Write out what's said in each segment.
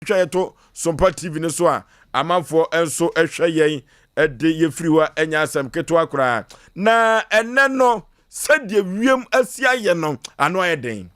Twa yɛto Sompa TV no so a, amanfoɔ nso hwɛ yɛn de yɛfiri hɔ a ɛnyɛ asɛm ketewa koraa. Na ɛnɛ no, sɛdeɛ wiem asi ayɛ no, ano ayɛ den.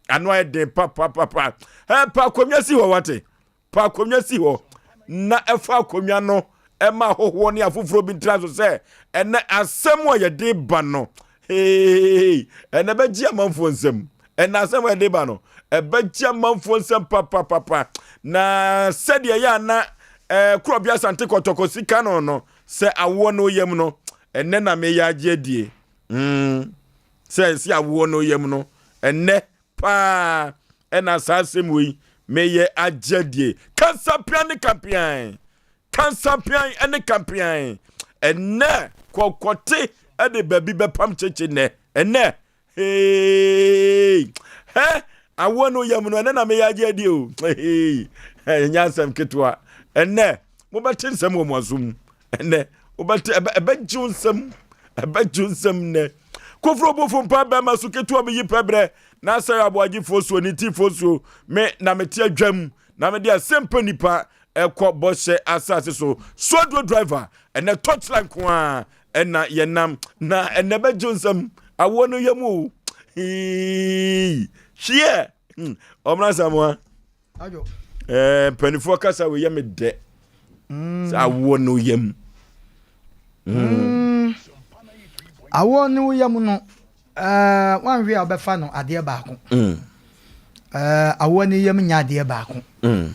Ano ayɛ den papapapa. Ɛ pa akonnwa si hɔ wate. Pa akonnwa si hɔ na ɛfa akonnwa no ɛma ahohoɔ ne afoforɔ bi ntena so sɛ ɛnɛ asɛm a yɛde ba no Hey, ɛna ɛbɛgye amanfoɔ nsam. Ɛna asɛm a ɛde ba no, ɛbɛgye amanfoɔ nsam papapapa. Na sɛdeɛ ɛyɛ ana ɛɛ korɔbea asante kɔtɔkɔ sika no no, sɛ awoɔ no yam no, ɛnɛ na meyɛ agye adie. Mm, sɛ ɛsi awoɔ no yam no, ɛnɛ paa ɛna saa asɛm wei meyɛ agye adie. Kansapea ne kampean. Kansapean ne kampean. Ɛnɛ kɔkɔte de baabi bɛpam kyekye nnɛ. Ɛnɛ hey hɛ awoɔ no yam no ɛnɛ na meyɛ agye adi o. Hey ɛnyɛ asɛm ketewa. Ɛnɛ mobɛte nsɛm wɔ mo aso mu. Ɛnɛ wobɛte ɛbɛgye wo nsɛm ɛbɛgye wo nsɛm nnɛ. Koforo bofo mpa bɛrima so ketewa bi yi pɛ berɛ na asɛre aboagyefoɔ suo ne tifoɔ suo me na mete adwam na mede asɛmpa nipa ɛkɔ bɔhyɛ asase so soaduro driver ɛnɛ torchlight nko a ɛna yɛnam na ɛnɛ bɛgye nsɛm awoɔ no yɛ mu o hweɛ hmm, ɔmena samoa ɛɛ mpanimfoɔ kasa wɔ yɛ me dɛ mm. sɛ awoɔ no yɛ mu mm. awoɔ no yɛ mu no Ɛɛ, woanhwɛ a wobɛfa no adeɛ baako. Mm. Ɛɛ, awoɔ ne yam nyɛ adeɛ baako. Mm.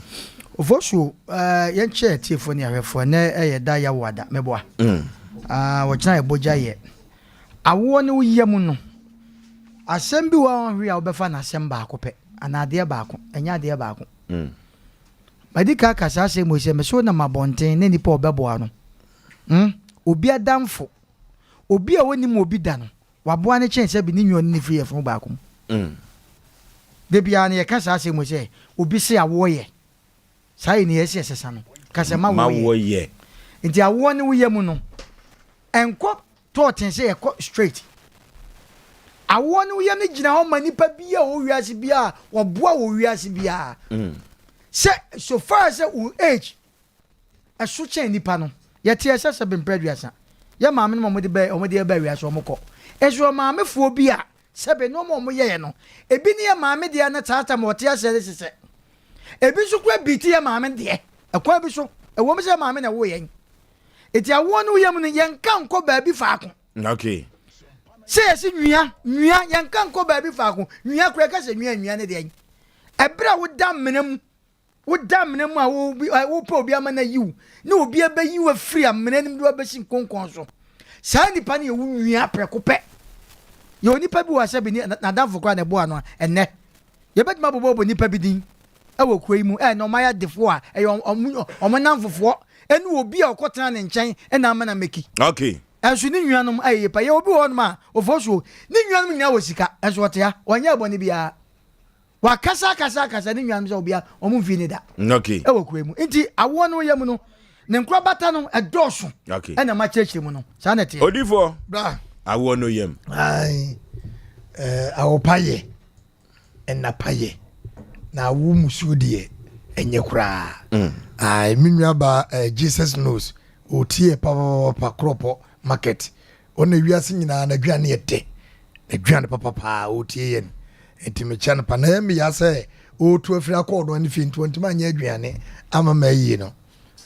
Ofosuo, ɛɛ, yɛnkyɛ atiefoɔ ne ahwɛfoɔ, ɛnɛ ɛyɛ da yawo ada, meboa. Mm. Ah, wɔkyena yɛ bogya yɛ. Awoɔ ne wo yam no, asɛm bi wɔ a woanhwɛ a wobɛfa no asɛm baako pɛ, anaa adeɛ baako, ɛnyɛ adeɛ baako. Mm. Madi ka aka saa asɛm wei sɛ, mese wonam abɔnten na nnipa a wɔbɛboa no, mm, obi adamfo, Obi a onnim obi da no, waboa no kyɛn sɛ bi ne nua ɔne no firi yafunu baako mu. Da biara no yɛka saa asɛm yi sɛ, obi se awoɔ yɛ. Saa yɛ ni ɛsɛ yɛsesa no. Ka sɛ ma woɔ yɛ. Nti awoɔ ne wo yɛ mu no, ɛnkɔ tɔɔten sɛ yɛkɔ straight. Awoɔ ne wo yam no gyina hɔ ma nipa biara wɔ wiase biara a wɔboa wɔ wiase biara. Sɛ so far sɛ wo age ɛso kyɛn nnipa no. Yɛteɛ sɛ sɛbe mprɛ aduasa, yɛn maame nom a wɔde bɛ wɔde yɛn baa wiase wɔn kɔ. Nso yɛwɔ maamefoɔ bi a sɛbe nnoɔma a wɔn yɛeɛ no, ebi ne yɛn maame deɛ na saa tam a ɔte aseɛ no sesɛ. Ebi nso koraa bi te yɛn maame deɛ, ɛkwan bi so, ɛwom sɛ yɛn maame na ɛwoo yɛn. Enti awoɔ no yam no, yɛnka nkɔ baabi faako. Okay. Sɛ yɛse nwia, nwia, yɛnka nkɔ baabi faako. Nwia koraa, yɛka sɛ nwia, nwia ne deɛn? Ɛberɛ a woda amena mu Woda amena mu a wopɛ obi ama no ayi wo, na obi abɛyi wo afiri amena no mu de wo abɛsi nkonkɔn so. Saa nipa no yɛ wo nua prɛko pɛ. Yɛ onipa bi wɔ sɛ bi ne n'adamfo koraa na ɛboa no a, ɛnnɛ yɛbɛtumi abobɔbɔ nipa bi din wɔ kuro yi mu ɛ na ɔmo ayɛ adefoɔ a ɛyɛ ɔmo ɔmo namfofoɔ ɛne obi a ɔkɔtena ne nkyɛn ɛna ama na meki. Okay. Ɛnso ne nuanom ayɛ yie pa. Yɛ obi wɔ hɔnom a ofosuo ne nuanom nyinaa wɔ sika ɛnso ɔte ha ɔnyɛ bɔne biara. Wakasa akasa akasa ne nuanom sɛ obia wɔn mfii ne da. Okay. Ɛwɔ kura mu. Nti awoɔ no yɛ mu no ne nkorabata no ɛdɔɔso. Okay. Ɛna ma kyerɛkyerɛ mu no saa na ɛteɛ. Odifoɔ. Bra. Awoɔ no yam. Ayi ɛɛ awopa yɛ ɛnapa yɛ na awo musuo deɛ ɛnyɛ koraa. Mm. Ayi me nua ba ɛɛ Jesus knows otie papapapa korɔpɔ market. Ɔna wiase nyinaa n'aduane yɛ dɛ n'aduane papa paa ɔretie yɛn nti mekyɛ no pa na ɛyɛ meya sɛ ɔretu afiri akɔ ɔno ne fie nti ɔntumi anyɛ aduane ama ma ayie no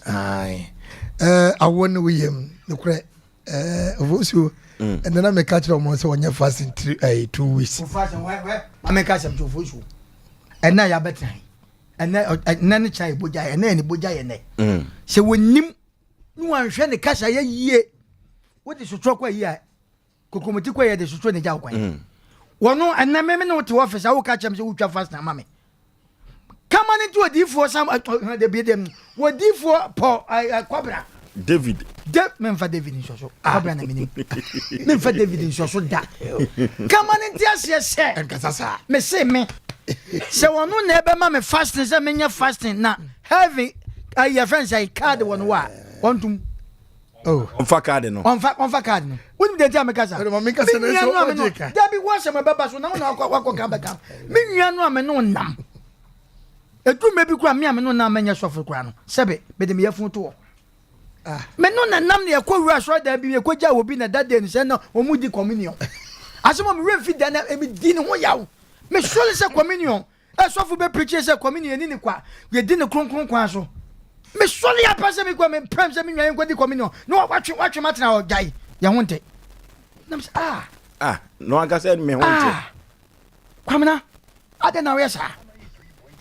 ae ɛɛ awoɔ ne woyam nokorɛ ɛɛ ofosuo mm. ɛnna na meka kyerɛ wɔn sɛ wɔnyɛ fasting three ɛɛ 2 weeks. Maame ka asɛm kyerɛ ofosuo ɛnna yɛabɛtena ɛnɛ ɛnɛ ne kyɛn ebogya yɛ ɛnɛ yɛ ne bogya yɛ nɛ mm. sɛ wɔnim ne wanhwɛ ne kasa yɛ yie wode sotorɔ kɔ ayi a kokomoti kɔ yɛ de sotorɔ ne gya wo kwan mm. wɔno ɛnɛ meme ne wote office a woka kyɛm sɛ wotwa fast na ama me kama no nti odiifoɔ sam dabi dɛm wɔdiifoɔ pɔ kɔbra David. De memfa David nsɔso ah. kɔbra na menim memfa David nsɔso da kama no nti aseɛ sɛ nkasa saa mese me sɛ wɔno na ɛbɛma me fasting sɛ menyɛ fasting na heaven ayi yɛfrɛ no sɛ card wɔ no wɔ a ɔntom Oh. Ɔmfa card no. Ɔmfa ɔmfa card no. Wonim deɛ nti a meka saa? Ɛdɛ ma meka sɛ Me nua no a me no dabi wo asɛm ɛbɛba so na wo na wakɔ wakɔ ka bɛka. Me nua no a me no nam. Ɛduru mmerɛ bi koraa me a me no na mɛnyɛ sɔfo koraa no, sɛbe mede me yafunu to hɔ. Ah. Me no na nam na yɛkɔ wura asɔredan bi yɛkɔgya obi na that day no sɛ na wɔn di communion. Asɛm a me werɛ mfi da na medi ne ho yaw. Mesɔre sɛ communion Sɔfo bɛ preache sɛ communion yɛni ne kwa, yɛdi no kronkron kwan so. Me sɔre apa sɛ mekɔ me prɛm sɛ me nua yɛnkɔ di communion na watwe watwe matena hɔ gyae yɛn ho nte. Nam sɛ ah. Ah, no ankasa me ho nte. Ah, Kwamina, adɛn na woyɛ saa?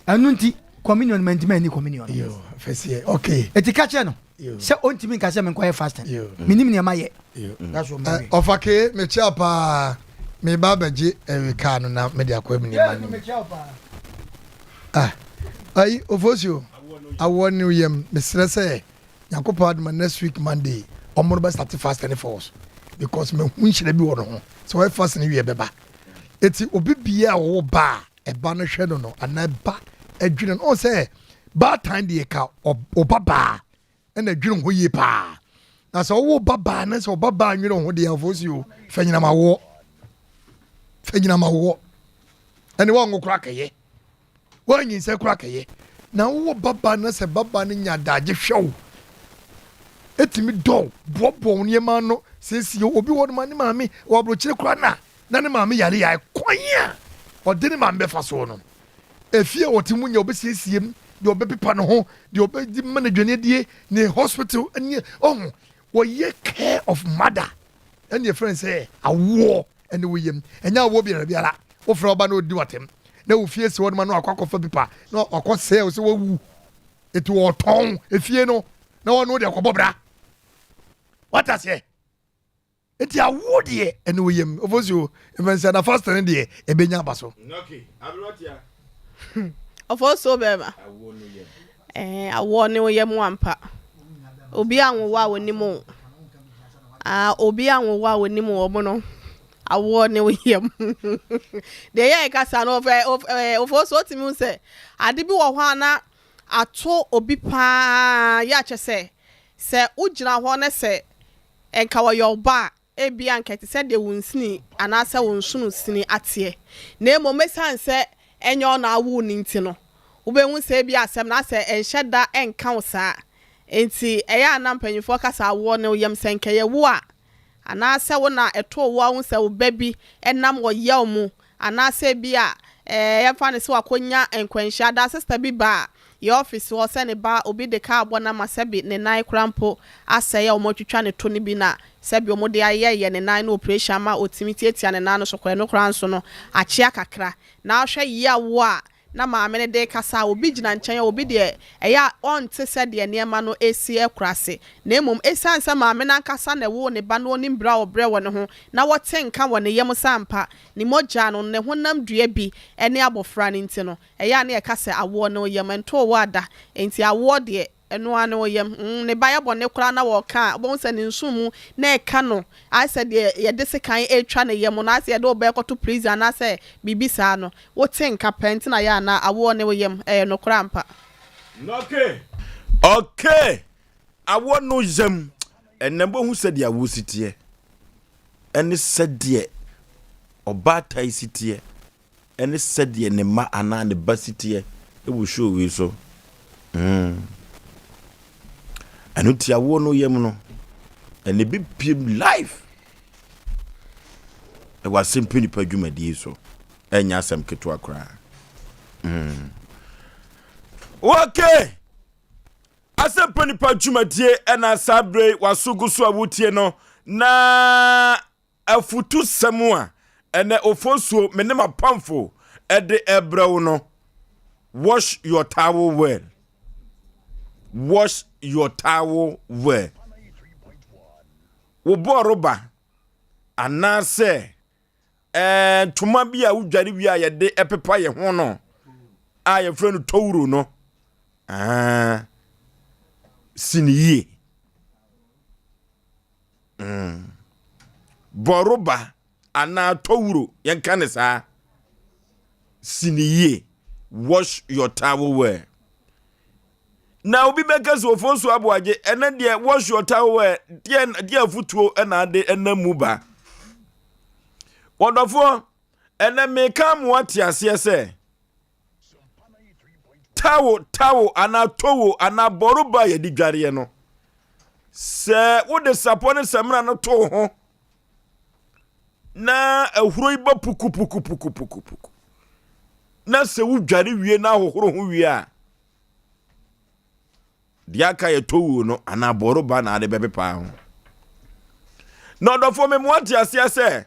Ɛno nti communion mantumi anni communion. Yo, fɛsiɛ, okay. Eti ka kyerɛ no sɛ ɔntumi nka sɛ menkɔyɛ fasting. Menim nea mayɛ. Ɔfa kee mekyia paa meba abɛgye ɛwe kaa no na mede akɔ me nneɛma no mu. Ah, ayi Ofosuo, awoɔ ne yam mesrɛ sɛ Nyankopɔn adoma next week Monday ɔmo no bɛ start fast and force because mahu nhyira bi wɔ no ho sɛ ɔyɛ fast no wie bɛba. Eti obi bia a ɔwɔ ba a ɛba no hwɛ no no anaa ɛba ɛdwene no ɔn sɛ baatan deɛ ka ɔba baa ɛna dwene ho yie paa na sɛ ɔwo ba baa na sɛ ɔba baa nwene ho deɛ afɔ si o fɛ nyinam awoɔ fɛ nyinam awoɔ ɛne wɔnwo kora kɛyɛ wɔanyinsɛ kora kɛyɛ na wowɔ ba baa na sɛ ba baa no nya adagye hwɛ wo ɛtumi dɔw boaboa wo nneɛma ano siesie obi wɔ no ma ne maame wɔ aburokyire kora na na ne maame yare yɛ kwan a ɔde ne maame bɛfa soɔ no Efie a ɔte mu nyɛ ɔbɛsiesie mu, deɛ ɔbɛpepa ne ho, deɛ ɔbɛdi ma no aduane adie, ne hospital ne ɔho. Wɔyɛ care of mother ɛne yɛfrɛ no sɛ awoɔ ɛne wo yam. Ɛnyɛ awoɔ biara biara. Wofrɛ ɔba na ɔdi w'atɛm na wo fie si hɔ no ma no akɔ akɔfa pipa na wakɔ sɛɛ wo sɛ wawu. Eti ɔtɔn efie no na ɔno de akɔbɔ bra. Wate aseɛ? Nti awoɔ deɛ ɛne wo yam ofosuo mfɛnsɛ na fast no deɛ ɛbɛnya aba so. Ofosuo bɛrima ɛɛ awoɔ ne wo yam ampa obi anwowo a onim o ah obi anwowo a onim wɔn no awoɔ ne wo yam deɛ yɛ ɛkasa no ɔfɛ ɛɛ ofosuo tumi hu sɛ ade bi wɔ hɔ a na ato obi paa yɛ akyɛ sɛ sɛ wogyina hɔ ne sɛ Nka wɔyɛ wo ba a, ebia anka ɛte sɛ deɛ wo nsini anaasɛ wo nsono sini ateɛ. Na mmom ɛsiane sɛ ɛnyɛ wo na wowoo no nti no, wobɛhu sɛ ebia asɛm no asɛ ɛnhyɛ da nka wo saa. Enti ɛyɛ a na mpanimfoɔ ka sɛ awoɔ ne wo yam, sɛ nka ɛyɛ wo a, anaasɛ wo na ɛtoo wo a wohu sɛ wo ba bi nam ɔyaw mu Anaasɛ ebia yɛmfa no sɛ wakɔnya nkwanhyia daa sista bi baa yɛn ɔfese hɔ sɛ ne ba obi de kaa abɔ no ama sɛbe ne nan koraa mpo asɛe a wɔatwitwa ne to no bi na sɛbe wɔde ayɛyɛ ne nan no oprehyɛn ama ɔtumi tiatia ne nan no so koraa ɛno koraa nso no akyea kakra na wohwɛ yaw a na maame no de rekasa a, obi gyina nkyɛn a, obi deɛ, ɛyɛ a ɔnte sɛdeɛ nneɛma no resi rekɔ ase. Na mmom, ɛsiane sɛ maame no ankasa na ɛwoo ne ba na ɔnim berɛ a ɔbrɛ wɔ ne ho, na ɔte nka wɔ ne yam sɛ ampa ne mogya no, ne honam dua bi ne abɔfra no nti no, ɛyɛ a na yɛka sɛ awoɔ ne wo yam, ɛntoo wo ada. Enti awoɔ deɛ, Ɛno ara ne wo yam. Mm, ne ba yɛ bɔne koraa na wɔreka a, wobɛhu sɛ ne nsono mu na ɛka no, ayɛ sɛ deɛ yɛde sekan retwa ne yam no, ayɛ sɛ yɛde wo ba rekɔto prison anaasɛ biribi saa no, wote nka paa nti na yɛ a na awoɔ ne wo yam. Ɛyɛ nokorɛ ampa. Okay okay awoɔ no yam ɛnɛ bɛhu sɛdeɛ awoɔ si teɛ ɛne sɛdeɛ ɔbaatan si teɛ ne sɛdeɛ ne mma anaa ne ba si teɛ wɔ show wei so. Mm. Ɛno nti awoɔ no yam no, ɛna ɛbɛpiem live ɛwɔ asɛmpa nipa dwumadie so. Ɛnyɛ asɛm ketewa koraa. Mm. Okay. Asɛmpa nipa dwumadie ɛna saa bere waso gu so a wotie no na Afutusɛm a ɛnɛ Ofosuo me ne m'apamfo de rebrɛ wo no, Wash your towel well. Wash your towel well. Wo bɔɔroba anaasɛ ɛɛ ntoma bi a wodware wie a yɛde pepa yɛn ho no a yɛfrɛ no towuro no, aa si ne yie. Mm. Bɔroba anaa towuro, yɛnka ne saa. Si ne yie. Wash your towel well. Na obi bɛka sɛ ofo so aboagye, ɛnɛ deɛ wash your towel well, deɛ deɛ afutuo na ade ɛnam mu ba. Wɔdɔfoɔ, ɛnɛ meka mo ate aseɛ sɛ, Tawo, tawo anaa towo anaa bɔroba a yɛde dwareɛ no, sɛ wode sapɔ ne samina no to wo ho na ahuro yi ba pukupukupukupuku na sɛ wodware wie na ahohoro ho wie a, Deɛ aka yɛ towuo no anaa bɔroba na ade bɛpepa ho. Na ɔdɔfoɔ me moa te aseɛ sɛ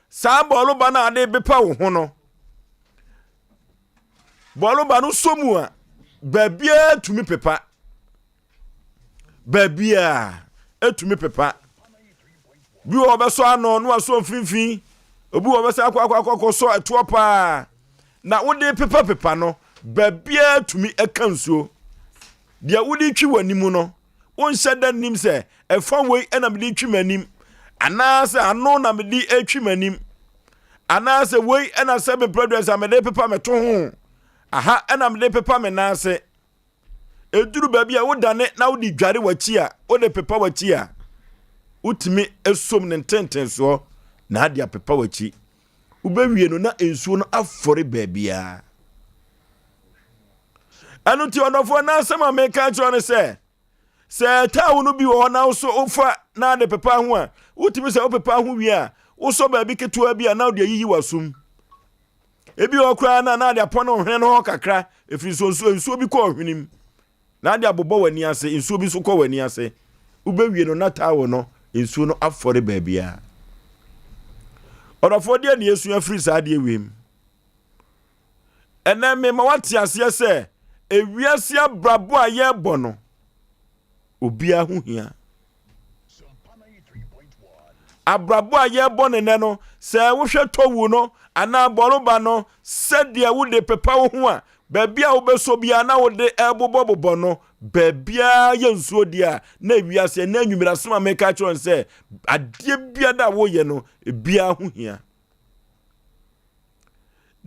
saa bɔroba no ade bepa wo ho no, bɔroba no sɔ mu a baabiara tumi pepa. Baabiara tumi pepa. Bi wɔ ɔbɛsɔ ano na wasɔ mfimfini. Obi wɔ ɔbɛsɛ akɔ akɔ akɔ akɔsɔ ɛtoɔ paa. Na wode pepa pepa no, baabiara tumi ka nsuo. Deɛ wode twi w'anim no, wonhyɛ da nnim sɛ ɛfa wei na mede twi m'anim, anaasɛ ano na mede twi m'anim, anaasɛ wei na sɛ mepɛ sɛ mede pepa me to ho, aha na mede pepa me nan ase. Ɛduru baabi a wodane na wode dware w'akyi a, wode pepa w'akyi a, wotumi som ne ntentensoɔ na ade apepa w'akyi. Wobɛwie no na nsuo no afɔre baabiara. Ɛno nti ɔdɔfoɔ na asɛm a meka kyerɛ no sɛ, sɛ taawo no bi wɔ hɔ na wo so wofa na ade pepa ho a, wotumi sɛ wopepa ho wie a, wosɔ baabi ketewa bi a na wode ayiyi w'asom. Ebi wɔ hɔ koraa na na ade apɔn ne hwene no hɔ kakra, ɛfiri nso nsuo nsuo bi kɔ ɔhwene mu. Na ade abobɔ w'ani ase, nsuo bi nso kɔ w'ani ase. Wobɛwie no na towel no, nsuo no afɔre baabiara. Ɔdɔfoɔ deɛ ne yɛsua firi saa adeɛ wei mu. Ɛnɛ mema wate aseɛ sɛ ewiase abrabɔ a yɛrebɔ no, obiara ho hia. Abrabɔ a yɛrebɔ no nnɛ no, sɛ wohwɛ towu no anaa bɔroba no sɛdeɛ wode pepa wo ho a, baabi a wobɛsɔ biara na wode ɛrebobɔbobɔ no, baabiara yɛ nsuo deɛ a, na ewiase ɛnɛ anwummerɛ asɛm a meka kyerɛ no sɛ adeɛ biara a woyɛ no, ebiara ho hia.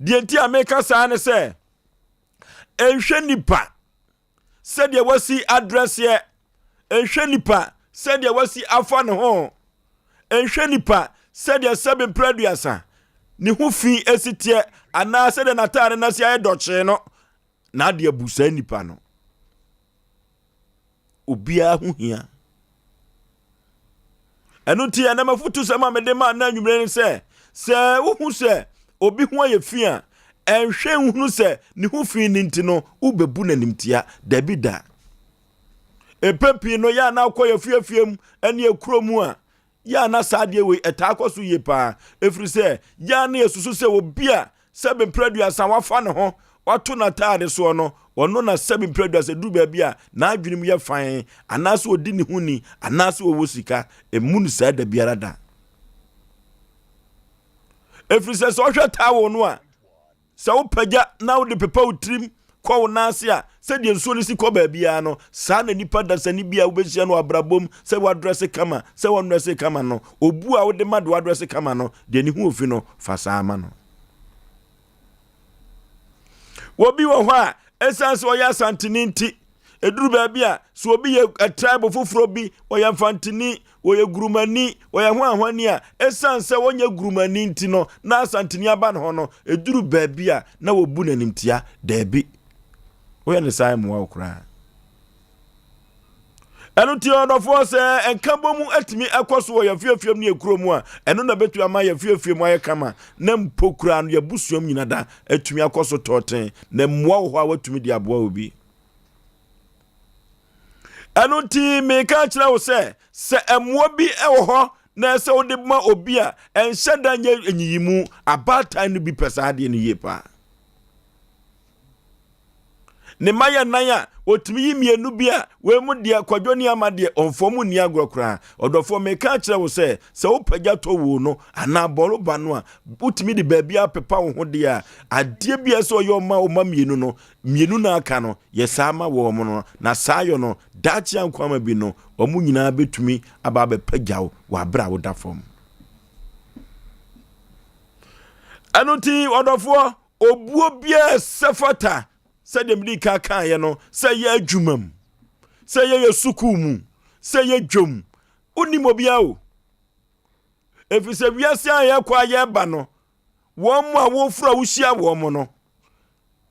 Deɛ nti a meka saa ne sɛ, nhwɛ nipa sɛdeɛ wasi adrɛseɛ, nhwɛ nipa sɛdeɛ wasi afa ne ho, nhwɛ nipa sɛdeɛ sɛbe mprɛ aduasa ne ho fi esi teɛ anaa sɛdeɛ n'ataare no ase ayɛ dɔkyee no na adeɛ abu saa nipa no. Obiara ho hia. Ɛno nti ɛnɛ m'afotusɛm a mede ma na anwummerɛ ne sɛ, sɛ wohu sɛ obi ho ayɛ fi a, ɛnhwɛ nhunu sɛ ne ho fi no nti no wobɛbu no animtia. Dabi da. Mpɛn pii no yɛ a na wokɔ yɛ fiefie mu ne akuro mu a, yɛ a na saa adeɛ wei ɛtaa kɔ so yie paa. Ɛfiri sɛ yɛ a na yɛsusu sɛ obi a Sɛbe mprɛ aduasa wafa ne ho, wato n'ataade soɔ no, ɔno na sɛbe mprɛ aduasa duru baabi a n'adwene mu yɛ fann, anaasɛ ɔdi ne ho ni, anaasɛ ɔwɔ sika. Ɛmmu no saa da biara da. Ɛfiri sɛ sɛ ɔhwɛ towel no a, sɛ wopagya na wode pepa wo tirim kɔ wo nan ase a, sɛdeɛ nsuo no si kɔ baabiara no, saa na nipa dasani bi a wobɛhyia no abrabɔ mu, sɛ wadrɛse kama, sɛ wɔnnrɛse kama no, obu a wode ma de wadrɛse kama no, deɛ ne ho ofi no, fa saa ma no. Obi wɔ hɔ a, ɛsiane sɛ ɔyɛ Asanteni nti, ɛduru baabi a, sɛ obi yɛ tribe foforɔ bi, ɔyɛ Mfanteni, ɔyɛ Gurumani, ɔyɛ hwanhwani a, ɛsiane sɛ ɔnyɛ Gurumani nti no, na Asanteni aba ne hɔ no, ɛduru baabi a, na wɔbu no animtia. Daabi. Woyɛ no saa mmoa wo koraa. Ɛno nti ɔdɔfoɔ sɛ nkabɔ mu atumi ɛkɔ so wɔ yɛn fiefie mu ne yɛn kuro mu a, ɛno na ɛbɛtumi ama yɛn fiefie mu ayɛ kama na mpo koraa no yɛn abusua mu nyina da atumi akɔ so tɔɔten na mmoa wɔ hɔ a watumi de aboa obi. Ɛno nti meka kyerɛ wo sɛ sɛ mmoa bi wɔ hɔ na ɛsɛ wode ma obi a ɛnhyɛ da nyɛ nyiyimu abaatan no bi pɛ saa adeɛ no yie paa. Ne mma yɛ nnan a, ɔtumi yi mmienu bi a, wei mu deɛ Kwadwo ne Ama deɛ, ɔmfa wɔn nni agorɔ koraa. Ɔdɔfoɔ, meka akyerɛ wo sɛ, sɛ wopagya tɔ wuo no anaa bɔɔlo ba no a, wotumi de baabi apepa wo ho deɛ a, adeɛ bi a ɛsɛ ɔyɛ ɔma wo mma mmienu no, mmienu na aka no, yɛ saa ma wɔn no, na saa yɔ no, daakye ankwama bi no, wɔn nyinaa bɛtumi aba abɛpagya wo wɔ aberɛ a woda fam. Ɛno nti, ɔdɔfoɔ, Obuo biara ɛsɛ fata sɛdeɛ mede kan kaeɛ no, sɛ ɛyɛ adwuma mu, sɛ ɛyɛ yɛ sukuu mu, sɛ ɛyɛ dwam, wonim obiara o. Ɛfiri sɛ wiase a yɛkɔ a yɛba no, wɔn mu a woforo a wohyia wɔn no,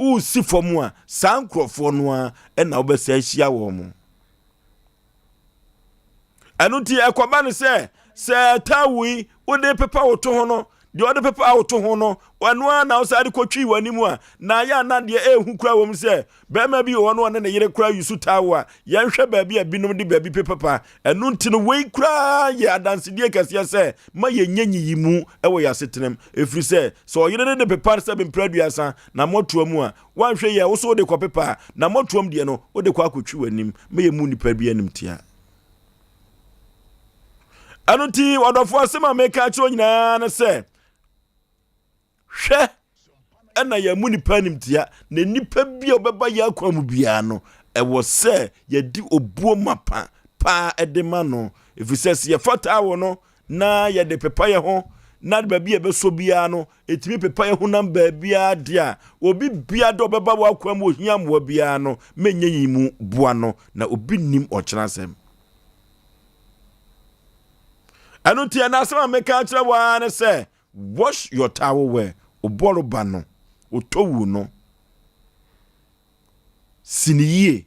Woresi fam a, saa nkurɔfoɔ no ara na wobɛsan ahyia wɔn. Ɛno nti ɛkɔba no sɛ, sɛ towel yi wode pepa wo to ho no, deɛ ɔde pepa wo to ho no, ɛno ara na wosan de kɔtwi w'anim a, na ayɛ a na deɛ ɛrehu koraa wɔ mu sɛ, barima bi wɔ hɔ no ɔne ne yere koraa yusu towel a, yɛnhwɛ baabi a binom de baabi pepepa. Ɛno nti no, wei koraa yɛ adansedie kɛseɛ sɛ ma yɛnyɛ nyiyimu wɔ yɛn asetenam. Ɛfiri sɛ, sɛ ɔyere no de pepa sɛ mprɛ aduasa na mmɔtoa mu a, woanhwɛ yie a, wo nso wode kɔpepa a, na mmɔtoam deɛ no, wode kɔ akɔtwi w'anim ma yɛmmu nnipa bi animtia. Ɛno nti, ɔdɔfoɔ, asɛm a meka akyerɛ wo nyinaa ne sɛ, Hwɛ, ɛna yɛn mu nipa animtia, na nipa bi a ɔbɛba yɛn akwan mu biara no, ɛwɔ sɛ yɛde obuo mapa paa de ma no, ɛfiri sɛ sɛ yɛfa taawo no na yɛde pepa yɛn ho na baabi a ɛbɛsɔ biara no, ɛtumi pepa yɛn honam baabiara deɛ a, obi biara dɛ ɔbɛba w'akwan mu ohia mmoa biara no, menyɛ yi mu boa no, na obi nim ɔkyena asɛm. Ɛno nti ɛna asɛm a meka akyerɛ wo ara ne sɛ, Wash your towel well, wo bɔreba no, wo towel no, si no yie.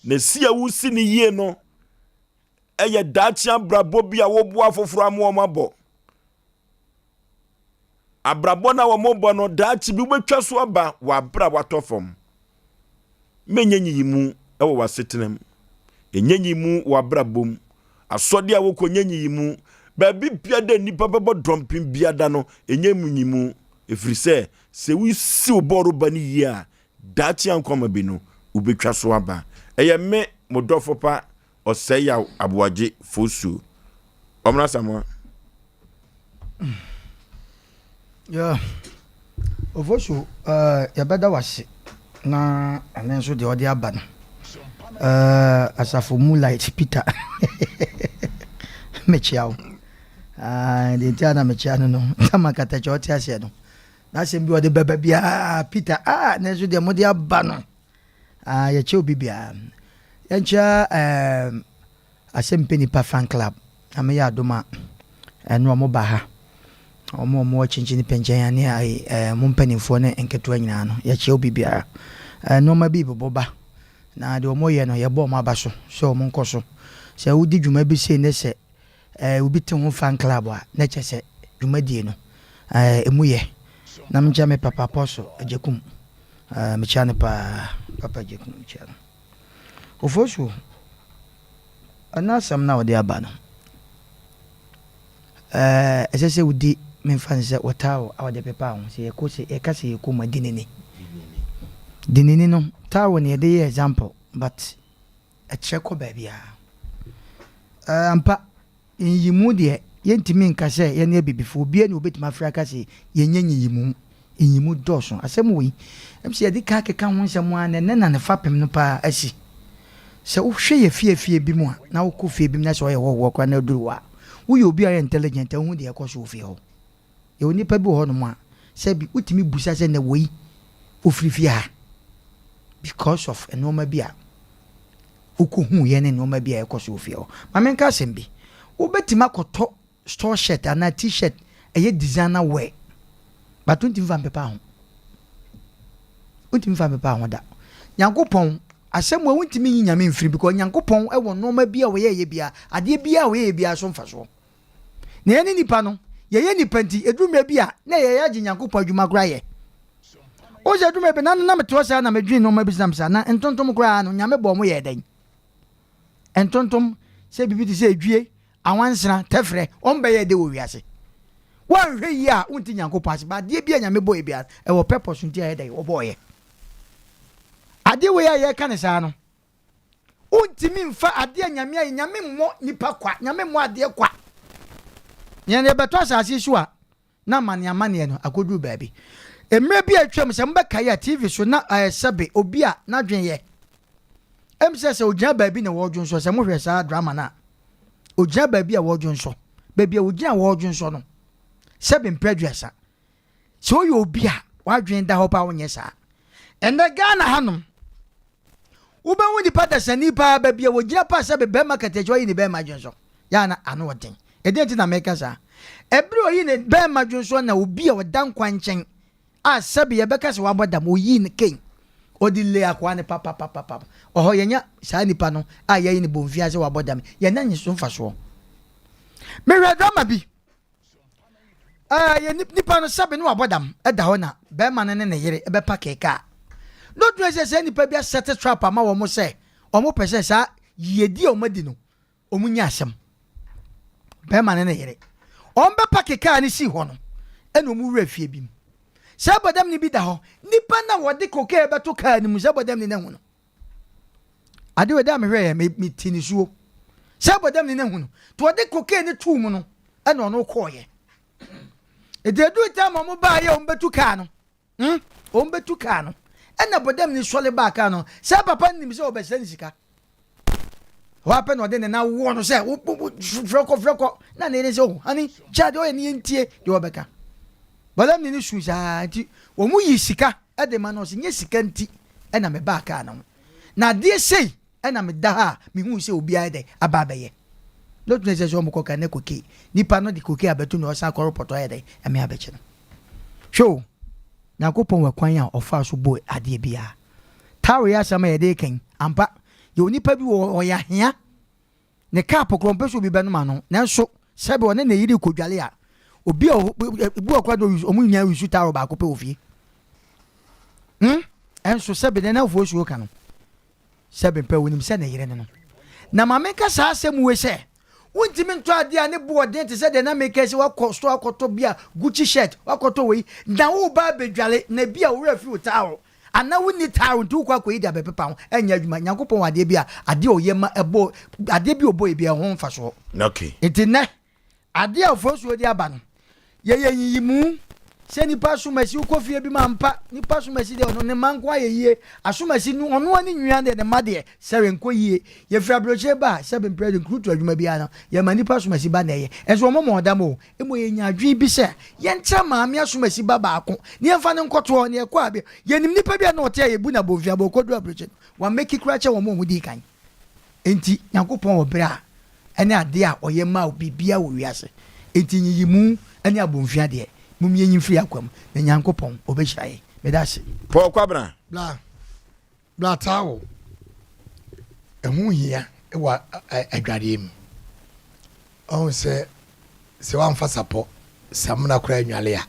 Na si a wosi no yie no yɛ daakye abrabɔ bi a woboa afoforɔ ama wɔn abɔ. Abrabɔ no a wɔbɔ no, daakye bi wobɛtwa so aba wɔ abere a watɔ fam. Menyɛ nyiyimu wɔ w'asetena mu. Ɛnyɛ nyiyimu wɔ w'abrabɔ mu. Asɔde a wokɔ nyɛ nyiyimu. Baabi biada nnipa bɛbɔ dɔmpem biada no, ɛnyɛ mu nyiyimu. Ɛfiri sɛ, sɛ wosi wo bɔɔroba no yie a, daakye ankwama bi no, wobɛtwa so aba. Ɛyɛ me, mo dɔfo pa, Ɔsɛe Yaw Aboagye Fosuo. Ɔmena Asamoah. Yeah. Ofosu, uh, yɛbɛda wase na ɛno nso deɛ ɔde aba no. Uh, asafo Moonlight Peter. Mekyia wo. Uh, deɛ nti a na mekyia no no, tama katakyɛ ɔte aseɛ no. N'asɛm bi ɔde bɛba biara Peter, ah, na nso deɛ mode aba no. Ah, yɛkyɛ obi biara. Yɛnkyɛ eh, Asɛmpɛ Nipa Fan Club. Nyame yɛ adom a, ɛno ɔmo ba ha. Ɔmo a ɔmo wɔ kyinkyin pɛnkyɛn ne ayi eh, mo mpanimfoɔ ne nketewa nyinaa no, yɛkyɛ obi biara. Eh, nneɛma bi bobɔ ba. Na deɛ ɔmo yɛ no, yɛbɔ ɔmo aba so sɛ ɔmo nkɔ so. Sɛ wodi dwuma bi sei ne sɛ eh, obi te ho fan club a, na kyɛ sɛ dwumadie no, eh, emu yɛ. Na menkyɛ me papa Apostle Agyekum, eh, mekyia no paa, Papa Agyekum, mekyia no. Ofosuo, ɛna asɛm no a wɔde aba no, eh, ɛsɛ sɛ wodi memfa no sɛ wɔ towel a wɔde pepa ho sɛ yɛkɔ sɛ yɛka sɛ yɛkɔ mu a dinini dinini no towel na yɛde yɛ example but ɛkyerɛ kɔ baabiara. Ɛɛ, ampa, nyiyimu deɛ, yɛntumi nka sɛ yɛne abibifoɔ, obiara ni obɛtumi afiri aka sɛ yɛnyɛ nyiyimu. Nyiyimu dɔɔso. Asɛm wei, ɛm sɛ yɛde ka keka ho nsɛm ara na ɛnɛ na ne fapem no paa asi. Sɛ wohwɛ yɛ fie fie bi mu a, na wokɔ fie bi mu na sɛ ɔyɛ hɔhoɔ koraa na aduru hɔ a, woyɛ obi a ɔyɛ intelligent a, wohu deɛ ɛkɔ so wɔ fie hɔ. Yɛwɔ nnipa bi wɔ hɔnom a, sɛbi wotumi busa sɛ na wei ofiri fie ha because of nneɛma bi a wokɔhuuiɛ ne nneɛma bi a ɛkɔ so wɔ fie hɔ. Ma menka asɛm bi, wobɛtumi akɔtɔ store shirt anaa t-shirt ɛyɛ designer wear but wontumi fa mpepa ho. Wontumi fa mpepa ho da. Nyankopɔn asɛm wɔ wontumi nyi Nyame mfiri because Nyankopɔn wɔ nneɛma bi a wɔyɛyɛ biara, adeɛ biara a wɔyɛyɛ biara so mfasoɔ. Na yɛne nnipa no, yɛyɛ nnipa nti, ɛduru mmerɛ bi a, na yɛyɛ agye Nyankopɔn adwuma koraa yɛ. Wohu sɛ ɛduru mmerɛ bi, na na mete hɔ saa na medwene nneɛma bi so na na ntontom koraa no, Nyame bɔɔ mo yɛɛ dɛn? Ntontom, sɛ biribi te sɛ edwie, awansena, tɛfrɛ, wɔn bɛyɛ dɛ wɔ wiase. Woanhwɛ yie a, wonte Nyankopɔn ase. Ba adeɛ bi a Nyame bɔɔ biara, ɛwɔ purpose nti a ɛyɛ dɛn? Wɔbɔɔyɛ. Adeɛ wei a yɛreka no saa no, Wontumi mfa adeɛ a Nyame ayɛ, Nyame mmɔ nipa kwa, Nyame mmɔ adeɛ kwa. Yɛn yɛbɛtɔ asase so a, na amane amaneɛ no akɔduru baabi. Mmerɛ bi a atwam, sɛ mobɛkae a, TV so na ɛyɛ sɛbe obi a n'adwene yɛ. Ɛm sɛ sɛ ogyina baabi na wɔredwonsɔ, sɛ mohwɛ saa drama no a, ogyina baabi a wɔredwonsɔ, baabi a ogyina wɔredwonsɔ no, sɛbe mprɛ aduasa. Sɛ woyɛ obi a w'adwene da hɔ paa wonyɛ saa. Ɛnnɛ Ghana hanom, Wobɛhu nipa dasani paa baabi a wɔgyina paa sɛ bɛrima kataakyi ɔyi ne bɛrima dwonsɔ. Yɛ a na ano ɔden. Ɛdeɛn nti na meka saa? Ɛberɛ a ɔyi ne bɛrima dwonsɔ na obi a ɔda nkwa nkyɛn a sɛbe yɛbɛka sɛ wabɔ dam, oyii no Kain, ɔde lee akoa no papapapapa. Ɔhɔ yɛnya saa nipa no a yɛayi no bɔnfia sɛ wabɔ dam, yɛnya ne so mfasoɔ. Mehwɛ drama bi, ɛɛ yɛ nipa no sɛbe no wabɔ dam ɛda hɔ na bɛrima no ne ne yere ɛbɛpa keekaa. Na oduru sɛ saa nipa bi asɛte trap ama wɔn sɛ wɔn pɛ sɛ saa yiedie a wɔn adi no wɔn nya asɛm. Bɛrima ne ne yere wɔn bɛpake kaa no sii hɔ no ɛna wɔn wura fie bi mu. Sɛ bɔdamni bi da hɔ, nipa na wɔde cocaine bɛto kaa no mu sɛ bɔdamni no ahu no. Ade wɔ da a mehwɛ yɛ me me ti ne suo. Sɛ bɔdamni no ahu no, to wɔde cocaine no too mu no ɛna ɔno kɔɔyɛ. Ɛdi edu tam a wɔn baayɛ wɔn bɛtu kaa no. Hmm, wɔbɛtu kaa no. Ɛna bɔdamni sɔre baa kaa no. Sɛ papa no nim sɛ ɔbɛsrɛ no sika. Hɔ ara pɛ na ɔde ne nan wɔ no sɛ, frɛ kɔ, frɛ kɔ. Na ne yere sɛ, oh, honey, gya deɛ ɔyɛ no yɛntie deɛ ɔbɛka. Bɔdamni no suu saa nti, wɔn yi sika de ma no. Ɔsɛ nyɛ sika nti ɛna mebaa kaa no ho. Na adeɛ sei Ɛna meda ha a mehuu sɛ obi ayɛ dɛn aba abɛyɛ. Na otumi sɛ sɛ wɔn kɔ ka ne koke. Nipa no de koke abɛto na ɔsan akɔ repɔtɔ ayɛ dɛn ɛme abɛkye no. Hwɛ o, Nyankopɔn wɔ kwan a ɔfaa so bɔɔ adeɛ biara. Towel yi asɛm a yɛde reka yi, ampa, yɛwɔ nipa bi wɔ hɔ ɔyɛ ahea. Ne cup koraa ɔmpɛ sɛ obi bɛnom ano. Nanso sɛbe ɔne ne yere rekɔdwale a, obi a ebi wɔ koraa de wɔn nyinaa resu towel baako pɛ wɔ fie. Hmm? Ɛnso sɛbe ne nanfoɔ suo ka no. Sɛ mepɛ, onim sɛ ne yere ne no. Na ma menka saa asɛm wei sɛ, wontumi ntɔ adeɛ a ne bo ɔden te sɛ deɛ na meka yi sɛ woakɔ store akɔtɔ bi a Gucci shirt, woakɔtɔ wei, na woreba abɛdwale, na bi a wo werɛ afiri wo towel, anaa wonni towel nti wokɔ akɔyi de abɛpepa ho, ɛnyɛ adwuma. Nyankopɔn wɔ adeɛ bi a, adeɛ a ɔyɛ ma ɛbɔ, adeɛ bi a ɔbɔeɛ biara ɛho mfasoɔ. Okay. Nti nnɛ, Adeɛ a ofosuo de aba no, yɛyɛ nyiyimu sɛ nipa asomasi, wokɔ fie bi ma ampa nipa asomasi deɛ ɔno ne mma nko ayɛ yie, asomasi no ɔno ani nwia deɛ ne mma deɛ sɛre nkɔ yie. Yɛfiri aburokyire ba a, sɛbe mprɛ de nkurutu adwuma biara no, yɛma nipa asomasi ba na ɛyɛ. Nso wɔn mmɔ ɔdam o, mmom yɛnya adwene bi sɛ yɛntra maame asomasi ba baako na yɛmfa no nkɔto hɔ na yɛkɔ a, yɛnim nipa bi a na ɔte a yɛbu no abomfiaa, but ɔkɔduru aburokyire no, wameki koraa kyɛn wɔn a wɔdii kan. Enti Nyankopɔn wɔ berɛ a ɛne adeɛ a ɔyɛ maa biribiara wɔ wiase. Enti nyiyimu ne abomfia deɛ, mom yɛnyi mfiri yɛn akwa mu, na Nyankopɔn ɔbɛhyira yɛn. Meda ase. Paul Kwabena. Bla bla towel ɛho hia wɔ adwareɛ mu. Ɔhu sɛ sɛ wamfa sapɔ samina koraa anwale a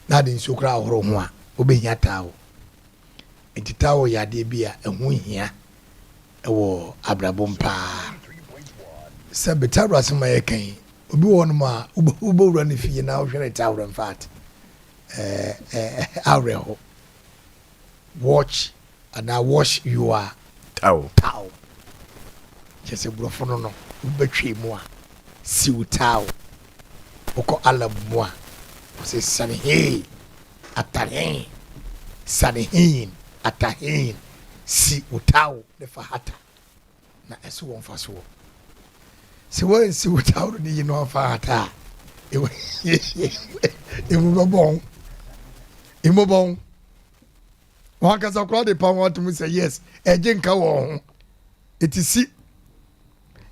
na ade nsuo koraa ahohoro ho a wobɛhia towel. Nti towel yɛ adeɛ bi a ɛho hia wɔ abrabɔ mu paa. Sɛ be towel asɛm a yɛka yi, obi wɔ hɔnom a wobɛwura ne fie na wohwɛ ne towel in fact awerɛho. Watch anaa wash your towel. Towel. Kyerɛ sɛ borɔfo no no wobɛtwe mu a siw towel. Wokɔ Arab mu a wɔsɛ sanhee ataheen sanheen ataheen si wo towel ne fa hata na ɛso wɔ mfasoɔ. Sɛ woansi wo towel no yi na wamfa hata a emu bɛbɔn emu bɔn. Wɔn ankasa koraa de pa ho atom sɛ yes ɛgye nka wɔn ho. Eti si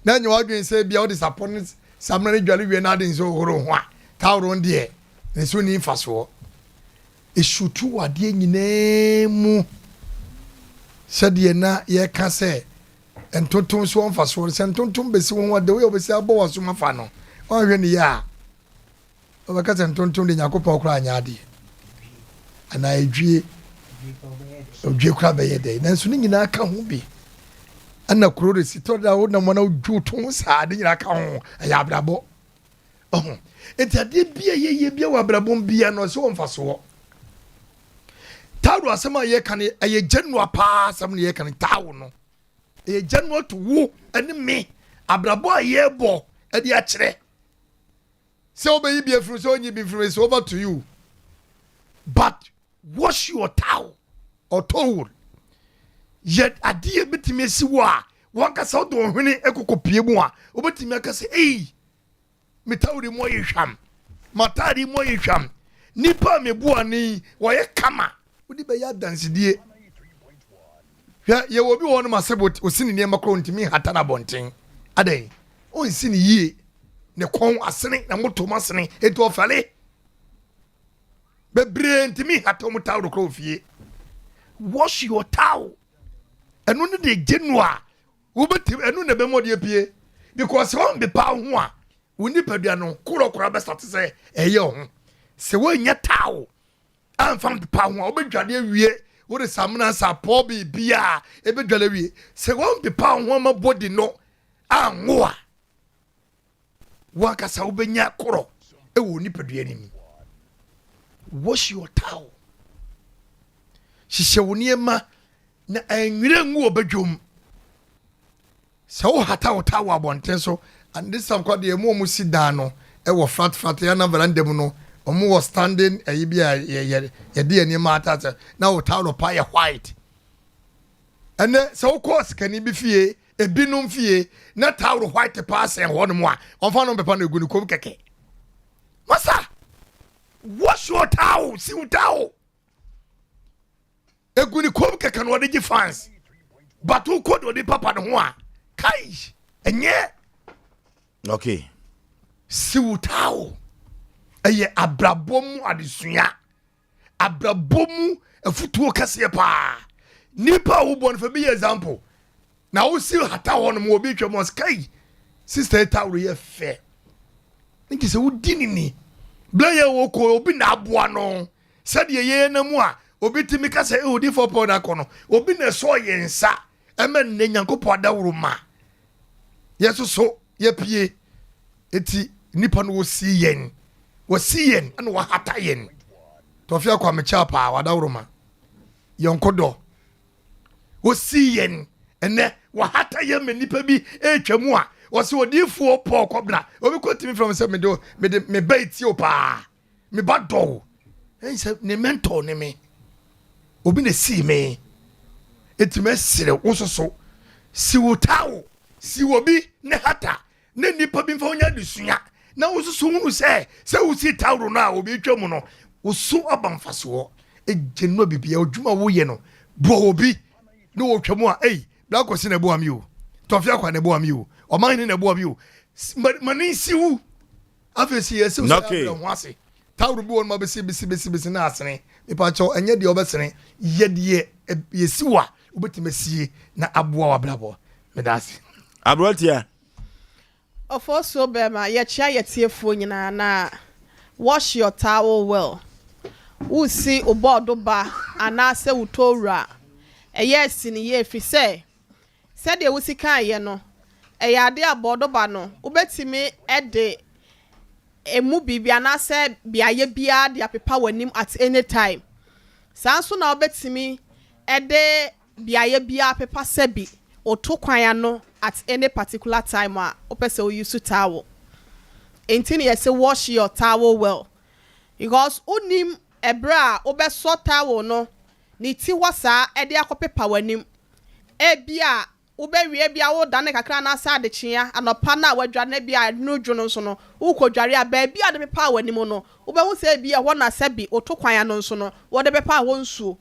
na nyɛ w'adwene sɛ ebia wode sapɔ ne samina no dware wie na ade nso hohoro ho a towel no deɛ ne so nni mfasoɔ. Esutu wɔ adeɛ nyinaa mu sɛdeɛ na yɛka sɛ ntontom so wɔ mfasoɔ no sɛ ntontom bɛsi wo ho a the way wɔbɛsi abɔ w'asom afa no woanhwɛ ne yie a Wobɛka sɛ ntontom de Nyankopɔn koraa nyɛ adeɛ anaa edwie odwie koraa bɛyɛ dɛ nanso ne nyinaa ka ho bi ɛna kuro de si tɔ da wo nam na wodwo to ho saa ne nyinaa ka ho ɛyɛ abrabɔ ɔho nti adeɛ bi a yɛyɛ bi wɔ abrabɔ bia no ɛsɛ wɔ mfasoɔ tawuro asɛm a yɛka no ɛyɛ general paa asɛm no yɛka no tawo no ɛyɛ general to wo ɛne me abrabɔ a yɛbɔ ɛde akyerɛ Sɛ wobɛyi bi afiri sɛ wonyi bi mfiri it's over to you but wash your towel or towel yɛ adeɛ bɛtumi asi wɔ a wankasa wode ɔhwene ɛkɔkɔ pie mu a wobɛtumi aka sɛ ei me towel mu ayɛ hwam m'ataade mu ayɛ hwam nipa a meboa ne wɔyɛ kama wode bɛyɛ adansedie hwɛ yɛwɔ obi wɔ hɔ no ma sɛ ɔsi ne nneɛma korɔ ntumi nhata no abɔnten adɛn ɔnsi ne yie ne kɔn asene na motom asene enti ɔfɛle. Bebree ntumi nhata wɔn towel koraa wɔ fie. Wash your towel. Ɛno ne deɛ gye no a wobɛtumi ɛno na ɛbɛma ɔde apue because sɛ wɔmpepa wo ho a wo nipadua no korɔkorɔ bɛsate sɛ ɛyɛ wo ho. Sɛ woannya towel amfa mpepa ho a wobɛdware awie wode samina sapɔ biribiaa ɛbɛdware awie sɛ wɔmpepa ho ama body no anwo a wankasa wobɛnya korɔ ɛwɔ nipadua no mu. Wash your towel, hyehyɛ wo nneɛma na ɛnwerɛ ngu wɔ badwom. Sɛ wohata wo towel wɔ abɔnten so, and this time kɔ deɛ mu ɔmo si dan no ɛwɔ flat flat yɛn na veranda mu no ɔmo wɔ standing ɛyi bi a yɛ yɛ yɛde yɛ nneɛma ata na wo towel pa yɛ white. Ɛnɛ sɛ wokɔ sikani bi fie, ebinom fie na towel white paa sɛn hɔ nom a ɔmfa no mpepa no egu ne kom kɛkɛ. Masa, wash your towel, si wo towel egu ne kom kɛkɛ na ɔde gye fans, but wokɔ de ɔde papa ne ho a kai ɛnyɛ. Si wo towel, ɛyɛ abrabɔ mu adesua, abrabɔ mu afutuo kɛseɛ paa. Nipa a wobɔ no fɛ bi yɛ example na wosi hata hɔ nom obi twɛ mu ɔsɛ kai sister yi towel yɛ fɛ nti sɛ wodi ne ni bla yɛ wɔ kɔ obi na aboa no sɛdeɛ yɛyɛ na mu a obi tumi ka sɛ odi fɔ pɔn akɔ no obi na ɛsɔ yɛn nsa ɛmɛ nne Nyankopɔn adaworo ma yɛ soso yɛpie. Eti nipa no wɔsi yɛn wɔsi yɛn ɛna wɔhata yɛn tɔfi akɔ amekyɛ paa wadaworo ma yɛn dɔ wɔsi yɛn ɛnɛ wɔhata yɛn ma nipa bi ɛretwa mu a wɔsi odiifoɔ Paul Kɔbena obi kɔ tumi fam sɛ mede mede me ba etie o paa me ba dɔw ɛn sɛ ne mentor ne me obi na si me eti mɛ sere wo soso si wo towel si obi ne hata ne nipa bi nfa wonya adesua na wo soso hunu sɛ sɛ wosi towel no a obi twa mu no woso aba mfasoɔ egye no bibia odwuma woyɛ no boa obi ne wɔtwa mu a ei Blakosi na ɛboa mi o, Tɔfi Akwa na ɛboa mi o, Ɔmanhene na ɛboa mi o, ma ne nsi wu afei si yɛsi sɛ abrɛ ho ase. Towel bi wɔ no ma bɛsi bɛsi bɛsi bɛsi na asene nipa kyɛw ɛnyɛ deɛ ɔbɛsene yɛ deɛ yɛsi wa wobɛtumi asie na aboa w'abrabɔ. Meda ase. Aberanteɛ. Ɔfɔsuo bɛrima, yɛkyea yɛtiefoɔ nyinaa na wash your towel well. Wosi wo bɔɔdo ba anaasɛ wo towura, ɛyɛ asi ne yie ɛfiri sɛ sɛdeɛ wosi kaeɛ no ɛyɛ ade a bɔɔdo ba no wobɛtumi de emu biribi anaasɛ beaeɛ biara de apepa w'anim at any time. Saa nso na wobɛtumi de beaeɛ biara pepa sɛbi oto kwan ano at any particular time a wopɛ sɛ woyi so towel. Nti ne yɛsɛ wash your towel well because wonim ɛberɛ a wobɛsɔ towel no ne ti hɔ saa ɛde akɔpepa w'anim. Ebi a wobɛwie bi a wodane kakra anaasɛ adekyea anɔpa no a wadware no bi a no dwo no nso no wokɔdware a baabi a de pepa w'anim no wobɛhu sɛ ebi ɛhɔ na sɛbi woto kwan ano nso no wɔde pepa hɔ nsuo.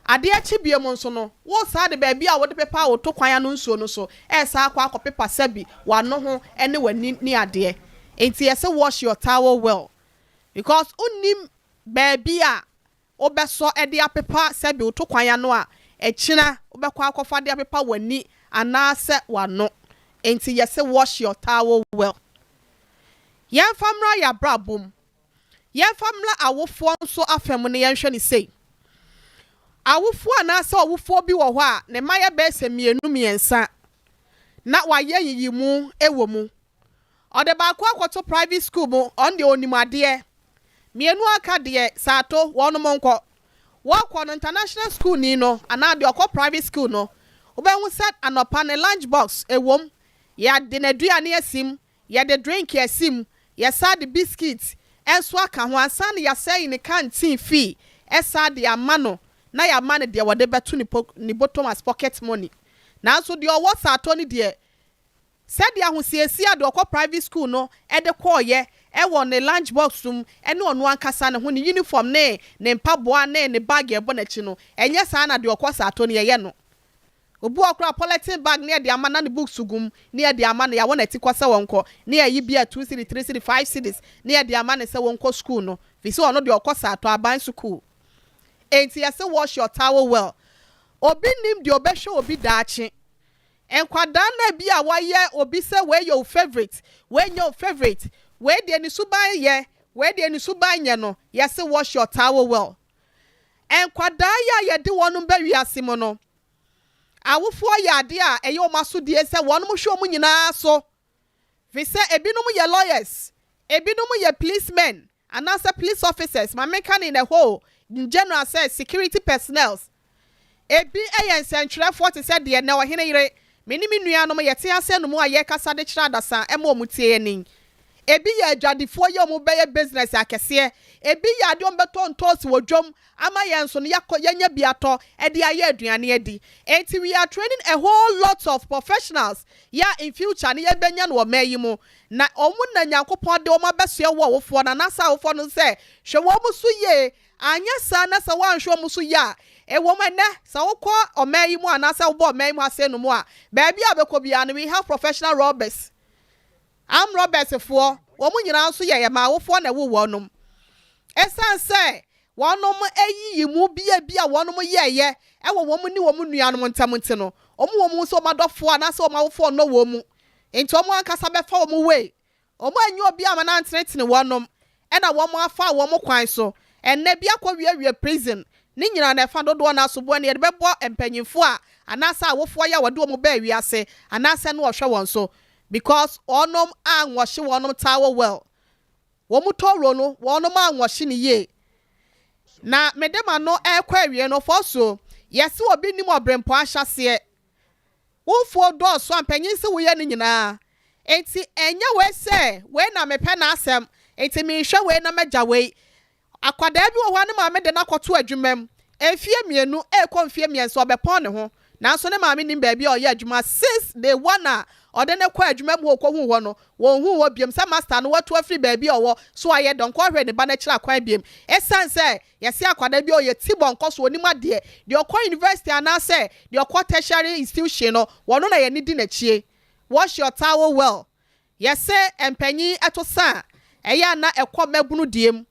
Adeɛ akyi bie mu nso no wo saa de baabi a wɔde pepa woto kwan ano nsuo no so ɛsa akɔ akɔpepa sɛbi w'ano ho ne w'ani ne adeɛ. Nti yɛsɛ wash your towel well because wonim baabi a wobɛsɔ de apepa sɛbi woto kwan ano a ɛkyina wobɛkɔ akɔfa de apepa w'ani anaasɛ w'ano. Nti yɛsɛ wash your towel well. Yɛmfa mmra yɛ abrabɔ mu, yɛmfa mmra awofoɔ nso afɛm no yɛnhwɛ ne sei. Awofoɔ anaasɛ ɔwofoɔ bi wɔ hɔ a ne mma yɛ bɛyɛ sɛ mmienu mmiɛnsa na wayɛ yiyimu wɔ mu. Ɔde baako akɔto private school mu, ɔno deɛ onim adeɛ. Mmienu aka deɛ saato wɔn nkɔ wɔkɔ no international school ni no anaa deɛ ɔkɔ private school no wobɛhu sɛ anɔpa ne lunch box ɛwom, yɛde n'aduane asim, yɛde drink asim, yɛsa de biscuit ɛnso aka ho ansa na yɛasɛe ne canteen fee ɛsa de ama no na yɛama no deɛ wɔde bɛto ne po ne bɔtɔm as pocket money. Nanso deɛ ɔwɔ saato no deɛ sɛdeɛ ahosiesie a deɛ ɔkɔ private school no ɛde kɔɔyɛ ɛwɔ ne lunch box mu ɛne ɔno ankasa ne ho ne uniform ne ne mpaboa ne ne bag ɛbɔ n'akyi no ɛnyɛ saa na deɛ ɔkɔ saato no yɛyɛ no. Obi wɔ koraa polythene bag ne yɛde ama na ne books gum ne yɛde ama no yɛawɔ n'ati kɔ sɛ wɔnkɔ ne yɛyi bi a 2 cedi, 3 cedi, 5 cedis ne yɛde ama ne sɛ wɔnkɔ school no. Firi sɛ ɔno deɛ ɔkɔ Saatɔ Aban Sukuu. Enti yɛse wash your towel well. Obi nnim deɛ ɔbɛhwɛ obi daakye. Nkwadaa no a bi a wɔayɛ obi sɛ wei yɛ wo favourite, wei nyɛ wo favourite, wei deɛ ne suban yɛ, wei deɛ ne suban nyɛ no, yɛse wash your towel well. Nkwadaa yi a yɛde wɔn ba wiase mu no, awofoɔ yɛ adeɛ a ɛyɛ wɔn asodie sɛ wɔn hwɛ wɔn nyinaa so. Firi sɛ ebinom yɛ lawyers, ebinom yɛ policemen anaasɛ police officers, ma menka no in a whole, in general sɛ security personnels. Ebi yɛ nsɛntwerɛfoɔ te sɛ deɛ nnɛ ɔhene yere, me ne me nuanom yɛte ase no mu a yɛrekasa de kyerɛ adasa ma wɔn tie yɛn yi. Ebi yɛ adwadifoɔ yi a wɔbɛyɛ business akɛseɛ. Ebi yɛ adeɛ wɔbɛtɔ ntoosi wɔ dwam ama yɛn nso no yɛakɔ yɛanya bi atɔ de ayɛ aduane adi. Enti we are training a whole lot of professionals yɛ a in future no yɛbɛnya no wɔ ɔman yi mu. Na wɔn na Nyankopɔn de wɔn abɛsoɛ wo awofoɔ no anaasɛ awofoɔ no sɛ hwɛ wɔn so yie anyɛ saa na sɛ woanhwɛ wɔn so yie a ɛwom ɛnnɛ sɛ wokɔ ɔman yi mu anaasɛ wobɔ ɔman yi mu ase no mu a baabi a wobɛkɔ biara no we have professional robbers. Armed robbers foɔ, wɔn nyinaa nso yɛ yɛn awofoɔ na ɛwoo wɔnom. Ɛsiane sɛ wɔnom ayiyi mu bia bi a wɔnom yɛɛyɛ wɔ wɔn ne wɔn nuanom ntam nti no, wɔn wɔn hu sɛ wɔn adɔfoɔ anaasɛ wɔn awofoɔ nnɔ wɔn mu nti wɔn ankasa bɛfa wɔn way. Wɔn annya obi amma no antenetene wɔnom ɛna wɔn afa wɔn kwan so. Ɛnnɛ bi akɔ wiewie prison ne nyinaa no ɛfa dodoɔ no asoboɔ no yɛde bɛbɔ mpanyinfoɔ a anaasɛ awofoɔ yi a wɔde wɔn baa wiase anaasɛ no wɔhwɛ wɔn so because wɔnom anwɔhye wɔnom towel well wɔn towel no wɔnom anwɔhye no yie. Na mede m'ano rekɔ awie no fɔsuo yɛse obi nim ɔbrempɔn ahyɛseɛ Wo mfuo dɔɔso a mpanyin se woyɛ no nyinaa nti ɛnyɛ wei sɛ wei na mepɛ n'asɛm nti menhwɛ wei na magya wei. Akwadaa bi wɔ hɔ a ne maame de no akɔto adwuma mu mfeɛ mmienu rekɔ mfeɛ mmiɛnsa ɔbɛpɔn ne ho nanso ne maame nnim baabi a ɔyɛ adwuma since day one a ɔde no kɔɔ adwuma mu hɔ ɔkɔhuu hɔ no wɔnhuu hɔ biom sɛ master no watu afiri baabi a ɔwɔ so ayɛ dɛn ɔnkɔhwɛ ne ba no akyiri akwan biom ɛsiane sɛ Yɛse akwadaa bi a ɔyɛ ti bɔnkɔ so ɔnim adeɛ, deɛ ɔkɔ university anaasɛ deɛ ɔkɔ tertiary institution no, wɔno na yɛne di n'akyie. Wash your towel well. Yɛse mpanyin to sa a, ɛyɛ a na ɛkɔ mmabunu deɛ mu.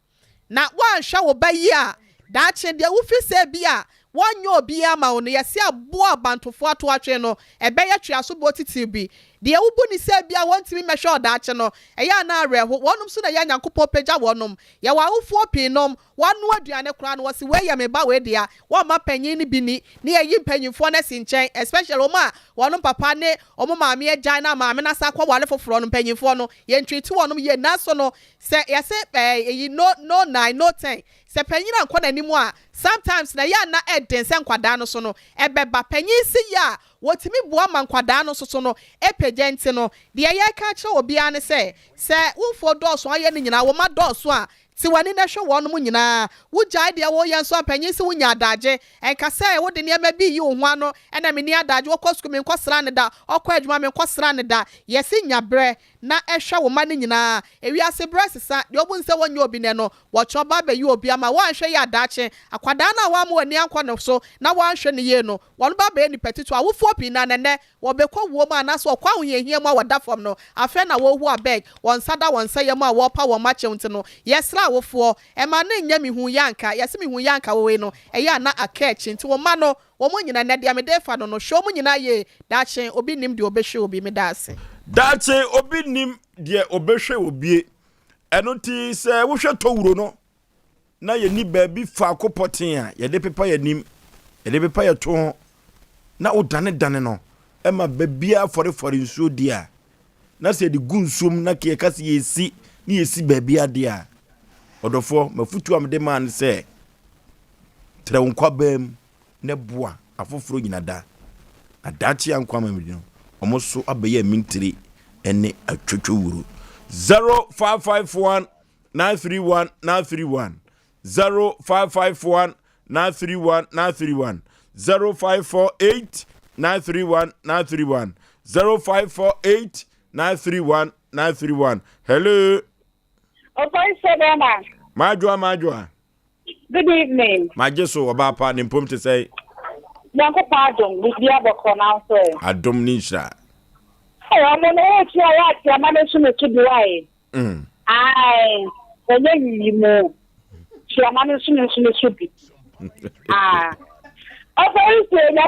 Na woanhwɛ wo ba yie a, daakye deɛ wofi sɛ bi a wɔnyɛ obiara ama wo no, yɛse aboa abantofoɔ ato atwene no, ɛbɛyɛ tweasoboɔ titiriw bi. Deɛ wobu no sɛ bi a wɔntumi mmɛhwɛ wo daakye no, ɛyɛ a na awerɛho. Wɔnom nso na ɛyɛ a Nyankopɔn pagya wɔnom. Yɛwɔ awofoɔ pii nom, wɔanoa aduane koraa no wɔse wei yɛ me ba wei dea, wɔmma panyin no bi nni, ne yɛyi mpanyinfoɔ no asi nkyɛn especially wɔn a wɔnom papa ne wɔn maame agyae na maame no asan akɔ ware foforɔ no mpanyinfoɔ no yɛn treat wɔnom yie nanso no sɛ yɛse ɛɛ eyi no no nine no ten sɛ panyin ankɔ n'anim a sometimes na ɛyɛ a na ɛden sɛ nkwadaa no so no ɛbɛba panyin si yɛ a wɔtumi boa ma nkwadaa no nso so no pagya nti no, deɛ yɛreka akyerɛ obiara ne sɛ, sɛ wo mfuo dɔɔso a yɛ ne nyinaa, wo mma dɔɔso a, te w'ani na hwɛ wɔnom nyinaa. Wogyae deɛ woreyɛ nso a, mpanyin se wonya adagye. Ɛnka sɛ wode nneɛma bi reyi wo ho ano, ɛna menni adagye, ɔkɔ sukuu menkɔsra no da, ɔkɔ adwuma menkɔsra no da. Yɛse nya berɛ na hwɛ wo mma no nyinaa. Ewiase berɛ sesa, deɛ wobu no sɛ wɔnyɛ obi nnɛ no, wɔkyerɛ ɔba abɛyɛ obi ama. Woanhwɛ yie a daakye, akwadaa no a woamma w'ani ankɔ ne so na woanhwɛ no yie no, Wɔn ba bɛyɛ nnipa titiriw. Awofoɔ pii no ara na ɛnnɛ wɔbɛkɔ wuo mu anaasɛ wɔkɔ ahohiahia mu a wɔda fam no, afei na wɔrehu abeg, wɔn nsa da wɔn nsa yam a wɔrepa wɔn mma kyɛw nti no, yɛsrɛ awofoɔ, mma no nnyɛ mehuu yɛ anka, yɛse mehuu yɛ anka wɔ wei no, ɛyɛ a na aka akyi nti wo mma no, wɔn nyinaa, nnɛ deɛ mede refa no no, hwɛ wɔn nyinaa yie, daakye obi nnim deɛ ɔbɛhwɛ obi. Meda ase. Daakye obi nnim deɛ ɔbɛhwɛ obie, ɛno nti sɛ wohwɛ towuro no na yɛnni baabi faako pɔtee a yɛde pepa yɛn anim, yɛde pepa yɛn to ho, na wodanedane no ma baabiara fɔrefɔre nsuo di a, na sɛ yɛde gu nsuo mu na yɛka sɛ yɛsi ne yɛsi baabi adeɛ a, ɔdɔfoɔ, mafotuo a mede maa no sɛ, trɛ wo nkwabaa mu na boa afoforɔ nyina da, na daakye a nkwa ama me no, wɔn so abɛyɛ amintire ne atwotwowuro. 0551 931 931 0551 931 931 0548 931 931 0548 931 931 Hello. Ɔfɔn sɛ bɛma. Madwoa madwoa. Good evening. Magye so ɔbaa pa ne mpom te sɛ. Nyankopɔn adom biribi abɔkɔ na nso ɛ. Adom ne nhyira. Ɛ ɔmo no wɔtua wɔate ama no nso ne so bi wae. Mm. Ae, ɛnyɛ nyiyimu. tua ma me nso me nso me so bi. Ah. Ɔfɔri nsuo na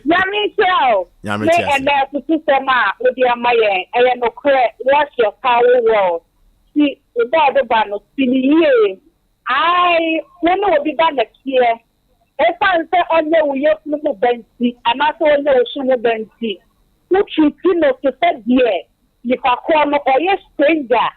Nyame nhyira o. Nyame Ne te ase. ɛnɛ afutusɛm a wode ama yɛn ɛyɛ nokorɛ wash your towel well. Si wo ba a ɔde ba no si no yie. Ae wo ne obi ba na teɛ. Esiane sɛ ɔnyɛ wo yafunu mu ba nti anaasɛ ɔnyɛ wo so mu ba nti wo treat no te sɛ deɛ nipa korɔ no ɔyɛ stranger.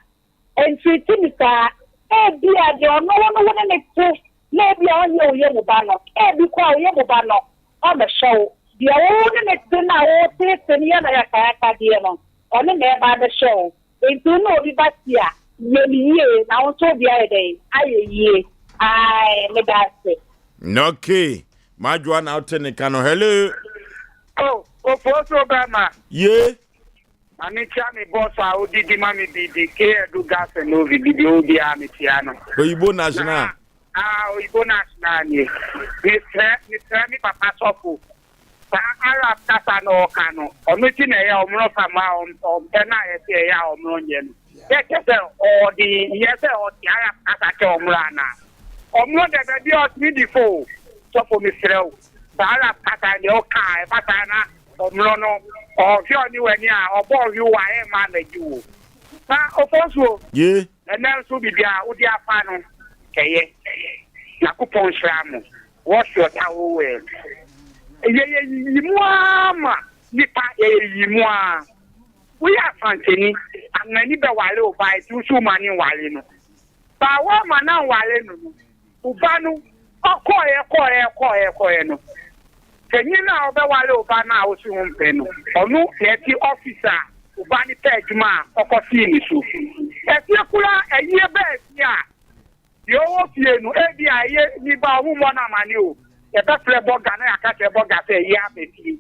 Ɛntreati no saa. Ebia deɛ ɔno wo no wo ne no te na ebia ɔnyɛ wo yam ba no, ebi koraa wo yam ba no ɔmmɛhwɛ wo. Deɛ wo ne no te no a woteetee no yɛ no ayakayakadeɛ no, ɔno na ɛreba abɛhwɛ wo. Enti wo ne obi ba te a, yɛ no yie na wo nso wo deɛ ayɛ dɛn? Ayɛ yie. Ae, meda ase. Okay, Madwoa na wote ne ka no. Hello. Oh, ofosuo bɛrima. Ye. Ma me kyia me boss a odidi ma me biribi, K Adu Gas and Ovi, biribi ɔwɔ biara me kyia no. Oyibo National. Na ah Oyibo National nie. Me srɛ me srɛ me papa sɔfo, saa Arab kasa no ɔka no, ɔno ti na ɛyɛ ɔmono fa ma ɔmpɛ no a yɛse ɛyɛ a ɔmono nyɛ no. Yɛ kyɛ sɛ ɔde yɛ sɛ ɔte Arab kasa kyɛ ɔmono anaa? Ɔmono dɛ baabi a ɔtumi di fo o. Sɔfo me srɛ wo, saa Arab kasa deɛ ɔka a ɛba saa na Ɔmono no, ɔhwɛ ɔne w'ani a, ɔbɔ ɔhwe wo a, ɛmma ammɛgye wo. Na Ofonsuo, Ye. ɛnnɛ nso biribi a wode afa no, ɛyɛ. Nyakopɔn nhyira mo. Wash your towel well. Yɛyɛ yiyimu ara ma nipa, yɛyɛ yiyimu ara. Woyɛ Asanteni, Amani bɛware wo ba, nti wo nso woma no nware no. Ba woamma no anware no no, Wo ba no, ɔkɔeɛ kɔeɛ kɔeɛ kɔeɛ no, panyin no a ɔbɛware wo ba no a wose wompɛ no, ɔno na ɛte office a wo ba no pɛ adwuma a ɔkɔsee ne so. Ɛfie koraa ayie baa fie a, deɛ ɔwɔ fie no, ebia ɛyɛ ne ba a wɔmmɔ no amane o, yɛbɛfrɛ bɔga na yɛaka kyerɛ bɔga sɛ ayie aba fie.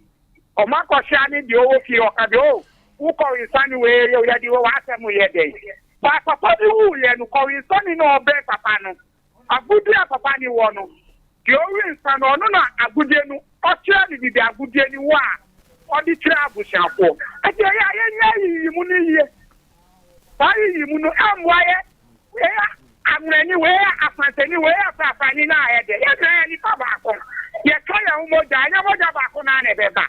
Wɔakɔhyia ne deɛ ɔwɔ fie, ɔka deɛ o, wo kɔwensane wei, yɛde w'asɛm yɛ dɛn? Ba papa bi wuiɛ no, kɔwensani na ɔbɛn papa no. Agodie a papa no wɔ no, deɛ ɔwe nsa no, ɔno na agodie no, ɔkyerɛ no biribi agodie no wɔ a, ɔde kyerɛ abusuafoɔ. Ɛnti ɛyɛ a yɛnyɛ ayiyimu no yie. Saa ayiyimu no ɛmmoa yɛ, wei yɛ Anwonani, wei yɛ Asanteni, wei yɛ Frafrani no a ɛyɛ dɛ. Yɛn nyinaa yɛ nipa baako. Yɛtɔ yɛn ho mogya, ɛnyɛ mogya baako no ara na ɛbɛba.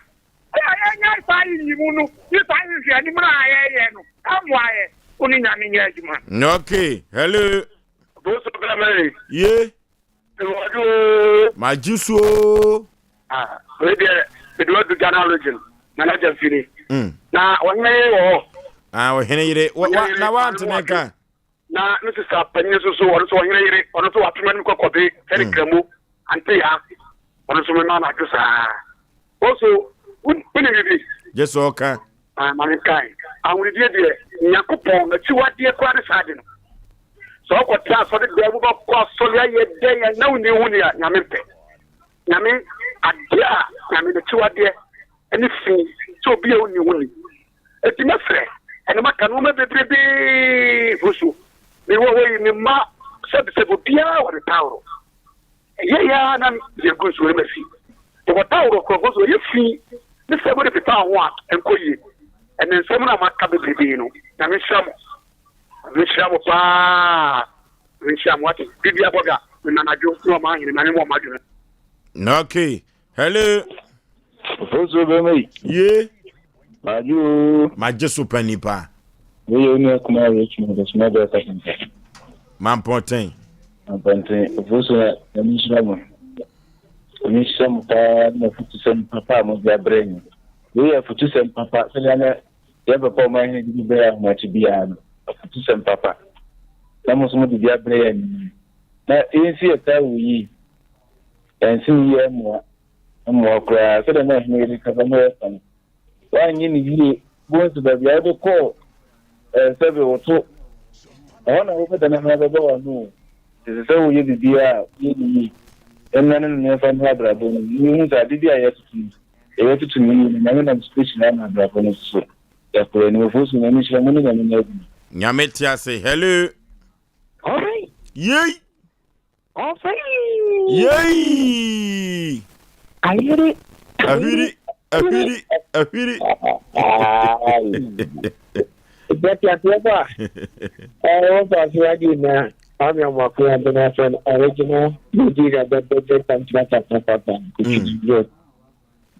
Ɛyɛ a yɛnyɛ saa ayiyimu no ne saa nhwehwɛanim no a yɛyɛ no, ɛmmoa yɛ. Wo ne Nyame nyɛ adwuma. Okay, hello. Boso bra Mary. Ye. Ewɔde oo. Magye so oo. Ah, wei deɛ mede wadu Ghana region, Nana Gyamfini. Mm. Na ɔhene yere wɔ hɔ. Ah, ɔhene yere. Wa, wa, na wantene nka. Na me sista panyin nso so, ɔno nso ɔhene yere, ɔno nso watoma no kɔkɔbe, sɛde mm. kramo, ante ya. Ɔno nso mema no adwo saa. Boso, wonim biribi? Gye sɛ ɔka. Ah, ma menkae. Ahonidie deɛ, Nyankopɔn n'akyiwadeɛ koraa ne saa ade no. Sɛ wokɔtena asɔre dan mu bɛkɔ asɔre ayɛ dɛn a na wonni ho ni a, Nyame mpɛ. Nyame, adeɛ a Nyame n'akyiwadeɛ ne fi sɛ obi a wonni ho ni. Enti mɛsrɛ, ɛna maka nnoɔma bebrebee ho so. Mewɔ hɔ yi, memma sɛbesɛbe obiara wɔ ne taworo. Ɛyɛe ara na yɛgu nsuo no ma fi. Yɛbɔ tawuro korɔnko so, ɛyɛ fi ne sɛ mode pepa ho a, ɛnkɔ yie. Ɛnɛ nsɛm no a maka bebrebe no, Nyame nhyira mo. Nyame nhyira mo paa. Nyame nhyira mo wate. Bibia bɔga, me nanadwo ne ɔma ahene, Nyame mo ɔma adwene. Okay. Hello. Ofosuo bɛma yi. Ye. Magye oo. Magye so pa nipa. Wei yɛ onua kumaa Richmond Osuma Bɛɛ Carpenter. Mampɔnten. Mampɔnten. Ofosuo na Nyame nhyira mo. Nyame nhyira mo paa ne afutusɛm papa a mode abrɛ yɛn. Wei yɛ afutusɛm papa sɛdeɛ na yɛn papa ɔman hene de bi brɛ ahomakye biara no. Afutusɛm papa. Na mo nso mode bi abrɛ yɛn. Na yɛnsi yɛ taa wɔ yie. Ɛnse yie mmoa mmoa koraa sɛdeɛ na ɔhene yere kasa na ɔreka no. Woanyɛ no yie, wobɛhu sɛ baabi a wode kɔɔ eh, sɛbe woto, ɛhɔ na wobɛdane ho abɛbɔ w'ano o. Ɛsɛ sɛ woyɛ biribiara a woyɛ no yie. Yɛmmra ne no na yɛmfa mmra abrabɔ no mu na yɛhu sɛ ade bi a yɛretoto no, yɛbɛtoto no yie na Nyame nam so bɛhyira ama abrabɔ no nso so. Yɛakɔ yɛn anim. Ofosu, Nyame nhyira mo ne Nyame nyɛ adwuma. Nyame te ase. Hello. Yei. Yei! Ahwiri. Ahwiri, ahwiri, ahwiri. Ìjẹ́ ti àti ẹ̀fọ́ a ẹ̀wọ̀n fà sí wájú náà. Kwame Amoako Abena from original Nigeria bɛbɛgye Kantina Papa Kutwi.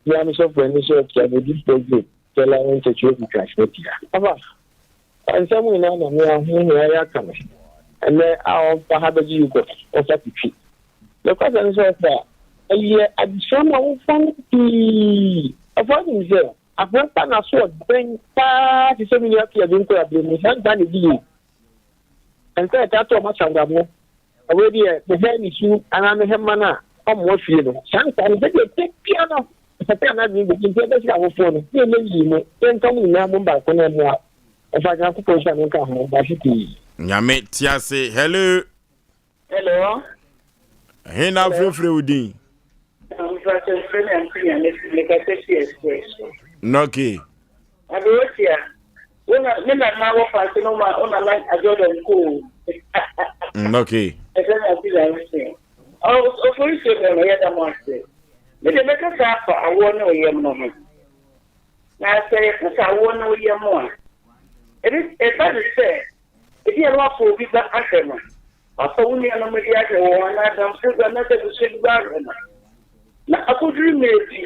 Bia me sɔfo ani sɛ ɔtia me di pɔgye tɛla ne nkyɛkyerɛ twitwa hyɛ tia. Aba nsɛm nyinaa na me ahohia yɛ aka me. Ɛnɛ a ɔmfa ha bɛgye yogurt ɔmfa twitwi. Nokwasɛm ne sɛ ɔfa ɛyɛ adesua ma wofa no pii. Ɔfa nim sɛ akora pa na so ɔdɛn paa te sɛ me nua pia bi nkora bere mu saa ntaa na ɛdi yie. Ɛnsɛ ɛtaa tɔ ɔma sangamo. Ɔwei deɛ mehwɛ ne su anaa mehwɛ mma no a ɔmmoa fie no. Saa ntaa no sɛdeɛ ɛtɛ bia no ɛsɛ anaa adwene bɛdi nti ɛbɛhyɛ awofoɔ no ne ɛnyɛ yii mu yɛnka mu nyinaa mmom baako na ɛmmoa. Ɔfa Nyankopɔn nhyira no nka ho. Dase pii. Nyame te ase. Hello. Hello. He na afrɛfrɛ wo din? Mfrɛ me Auntie Nyame mekasa fi Express so. Okay. Aberotia, wo na me nana wɔ faase no ma wo nana Jordan koo. Okay. Ɛfrɛ me Auntie Nyame se. Ofori se bɛn yɛ da mo ase. Me de mɛkasa afa awoɔ ne ɔyam no ho. Na sɛ yɛkasa awoɔ ne ɔyam a, ebi ɛba ne sɛ ebi a na wafa obi ba ahwɛ no. Wafa wo nuanom de ahwɛ wɔn anaa adamfo bi anaasɛ abusua bi ba ahwɛ no. Na akoduru mmerɛ bi,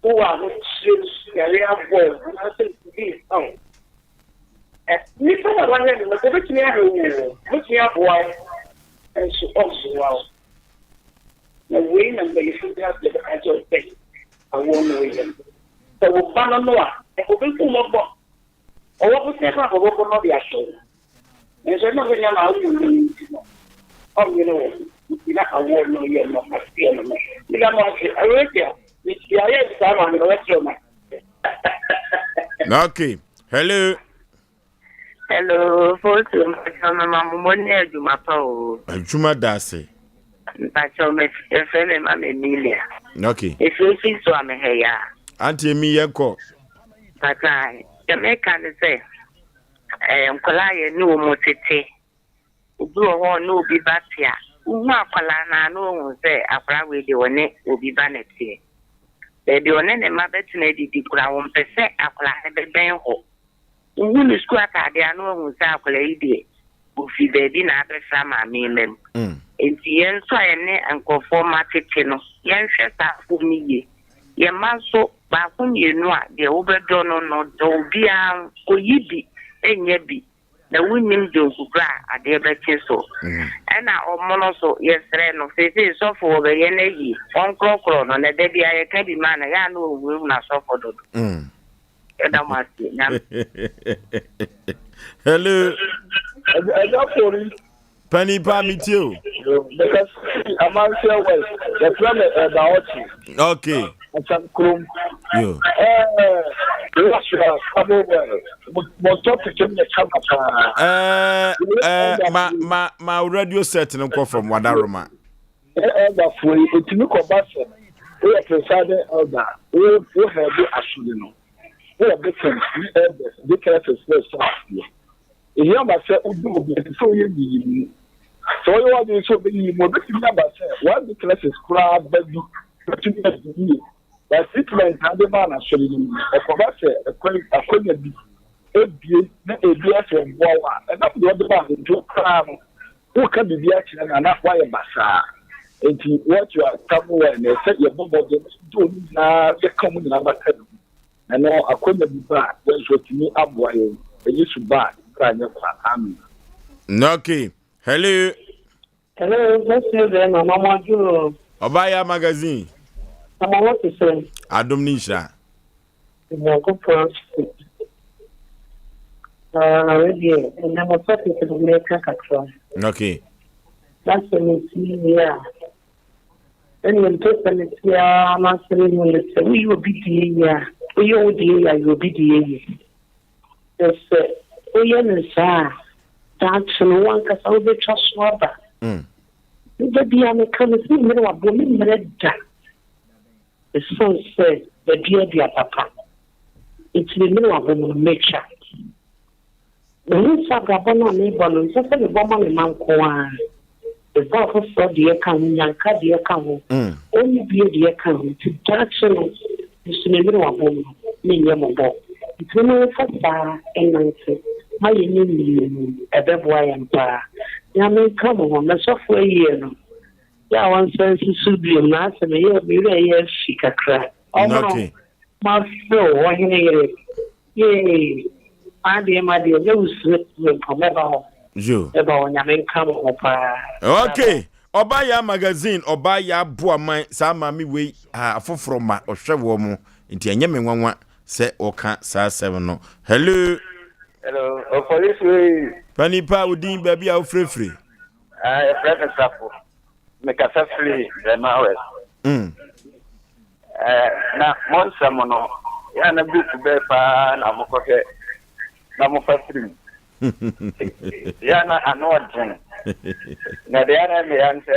wowɔ ahokyerɛ mu, yare abɔ wo anaasɛ biribi reha wo. Ɛ, nipa no a wahwɛ no no, obetumi ahwɛ wo o, obetumi aboa wo, nso ɔmmoa wo. Na wei na mpanyinfo gyina so de bɛka kyerɛ wo sɛ awoɔ no woyɛ no. Sɛ wo ba no no a, obehu mmɔbɔ. Ɔwɔ bosea koraa a ɔbɛbɔ no de ahyɛ wo. Nanso ɛnam sɛ nneɛma a woyɛ no nti no, ɔnnwene wo ho nti na awoɔ no yɛ no aseɛ no no. Meda mo ase. Awerɛtia, mehyia yɛ saa maame no, wɔkyerɛ ma. Okay. Hello. Hello, Fosu, mpakyɛw mema mo mo ne adwuma pa o. Adwuma da ase. Mpakyɛw me yɛfrɛ me Mama Emilia. Okay. Efie fi so a mehɛ ya. Auntie Emi yɛn kɔ. Mpakyɛw deɛ meka ne sɛ ɛɛ nkwadaa yɛ ne wɔn tete. Obi wɔ hɔ ɔne obi ba te a, wohu akwadaa no a na wohu sɛ akwadaa wei deɛ ɔne obi ba na ɛteɛ. Baabi ɔne ne mma bɛtena adidi koraa wɔmpɛ sɛ akwadaa no bɛbɛn hɔ. Wohu ne sukuu ataadeɛ a na woahu sɛ akwadaa yi deɛ ɔfiri baabi na abɛsra maame yi mma mu. Enti yɛn nso a yɛne nkurɔfoɔ mma tete no, yɛnhwɛ saa afoɔ no yie. Yɛn mma nso, baako mmienu a, deɛ wobɛdɔ no no, dɔ obiara, nkɔyi bi nnya bi, na wonnim dwonku korɔ a adeɛ bɛkye so. Ɛna ɔmono nso, yɛsrɛ no, seesei sɔfo wɔbɛyɛ no ayie, ɔnkorɔkorɔ no, na da biara yɛka bi ma no, ɛyɛ a na ɔhunahuna sɔfo dodo. Yɛda mo ase. Nyame. Hello. Ɛgya Fori. Pani pa mi tie o. Meka si Amanseɛ West. Yɛfrɛ me Ɛda Ɔkye. Okay. Asan kurom. Yo. Ɛɛ Russia Commonwealth. Mo topic no yɛ kama paa. Ɛɛ ɛɛ ma ma ma radio set no nkɔ fam wadaroma. Yɛ elderfoɔ yi, ɛtumi kɔba sɛ woyɛ presiding elder a, wo wo headi asɔre no, wowɔ deacons ne elders, deaconesses na ɛhyɛ aseɛ. Ɛhia ma sɛ wodi obi, ɛsɛ sɛ woyɛ nyiyimu. Sɛ woyɛ w'adwene sɛ wobɛyiyi mu a, ɛbɛtumi aba sɛ one deaconesses koraa ba bi bɛtumi adi yie. But treatment a wode maa no asɔre no mu no, ɛkɔba sɛ ɛkwan akwanya bi ebie na ebi asɛ ɔboa wo a, ɛnam deɛ ɔde maa no nti wo koraa no, Woreka biribi akyerɛ no a, na woayɛ basaa. Enti what you are coming well no, ɛsɛ yɛbɔ mmɔden na yɛde wɔn nyinaa, yɛka wɔn nyinaa bata yɛn ho. Ɛno, akwannya bi ba a, yɛn nso atumi aboa yɛn. Ɛyɛ su ba a, yɛn bra nyɛ kwa. Amen. Okay. Hello. Hello, Mɛsrɛ bɛrima, ma mo adwo o. Ɔbaa magazine. Na mo ho te sɛn? Adom ne nhyira. Onyankopɔn ase. Ah, wei deɛ, ɛnɛ mo topic no mɛka kakra. Okay. Na sɛ metie wie a, ɛnna mpɛ sɛ metie ara m'asɛm mu ne sɛ woyɛ obi deɛ yie a, woyɛ wo deɛ yie a, yɛ obi deɛ yie. Na sɛ woyɛ no saa a, daakye no wo ankasa wobɛtwa so aba. Me da biara meka me sɛ mmerɛ wabɔ me mmerɛ da. Esiane sɛ madua dua papa nti, me menewa bɔ mu no, mɛtwa. Mahu sɛ abrabɔ no a merebɔ no, ɛnsɛ sɛ mebɔ ma me mma nko ara. Mebɔ afoforɔ deɛ ka ho, nnyanka deɛ ka ho, onnibie deɛ ka ho, nti daakye no, me nso me menewa bɔ mu no, menyɛ mmɔbɔ. Nti momma yɛmfa saa nnante ma yɛnyɛ nnianim, ɛbɛboa yɛn paa. Nyame nka mo ho. Me sɔfo ayie no, yɛ a wɔnsan nsi so biom na asɛ me yɛ me werɛ yɛ afi kakra. Ɔmo no, mafrɛ wo ɔhene yere. Yay! M'adeɛ m'adeɛ nyɛ wo suro me mpo mɛba hɔ. Yo. Mɛba hɔ Nyame nka mo ho paa. Okay. Ɔbaa Yaa Magazine, Ɔbaa Yaa Boaman, saa maame wei ah, afoforɔ ma ɔhwɛ wɔn mo, nti ɛnyɛ me nwanwa sɛ ɔka saa asɛm no. Hello. Hello, ɔpolisi wei. Pani pa wo din baabi a wofirefiri. Ah, yɛfrɛ me Safo. Mekasa firi Brɛma West. Eh, na mo nsɛm no, yɛ na book bɛɛ paa na mokɔhwɛ na mofa firi mu. Yɛ na ano ɔden. Na deɛ na ɛmɛ ya sɛ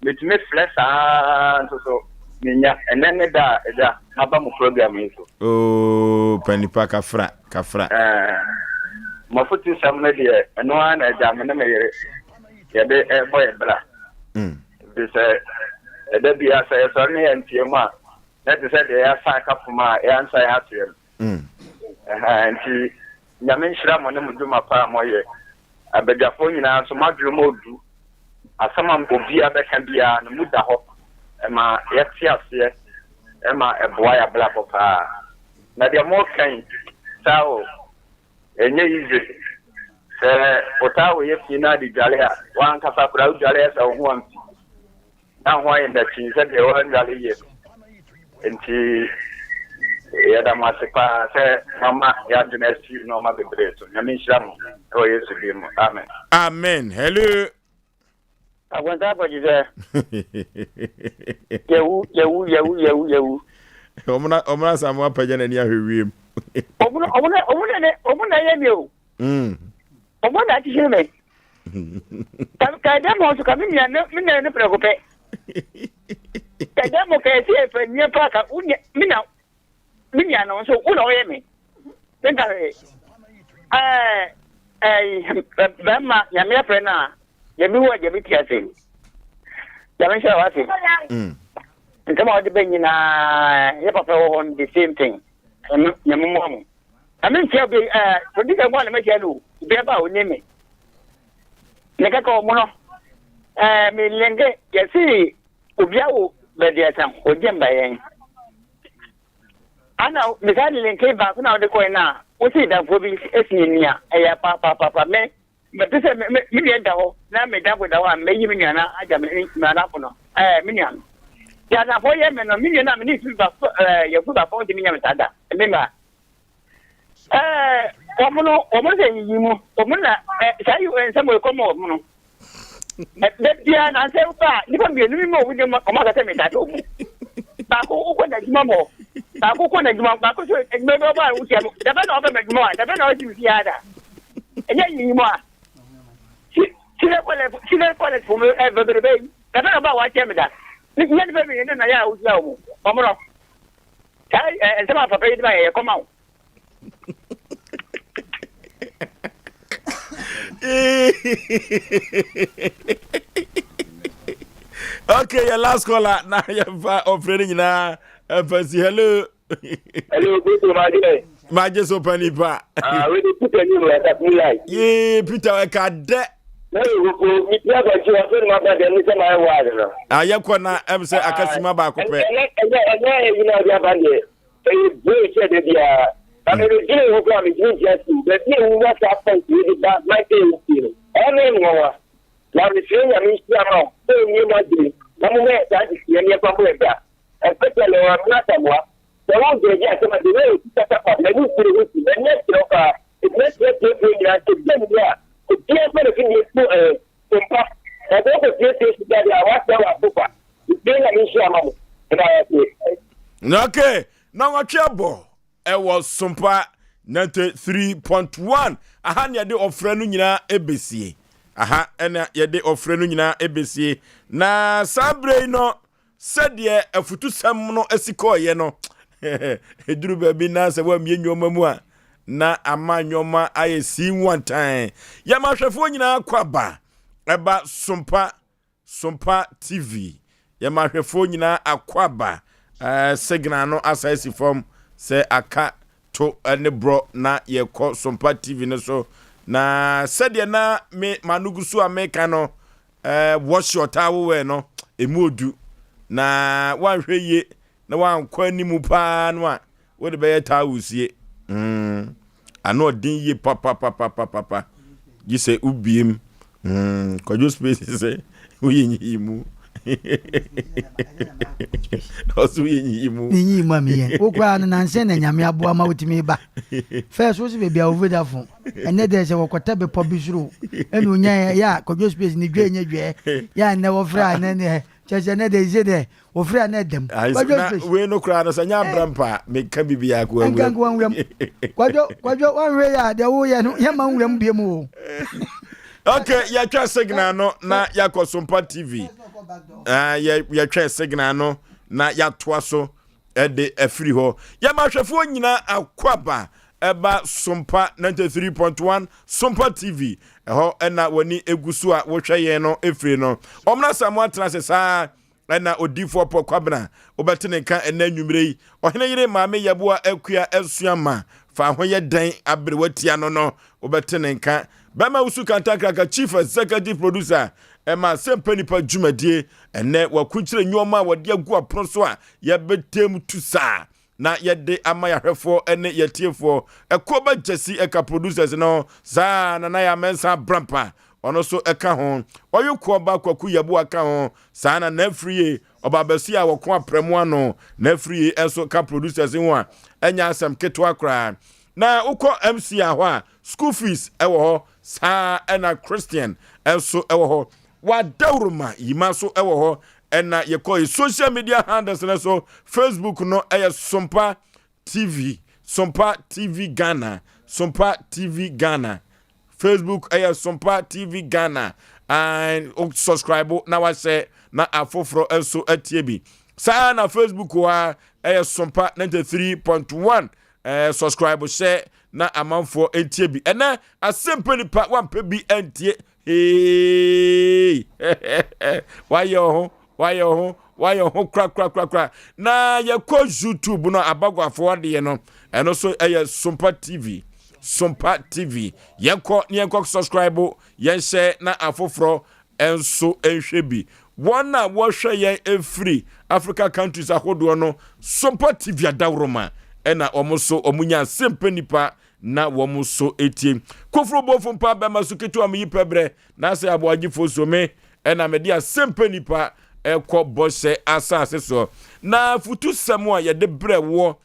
metumi frɛ saa nso so menya ɛnɛ ne da a ɛgya maba mo program yi so. Oo, panipa kafra, kafra. Eh, mafotusɛm no deɛ ɛno ara na agya me ne me yere yɛde ɛbɔ yɛ bra. Ɛfiri sɛ ɛda biara sɛ yɛsɔre ne yɛnteɛ mu a, na ɛte sɛ deɛ yɛasan aka poma a yɛansan asoɛ no. Ɛhaa, nti Nyame nhyira mo ne mo dwuma pa a moyɛ. Abadwafoɔ nyinaa nso moadwene mu ɔdu. Asɛm a obiara bɛka biara no mu da hɔ. Ɛma yɛte aseɛ, ɛma ɛboa yɛabrabɔ paa. Na deɛ moreka yi, saa o, Ɛnyɛ easy. Sɛ wo towel yɛ fi na ade dware a, w'ankasa koraa wodware a sɛ wo ho amfi na ho ayɛ nnakyin sɛdeɛ woannware yie no. Nti yɛda mo ase paa sɛ moama yɛadwene asi nnoɔma bebree so. Nyame nhyira mo wɔ Yesu din mu. Amen. Amen. Hello. Akwanta akɔgye sɛ yɛwu yɛwu yɛwu yɛwu yɛwu. Ɔmo na ɔmo na Samu apagya n'ani ahwɛ wiem. Ɔmo na ɔmo na ɔmo na ɔmo na ɛyɛ mi o. Ɔmo na akyekyere mi. Ka ka ɛdɛ mo nso ka mi nua ne mi nua ne prɛko pɛ. Ka ɛdɛ mo ka ɛsi ɛfɛ nyɛ pa ka wo nua mi na me nua no nso wo na ɔyɛ me menka hwee ɛɛ ɛɛ bɛrima nyame afrɛ no a nyame wu a nyame te ase nyame nhyɛ wo ase mm. nsɛm a wɔde bɛ nyinaa yɛ papa wɔ hɔ no the same thing nyame mmoa mu na menkyia obi ɛɛ producer mu a na mɛkyia no obi aba a ɔnim me ne kaka ɔmo no ɛɛ melenge yɛse obi awo bɛdeɛsa ɔgye mba yɛn Ana mesaa de lenke baako na wode kɔe no a wosii danfoɔ bi si nea ɛyɛ papaapapa me mepɛ sɛ me me nua da hɔ na me danfo da hɔ a mɛyi me nua no agya me nua no ɛɛ me nua no deɛ adanfoɔ yɛ me no me nua no a me ne fi baako ɛɛ yɛfu baako ntumi nyɛ me saa da me ma Ɛɛ, wɔn no, wɔn sɛ yiyi mu, wɔn na ɛ saa yi nsɛm wɔ kɔm wɔn no. Ɛbɛ biara na nsɛ ba nipa mmienu mi mu wɔn gyina wɔn akasɛ mi taata wɔn. Baako wokɔ n'adwuma mu, baako kɔ n'adwuma, baako so adwuma bi ɔbɔ a wotia mu. Dabɛ na ɔbɛ m'adwuma wa, dabɛ na ɔsi mi fie ada. Ɛnyɛ yiyi mu a. Sile kɔlɛ sile kɔlɛ fo mi ɛ bebrebe yi, dabɛ na ɔba wa kyɛ mi da. Nyɛ nipa mmienu na yɛ a wotia wɔn, wɔn no. Saa ɛ nsɛm a papa yi de ma yɛ yɛ kɔma wo. Okay, your last caller. Na yɛmfa ɔfrɛ no nyinaa ɛmfa si hello. Hello, good to my dear. Magye so pa nipa. Ah, we dey Peter ni mo ata fi lai. Yee, Peter ɛka dɛ. Na yɛ koko mi ti akɔkye wa fɛn ma ba dɛ mi sɛ ma yɛ wa no. Ayɛ kɔ na ɛm sɛ akasima baako pɛ. Ɛnyɛ ɛnyɛ ɛnyɛ ɛyi na ɔde aba deɛ ɛyɛ bue sɛ de biara. Na mi de gyina ho kora mi gyina ntia si baabi a wuwa saa pɔnk yi de ba Michael yi ti no ɛyɛ mi nwanwa. Na mi fie nyame nhyira ma wo sɛ omie mu adwene na mo mɛ saa de sie ne ɛfa mo ɛda especially ɔmo asamoa sɛ wo gyina gye asɛm a de wei esi kasa fa m'ani nkyerɛ ho si m'ani akyerɛ wo paa. Ɛtumi atiatia fie nyinaa sɛ bia nni a obiara mfa ne fidie to ɛɛ mpa na sɛ wokɔ siesie sika deɛ a woasɛe w'aso kwa. Nti Nyame nhyira ma mo. Meda wo ase. Okay, na wɔtwe abɔ ɛwɔ Sompa 93.1 aha na yɛde ɔfrɛ no nyinaa ɛbɛsie aha ɛna yɛde ɔfrɛ no nyinaa ɛbɛsie na saa berɛ yi no Sɛdeɛ afutusɛm no si kɔeɛ no, ɛduru baabi na sɛ woammie nneɛma mu a, na ama nneɛma ayɛ sii nwantan. Yɛma ahwɛfoɔ nyinaa kɔ aba ɛba Sompa Sompa TV. Yɛma ahwɛfoɔ nyinaa akɔ aba ɛɛ signal no asa asi fam sɛ aka to ne borɔ na yɛkɔ Sompa TV no so. Na sɛdeɛ na me m'ano gu so a meka no, eh, wash your towel well no, ɛmu odu. Na woanhwɛ yie na woankɔ anim paa no a, wode bɛyɛ towel sie. Mm. Ano ɔden yie papapapapapa. Gye sɛ wobiem. Mm. Kwadwo space sɛ woyɛ nyiyi mu. Ɔsɛ woyɛ nyiyi mu. Ne nyiyi mu a meyɛ. Wo koraa no nansɛ na Nyame aboa ma wotumi ba. First wo se baabi a wo Vodafone. Ɛnɛ deɛ sɛ wɔkɔtɛ bepɔ bi soro ɛna onya yɛ a Kwadwo space ne dwɛ nyɛ dwɛ. Yɛ a nnɛ wɔfrɛ a nnɛ deɛ kyerɛ sɛ nnɛ deɛ ɛsɛ deɛ Ofiri a na ɛda mu. Kwadwo space. Wei no koraa no sɛ nyɛ abra mpa a meka biribiara ko awuram. Nka nko awuram. Kwadwo kwadwo wanhwɛ yɛ a deɛ woyɛ no yɛma nwura mu bie mu o. Okay, yɛtwa signal no na yɛakɔ Sompa TV. Uh, yɛtwa signal no na yɛatoa so de afiri hɔ. Yɛma ahwɛfoɔ nyinaa akwaba ɛba Sompa 93.1 Sompa TV. Ɛhɔ ɛna w'ani egu so a wohwɛ yɛn no efiri no. Ɔmena Samoa tena ase saa Ɛna Odiyifoɔ Paul Kwabena, wobɛte ne nka ɛnnɛ anwumerɛ yi. Ɔhene yere Maame Yeboah Akua Asuama, fa ho yɛ dɛn aberewa tia no no, wobɛte ne nka. Bɛma Wusu Kantankraka, Chief Executive Producer, ɛma Asɛmpa Nipa dwumadie. Ɛnnɛ wakunkyire nnoɔma a wɔde agu apono so a yɛbɛtɛm tu saa na yɛde ama yɛahwɛfoɔ ne yɛtiefoɔ. Ɛkoɔ ba Gyasi ɛka producers no saa Nana Yaa Mensah Abrampa ɔno nso ɛka ho. Ɔyo koɔ ba Kwaku Yeboah ka ho saa na Nafiriye Ɔbabɛsi a wɔko aprɛmo ano Nafiriye nso ka producers ho a ɛnyɛ asɛm ketewa koraa. Na wokɔ MCR hɔ a school fees ɛwɔ hɔ saa ɛna Christian nso ɛwɔ hɔ. Wadawuruma Yima nso ɛwɔ hɔ ɛna yɛkɔ yɛ social media handles no so Facebook no ɛyɛ Sompa TV Sompa TV Ghana Sompa TV Ghana Facebook ɛyɛ Sompa TV Ghana and subscribe na wahyɛ na afoforɔ nso atie bi saa na Facebook hɔ a ɛyɛ Sompa 93.1 ɛɛ subscribe hyɛ na amanfoɔ ntie bi ɛnɛ asɛmpɛ nipa wampɛ bi ntie Hey! Wayɛ ho, wayɛ ho, wayɛ ho korakorakorakora. Na yɛkɔ YouTube no abaguafoɔ adeɛ no, ɛno nso ɛyɛ Sompa TV. Sompa TV. Yɛnkɔ ne yɛnkɔ subscribe, yɛnhyɛ na afoforɔ nso nhwɛ bi. Wɔn a wɔhwɛ yɛn ɛfiri Africa countries ahodoɔ no, Sompa TV adaworoma ɛna wɔn nso wɔn nya asɛmpa nipa na wɔn so etie. Koforo bofo mpa bɛma so ketewa meyi pɛ brɛ na sɛ aboagyefo so me ɛna mede asɛmpa nipa ɛkɔ bɔhyɛ asase soɔ. Na futusɛm a yɛde brɛ woɔ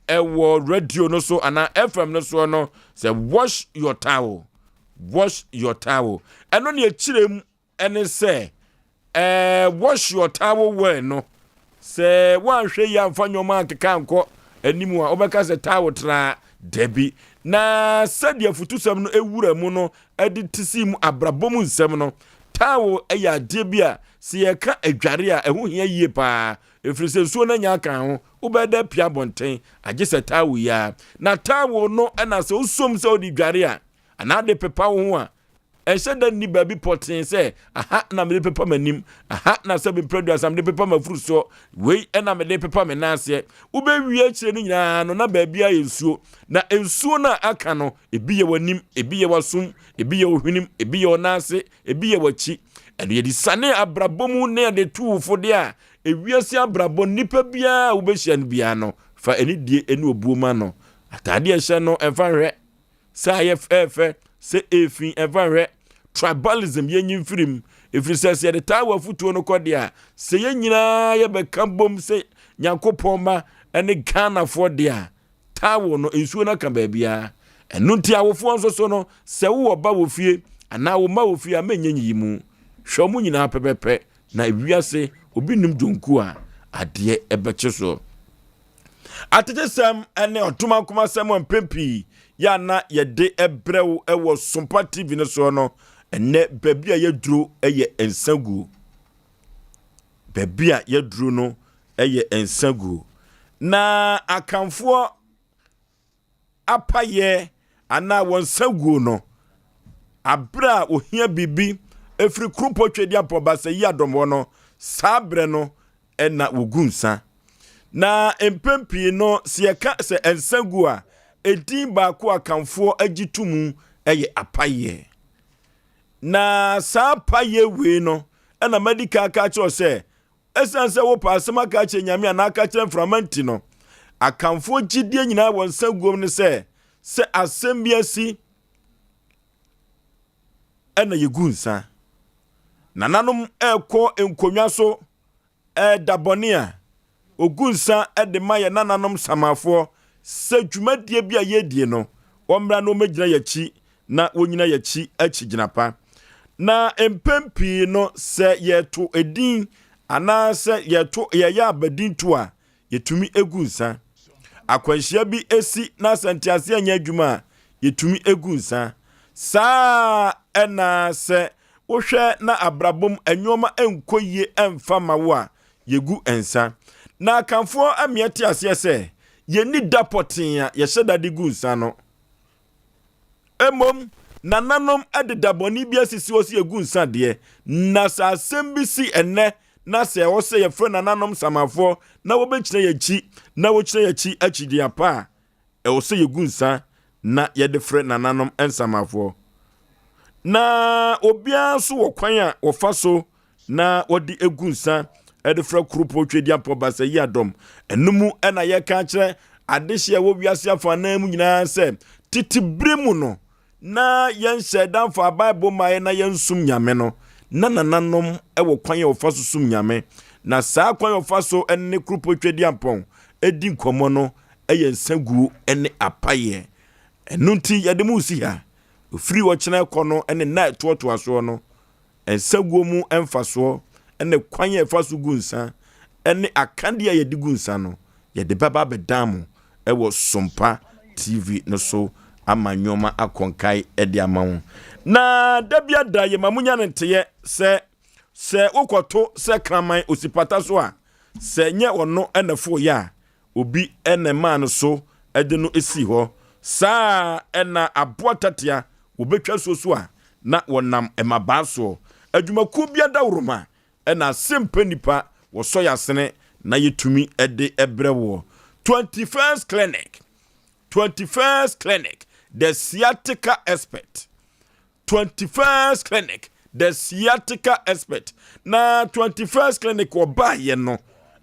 ɛwɔ radio no so anaa FM no soɔ no sɛ wash your towel, wash your towel. Ɛno ne akyire mu Ɛne sɛ, ɛɛ, wash your towel well no, sɛ woanhwɛ yie amfa nneɛma ankeka ankɔ anim a, wobɛka sɛ towel traa. Dabi. Na sɛdeɛ afutusɛm no wura mu no de te sii mu abrabɔ mu nsɛm no, towel yɛ adeɛ bi a sɛ yɛka adware a, ɛho hia yie paa, ɛfiri sɛ nsuo no anya aka ho, wobɛyɛ dɛ apue abɔnten, agye sɛ towel yi ara. Na towel no na sɛ wosom sɛ wode dware a, anaa de pepa wo ho a, Ɛnhyɛ da nni baabi pɔtee sɛ, aha na mede pepa m'anim, aha na sɛ mprɛduasa mede pepa m'afuru soɔ, wei na mede pepa me nan aseɛ. Wobɛwie akyire no nyinaa no na baabi ayɛ nsuo. Na nsuo no a aka no, ebi yɛ w'anim, ebi yɛ w'asom, ebi yɛ wo hwenem, ebi yɛ wo nan ase, ebi yɛ w'akyi. Ɛno yɛde siane abrabɔ mu na yɛde tu wo fo deɛ a, ewiase abrabɔ nnipa biara a wobɛhyia no biara no, fa anidie ne obuo ma no. Ataadeɛ ɛhyɛ no, ɛmfa nhwɛ. Sɛ ayɛ fɛɛfɛ, sɛ efi, ɛmfa nhwɛ. Tribalism, yɛnyi mfiri mu. Ɛfiri sɛ, sɛ yɛde taa wɔ afotuo no kɔ deɛ a, sɛ yɛn nyinaa yɛbɛka bom sɛ Nyankopɔn mma ne Ghanafoɔ deɛ a, towel no, nsuo no aka baabiara. Ɛno nti awofoɔ nso so no, sɛ wowɔ ba wɔ fie anaa wo mma wɔ fie a, mɛnyɛ nyiyimu. Hwɛ wɔn nyinaa pɛpɛpɛ, na ewiase obi nnim dwonku a adeɛ ɛbɛkye soɔ. Atetesɛm ne ɔtomankomasɛm a mpɛn pii yɛ a na yɛde brɛ wo wɔ Sompa TV no soɔ no, ɛnnɛ baabi a yɛaduro yɛ nsaguo. Baabi a yɛaduro no yɛ nsaguo. Na Akanfoɔ apayɛ anaa wɔn nsaguo no, aberɛ a wɔhia biribi ɛfiri Kuropɔ Twedeampɔ Basayi Adɔm hɔ no, saa berɛ no na wɔgu nsa. Na mpɛn pii no, sɛ yɛka sɛ nsa gu a, edin baako a Akanfoɔ gye to mu yɛ apayeɛ. Na saa apayeɛ wei no ɛna madi kan aka akyerɛ sɛ ɛsiane sɛ wopɛ asɛm aka akyerɛ Nyame anaa aka akyerɛ mframa nti no, Akanfoɔ gyidie nyinaa wɔ nsa guom ne sɛ, sɛ asɛm bi asi ɛna yɛgu nsa. Nananom ɛrekɔ nkonnwa so ɛda bɔne a, ɔgu nsa de ma yɛn nananom Samafoɔ sɛ dwumadie bi a yɛredie no, wɔmmra na wɔmmɛgyina yɛn akyi na wɔnyina yɛn akyi akyigyina pa. Na mpɛn pii no, sɛ yɛreto edin anaasɛ yɛto yɛyɛ abadinto a, yɛtumi gu nsa. Akwanhyia bi si na sɛ nteaseɛ nyɛ adwuma a, yɛtumi gu nsa. Saa ara na sɛ wohwɛ na abrabɔ mu nneɛma nkɔ yie mfa ma wo a, yɛgu nsa. Na Akanfoɔ mmea te aseɛ sɛ yɛnni da pɔtee a yɛhyɛ da de gu nsa no. Mmom, nananom de da bɔne bi asisi hɔ sɛ yɛgu nsa deɛ, na sɛ asɛm bi si ɛnnɛ na sɛ ɛwɔ sɛ yɛfrɛ nananom samafoɔ na wɔbɛgyina yɛn akyi na wɔgyina yɛn akyi akyidua pa a, ɛwɔ sɛ yɛgu nsa na yɛde frɛ nananom nsamafoɔ. Na obiara nso wɔ kwan a wɔfa so na wɔde gu nsa de frɛ kuropɔn Tweduampɔn Basayi Adɔm. Ɛno mu na yɛka akyerɛ adehye a ɛwɔ wiase afanan mu nyinaa sɛ tete bere mu no na yɛnhyɛ da mfa Bible mmaeɛ na yɛnsom Nyame no, na nananom wɔ kwan a wɔfa so som Nyame. Na saa kwan a wɔfa so ne kuropɔn Tweduampɔn di nkɔmmɔ no yɛ nsaguo ne apaeɛ. Ɛno nti yɛde mo resi ha. Ɛfiri ɔkyena rekɔ no ne nna a ɛtoatoa soɔ no, Nsaguo mu mfasoɔ ne kwan a yɛfa so gu nsa ne akadeɛ a yɛde gu nsa no, yɛde bɛba abɛdan mo wɔ Sompa TV no so ama nneɛma akɔ nkae de ama wo. Na da bi ada yɛma mo nya no nteyɛ sɛ sɛ wokɔto sɛ kraman osipata so a, sɛ nyɛ ɔno na ɛfooyɛ a, Obi na ɛmaa no so de no sii hɔ. Saa ara na aboa tatea wɔbɛtwa suo so a, na wɔnam mmabaa soɔ. Adwumakuo bi adaworoma na ase mpɛ nnipa, wɔsɔ yɛn asene na yɛtumi de brɛ woɔ. 21st Clinic, 21st Clinic, the sciatica expert. 21st Clinic, the sciatica expert. Na 21st Clinic wɔbaeɛ no,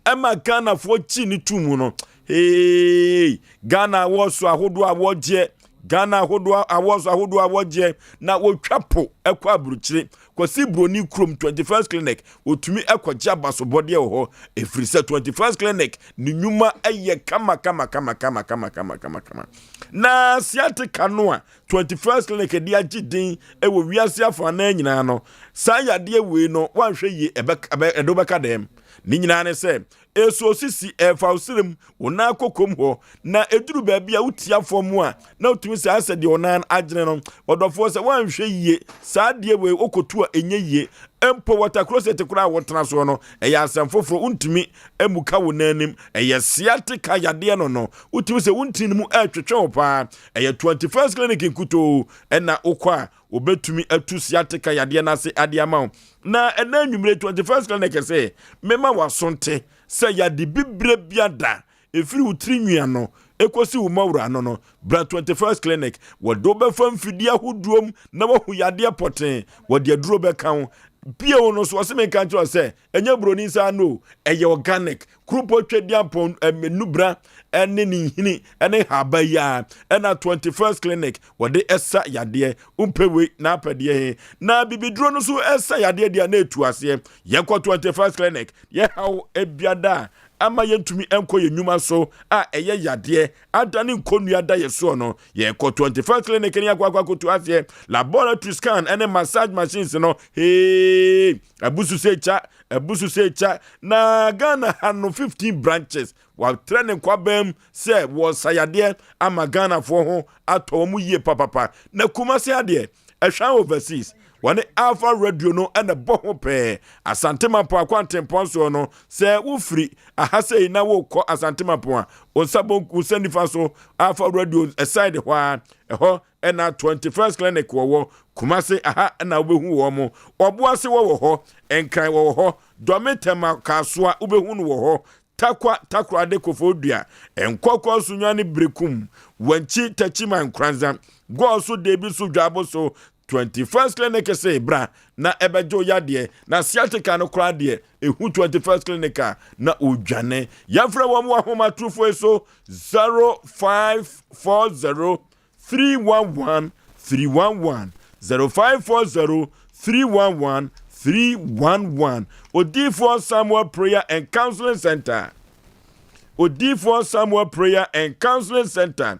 ɛma Ghanafoɔ gye ne to mu no. Hey, Ghana awɔso ahodoɔ a wɔgyeɛ, Ghana ahodoɔ awɔso ahodoɔ a wɔgyeɛ, na wɔtwa po ɛkɔ aburukyire kɔsi Buroni kurom 21st Clinic, wɔtumi ɛkɔgye abasobɔdeɛ wɔ hɔ, ɛfiri sɛ 21st Clinic ne nnwuma ɛyɛ kama kama kama kama kama kama kama kama. Na sciatica no a 21st Clinic de agye din wɔ wiase afanan nyinaa no, saa yadeɛ wei no, woanhwɛ yie ɛde wobɛka dɛm. Ne nyinaa ne sɛ, ɛso sisi ɛfa wo serem, wo nan kokom hɔ, na ɛduru baabi a wotia fam a, na wotumi sɛ asɛ deɛ wo nan agyene no. Ɔdɔfoɔ sɛ woanhwɛ yie, saa adeɛ wei wokɔtu a ɛnyɛ yie. Mpo water closet koraa a wotena soɔ no, ɛyɛ asɛm foforɔ, wontumi mmuka wo nan anim. Ɛyɛ sciatica yadeɛ no no, wotumi sɛ wo ntini mu ɛretwetwe wo paa. Ɛyɛ 21st Clinic nkutoo na wokɔ a wɔbɛtumi atu sciatica yadeɛ no ase ade ama wo. Na ɛnɛ anwummere 21st Clinic se mema w'aso nte sɛ yade bibire biada ɛfiri wo tiri nwi ano ɛkɔsi wo mmɔwura ano no, bra 21st Clinic. Wɔde wo bɛfa mfidie ahodoɔ mu na wahu yadeɛ pɔtee. Wɔde aduro bɛka wo. Bio no so wɔse menka nkyerɛ wo sɛ ɛnyɛ buroni nsa ano o, ɛyɛ organic. Kuropɔn Tweduampɔn nnubra ne ne nhini ne nhaba yi a ɛna 21st Clinic wɔde ɛsa yadeɛ. Wompɛ wei na apɛ deɛ he. Na bibiduro no so ɛsa yadeɛ deɛ na ɛtu aseɛ. Yɛkɔ 21st Clinic, yɛhaw biada a ama yɛntumi nkɔ yɛn nnwuma so a ɛyɛ yadeɛ adane nkonnua da yɛ soɔ no, yɛkɔ 21st Clinic ne yɛakɔ akɔ akɔtu aseɛ. Laboratory scan ne massage machines no, hee, abusu sɛ kya Abusu sɛ kya na Ghana ha no 15 branches watrɛ ne nkwabaa mu sɛ wɔsa yadeɛ ama Ghanafoɔ ho atɔ wɔn yie papapa. Na Kumasi adeɛ ɛhwan overseas wɔne Alpha Radio no na ɛbɔ ho pɛɛ. Asante Mampɔn akwantempɔn soɔ no sɛ wofiri aha sei na wokɔ Asante Mampɔn a wo nsa bonku wo nsa nifa so Alpha Radio side hɔ a ɛhɔ Ɛna 21st Clinic wɔwɔ Kumase aha na wobɛhu wɔn mo. Ɔboase wɔwɔ hɔ, Nkran wɔwɔ hɔ, Dɔme Tɛma Kasoa wobɛhu no wɔ hɔ, Takwa Takorade Koforidua, Nkɔkɔ Sunyani Berekum. Wankyi Techiman Nkoranza Gɔɔ so Debi so Dwabo so 21st Clinic se bra na ɛbɛgye wo yadeɛ na sciatica no koraa deɛ ɛhu 21st Clinic a na ɔdwane. Yɛmfrɛ wɔn wɔ ahomatorofoɔ yi so 0540 311 311 0540 311 311 Odiyifoɔ Samuel Prayer and Counseling Center Odiyifoɔ Samuel Prayer and Counseling Center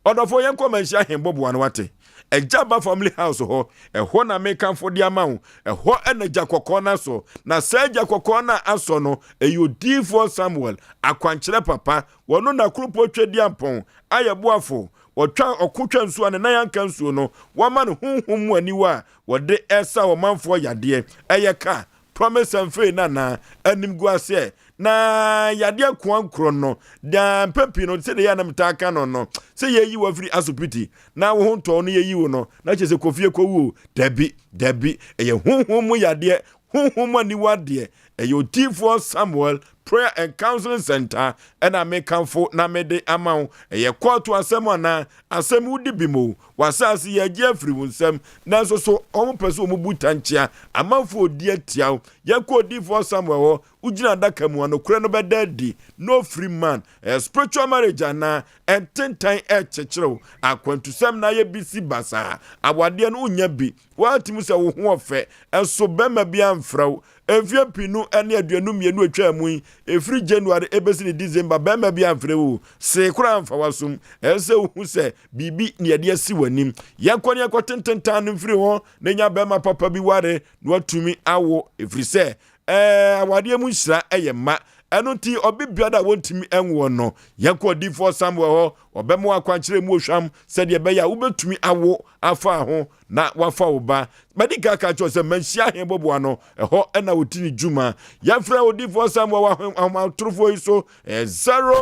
Ɔdɔfoɔ yɛnkɔ manhyia ahemboboa no wate Agya ba family house hɔ ɛhɔ na mekamfo de ama wo ɛhɔ ɛna gya kɔkɔɔ no asɔ na saa gya kɔkɔɔ no a asɔ no ɛyɛ Odiyifoɔ Samuel akwankyerɛ papa wɔno na kuropɔ Tweduampɔn ayɛ boafo Wɔtwa ɔko twa nsuo a ne nan anka nsuo no, wɔama no honhom mu aniwa a wɔde resa ɔmanfoɔ yadeɛ. Ɛyɛ ka, promise and fail no anaa? Animguaseɛ. Na yadeɛ koa nkorɔ no, daa mpɛn pii no, sɛdeɛ yɛ a na metaa ka no no, sɛ yɛyi wo afiri asopiti na wo ho ntɔ wo no yɛyi wo no, na kyerɛ sɛ kɔ fie kɔwu o. Dabi, dabi, ɛyɛ honhom mu yadeɛ, honhom mu aniwa deɛ. Ɛyɛ Odiyifoɔ Samuel Prayer and Counseling Center ɛna mekamfo na mede ama wo. Ɛyɛ kɔɔto asɛm anaa? Asɛm wodi bem o. W'asaase yɛagye afiri wo nsam. Nanso so wɔn pɛ sɛ wɔn bu tankyea? Amanfoɔ redi atia wo. Yɛnkɔ Odiyifoɔ Samuel hɔ. Wogyina adaka mu a, nokorɛ no bɛda adi. No free man. Ɛyɛ spiritual marriage anaa? Ntentan ɛrekyekyere wo. Akwantusɛm na ayɛ bisi basaa. Awadeɛ no wonnya bi. Woatumi sɛ wo ho ɔfɛ, nso bɛrima bi amfrɛ wo. Mfeɛ mpenu ne 52 a ɛtwaa mu yi, ɛfiri January ɛbɛsi ne December, bɛrima bi amfrɛ wo. See koraa amfa w'asom. Ɛsɛ sɛ wohu sɛ biribi na yɛde asi w'anim. Yɛnkɔ ne yɛnkɔte ntentan no mfiri ho na nya bɛrima papa bi ware na watumi awo, ɛfiri sɛ ɛɛ awadeɛ mu nhyira yɛ mma. Ɛno nti, ɔbe biara a wɔntumi nwoɔ no, yɛnkɔ odiyifoɔ Samuel hɔ, ɔbɛma wo akwankyerɛ mu ohwam sɛdeɛ ɛbɛyɛ a wobɛtumi awo afa ho na wafa wo ba. Madi kan aka akyerɛ wo sɛ manhyia ahe bɔboa no, ɛhɔ na wɔdi ne dwuma. Yɛmfrɛ odiyifoɔ Samuel wɔ ahomatorofoɔ yi so, ɛyɛ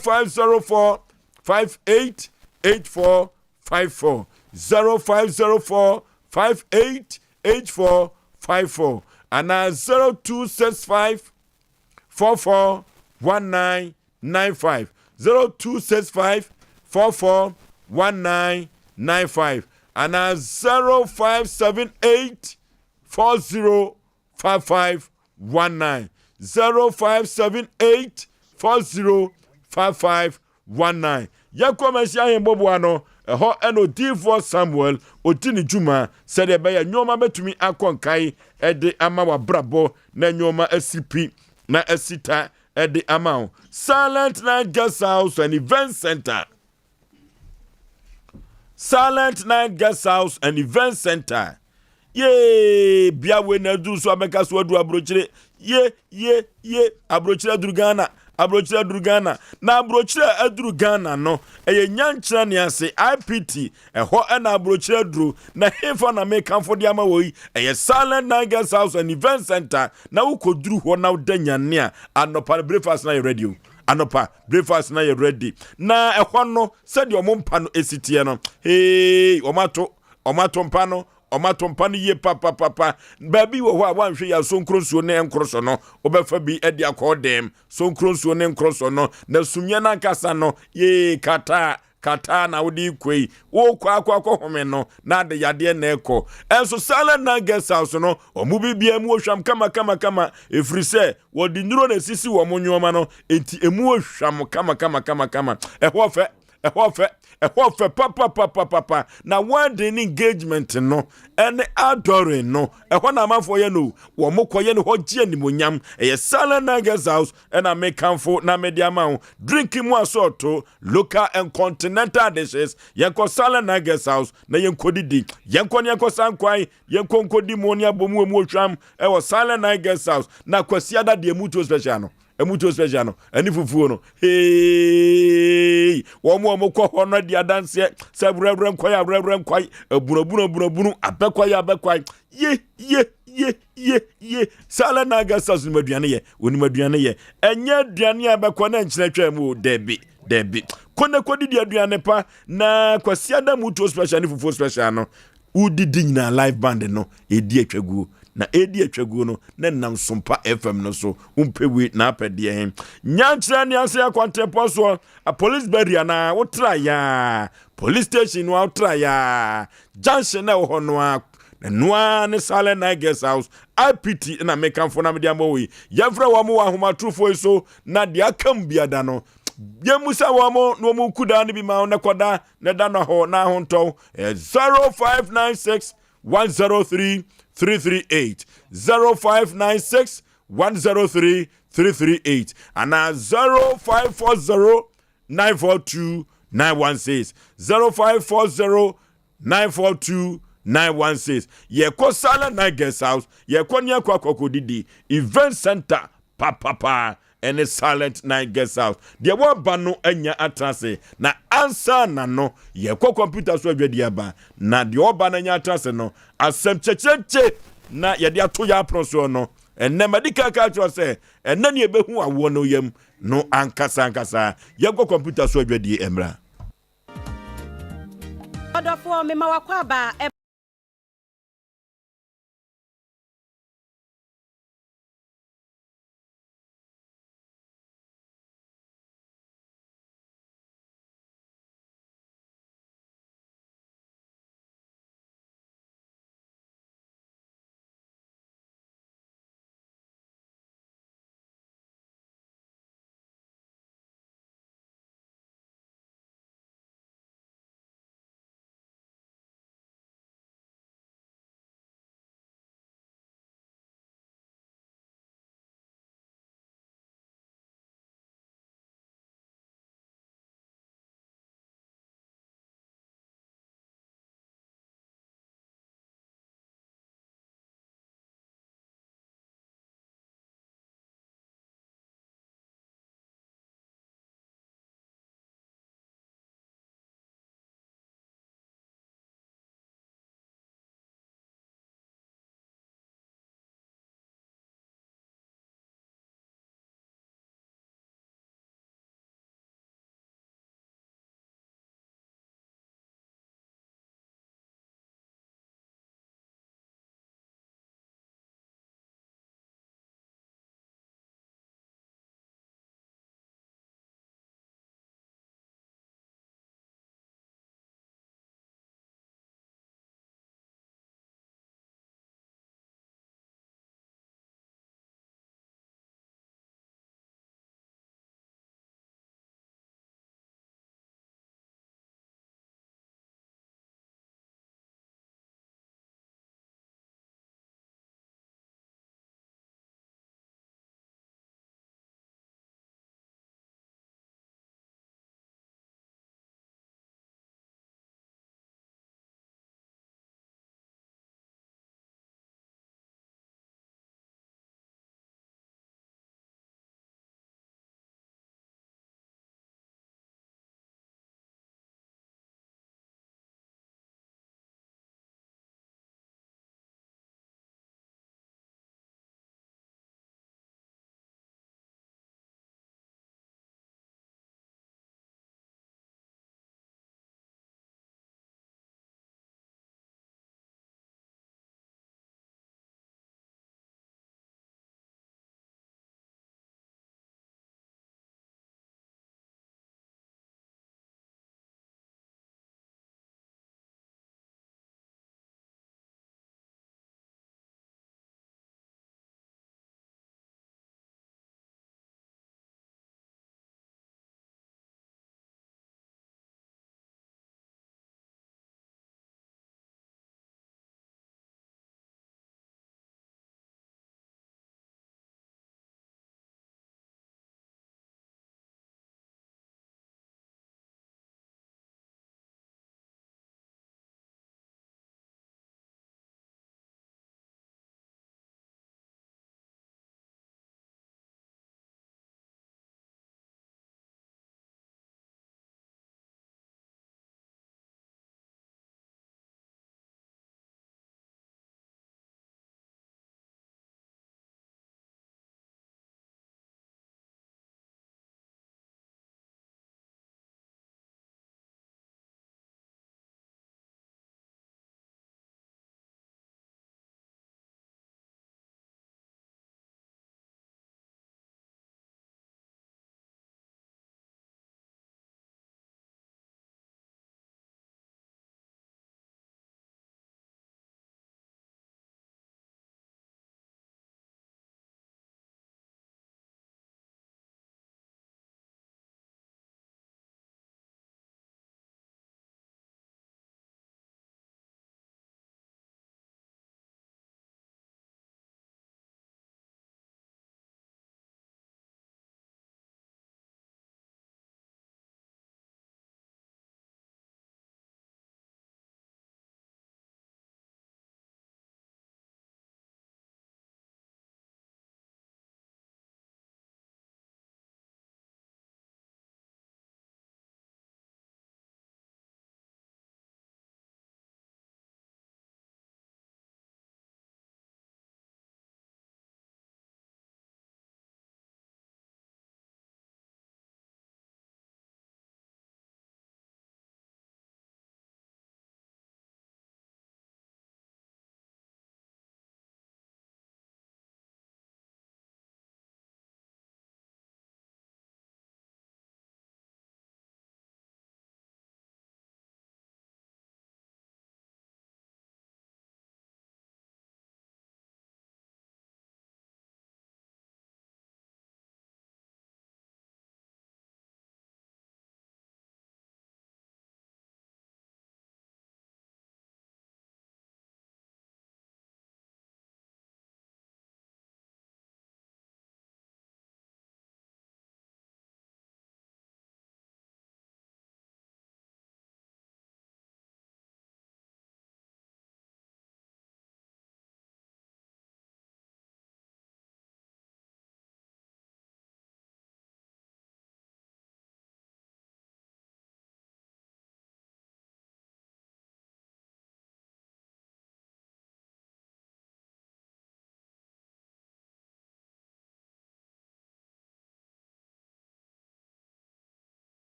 0504 58 84 54, 0504 58 84 54 anaa 0265 44 1995 0265 44 1995 anaa 0578 40 5519 0578 40 5519 Yɛkɔ Mesia Ahemboboa no, ɛhɔ ɛna odiyifoɔ Samuel ɔdi ne dwuma sɛdeɛ ɛbɛyɛ nneɛma bɛtumi akɔ nkae de ama w'abrabɔ na nneɛma asi pi na asi ta de ama wo. Silent Night Guest House and Event Center. Silent Night Guest House and Event Center. Yee, bia wei na aduru so abɛka so aduru aburokyire. Ye, ye, ye, aburokyire aduru Ghana. Aburokyire aduru Ghana. Na aburokyire aduru Ghana no, ɛyɛ nyankyerɛ ne ase IPT. Ɛhɔ ɛna aburokyire aduru. Na hefa na mekamfo de ama wɔ yi? Ɛyɛ Silent Night Guest House and Event Center. Na wokɔduru hɔ na woda nyanne a, anɔpa no breakfast na yɛ ready o. Anɔpa breakfast na yɛ ready. Na ɛhɔ no, sɛdeɛ wɔn mpa no esi teɛ no, hey, wɔn ato, wɔn ato mpa no, wɔn ato mpa no yie papapapa. Baabi wɔ hɔ a wɔanhwɛ yɛ sonkoro nsuo ne nkoro so no, wɔbɛfa bi de akɔ dɛm. Sonkoro nsuo ne nkoro so no, na sumiɛ no ankasa no, yee kataa Kataa na wode rekɔ yi, wokɔ akɔ akɔhome no, na ade yadeɛ na ɛkɔ. Ɛnso Silent Night Guest House no, wɔn biribiara mu ohwam kama kama kama, ɛfiri sɛ wɔde nnuro na esisi wɔn nneɛma no, enti emu ohwam kama kama kama kama. Ɛhɔ fɛ, ɛhɔ fɛ, ɛhɔ fɛ papapapapapa. Na wedding ne engagement no, ɛne adoring no, ɛhɔ na amanfoɔ yɛ no, wɔn kɔyɛ no hɔ gye animonyam. Ɛyɛ Silent Night Guest House ɛna mekamfo na mede ama wo. Drink mu asɔɔto, local and continental dishes. Yɛnkɔ Silent Night Guest House na yɛnkɔdidi. Yɛnkɔ ne yɛnkɔ sankwan, yɛnkɔ nkɔdi mu ne abɔ mu emu ohwam ɛwɔ Silent Night Guest House. Na Kwasiada deɛ mutuo special no, emutuo special no, ɛne fufuo no. Hey! Wɔn a wɔkɔ hɔ no adi adanseɛ sɛ awurawura nkwae, awurawura nkwae, abunabunu abunabunu, abɛkwae abɛkwae. Ye ye ye ye ye. Silent Night Guest House nim aduane yɛ, onim aduane yɛ. Ɛnyɛ aduane a ɛbɛkɔ na nkyerɛ twaa mu o, dabi, dabi. Kɔ na kɔdidi aduane pa na Kwasiada mutuo special ne fufuo special no, wodidi nyinaa live band no ɛdi atwaguo. Na ɛredi atwaguo no, na ɛnam Sompa FM no so. Wompɛ wei na apɛ deɛ he? Nyankyerɛ ne ase akwantempɔn soɔ, a police barrier na wotra yaa, police station no a wotra yaa, junction na ɛwɔ hɔ no a, ɛno ara ne Silent Night Guest House, IPT na mekamfo na mede ama wo yi. Yɛmfrɛ wɔn wɔ ahomatorofoɔ yi so na deɛ aka mu biada no, yɛmmusa wɔn na wɔn kudaa no bi ma wo na kɔda na da no hɔ na ahontɔw. 0596 103 338 0596 103 338 anaa 0540 942 916 0540 942 916. Yɛkɔ Silent Night Guest House, yɛkɔ ne akɔ akɔkɔdidi event center papapa ɛne Silent Night Guest House. Deɛ wɔaba no anya atena ase na ansa na no yɛkɔ kɔmputa so adwadi aba na deɛ ɔba no anya atena ase no asɛm kyɛkyerɛkyɛ na yɛde ato yɛ apono soɔ no. Ɛnnɛ madi kan ka kyerɛ sɛ ɛnnɛ ne yɛbɛhu awoɔ no yam no ankasa ankasa. Yɛnkɔ kɔmputa so adwadie mmra. Ɔdɔfoɔ, mema w'akwaaba.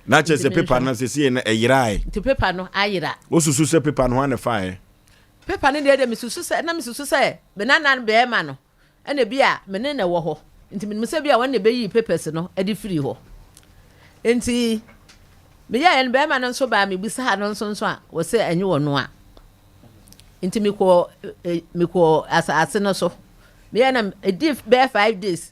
Na kyerɛ sɛ paper no seesei no ɛyerae. Nti paper no ayera. Wosusu sɛ paper no hwan na ɛfaeɛ? Paper no deɛ deɛ mesusu sɛ na mesusu sɛ me nana bɛrima no ɛna bi a me ne na ɛwɔ hɔ nti menim sɛ bi a wɔn na ɛbɛyii papers no de firii hɔ. Nti meyɛɛ no bɛrima no nso baa mebisaa no nso nso a wɔsɛ ɛnyɛ wɔn a. Nti mekɔɔ mekɔɔ asase no so. Meyɛɛ na ɛdi bɛyɛ 5 days.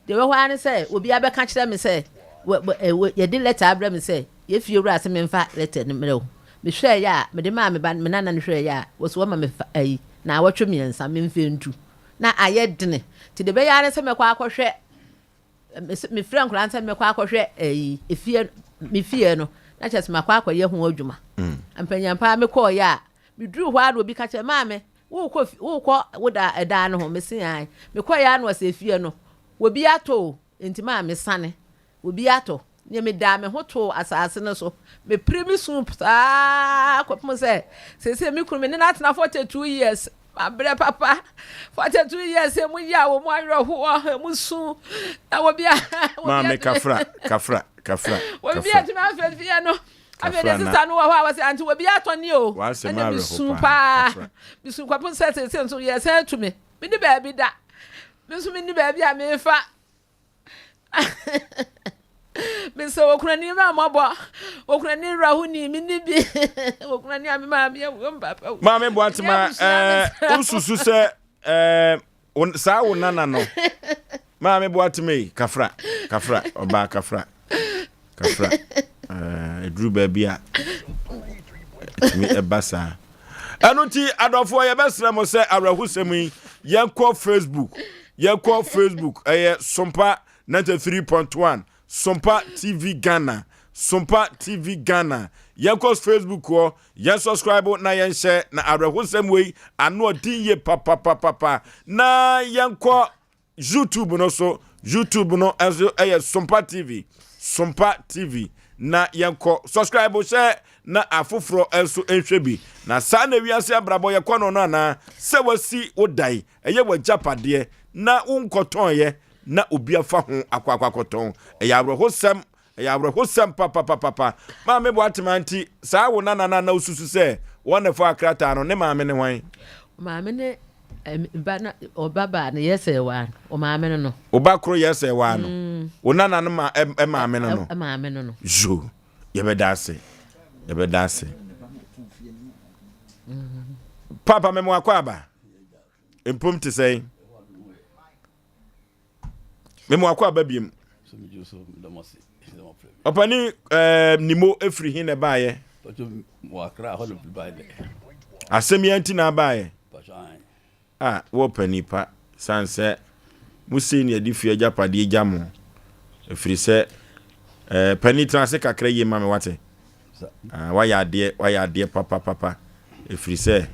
Deɛ ɛwɔ hɔ ara ne sɛ obi abɛka kyerɛ me sɛ yɛde lɛta abrɛ me sɛ yɛ fie wura sɛ memfa lɛta no mmerɛ wo. Mehwɛeɛ a, mede maa me ba me nana no hwɛeɛ a, wɔsi wɔma me fa ayi naawɔtwe mmiɛnsa memfa ntu. Na ayɛ dene. Nti deɛ ɛbɛyɛ ara ne sɛ mɛkɔ akɔhwɛ mefrɛ nkwadaa no sɛ mɛkɔ akɔhwɛ ayi efie me fie no na kyerɛ sɛ makɔ akɔyɛ ho adwuma. Mpanyinpa mekɔɔyɛ a meduru hɔ ara na obi ka kyerɛ maame Worekɔ fi, worekɔ wo da ɛdan no ho? Mese ae. Mekɔeɛ ara na ɔsɛ efie no, obi atɔ o, enti maa mesane. Obi atɔ. Neɛ medaa me ho too asase no so. Mepere me suu saa kɔpem sɛ seesei me kunu me ne no atena 42 years. Mabrɛ papa. 42 years emu yaw, emu awerɛhoɔ, emu su. Na obi a obi Maame kafra, kafra, kafra, obi kafra. atumi afa fie no. Afei Kafra de na sista no wɔ hɔ a wɔsɛ ante obi atɔ ne o. W'asɛm Ɛna awerɛho mesu paa, paa. kafra. Mesu kɔpem sɛ seesei nso yɛsan atu me. Menni baabi da. Me nso menni baabi a mefa. Mesɛ okunani ma mmɔbɔ. Okunani werɛhoni menni bi. Okunani a me maame awu, me papa awu. Maame Menni Boatema, abusua ɛɛ, mesrɛ wo. wosusu sɛ ɛɛ, wo- saa wo nana no Maame Boatema yi, kafra, kafra, ɔbaa kafra. Kafra. Ɛduru baabi a ɛtumi ɛba saa. Ɛno nti adɔfoɔ yɛbɛsrɛ mo sɛ awerɛhosɛm yi yɛnkɔ Facebook yɛnkɔ Facebook ɛyɛ Sompa 93.1 Sompa TV Ghana Sompa TV Ghana yɛnkɔ Facebook hɔ yɛn subscribe na yɛnhyɛ na awerɛhosɛm wei ano ɔden yie papapapapa na yɛnkɔ YouTube no so. YouTube no nso yɛ Sompa TV. Sompa TV. Na yɛnkɔ subscribe hyɛ na afoforɔ nso nhwɛ bi. Na saa na wiase abrabɔ yɛkɔ no no anaa sɛ wasi wo dan ɛyɛ w'agyapadeɛ na wonkɔtɔnyɛ na obi afa ho akɔ akɔ akɔtɔn. Ɛyɛ awerɛhosɛm. Ɛyɛ awerɛhosɛm papapapapa. Maame Boatema nti saa wo nana no a na wosusu sɛ wɔn na ɛfaa krataa no, ne maame ne hwan? Maame ne ba na ɔba baa no yɛ sɛ waa no, ɔmaame no no. Wo ba koro yɛ sɛ waa no. Wo nana no ma maame no no. Maame no no. Zo, yɛbɛda ase. Yɛbɛda ase. Papa mɛmo akɔ aba. Mpom te sɛn? Memo akɔ aba biem. Ɔpani eh, Nimo efiri he na ɛbaeɛ? Asɛm yi nti na abaeɛ? A wɔ pani pa san sɛ mo sei ne adi fie agyapadeɛ gya mo ɛfiri sɛ eh, pani tena ase kakra yie ma me wate. Ah, wayɛ adeɛ, wayɛ adeɛ papapapa. Ɛfiri sɛ,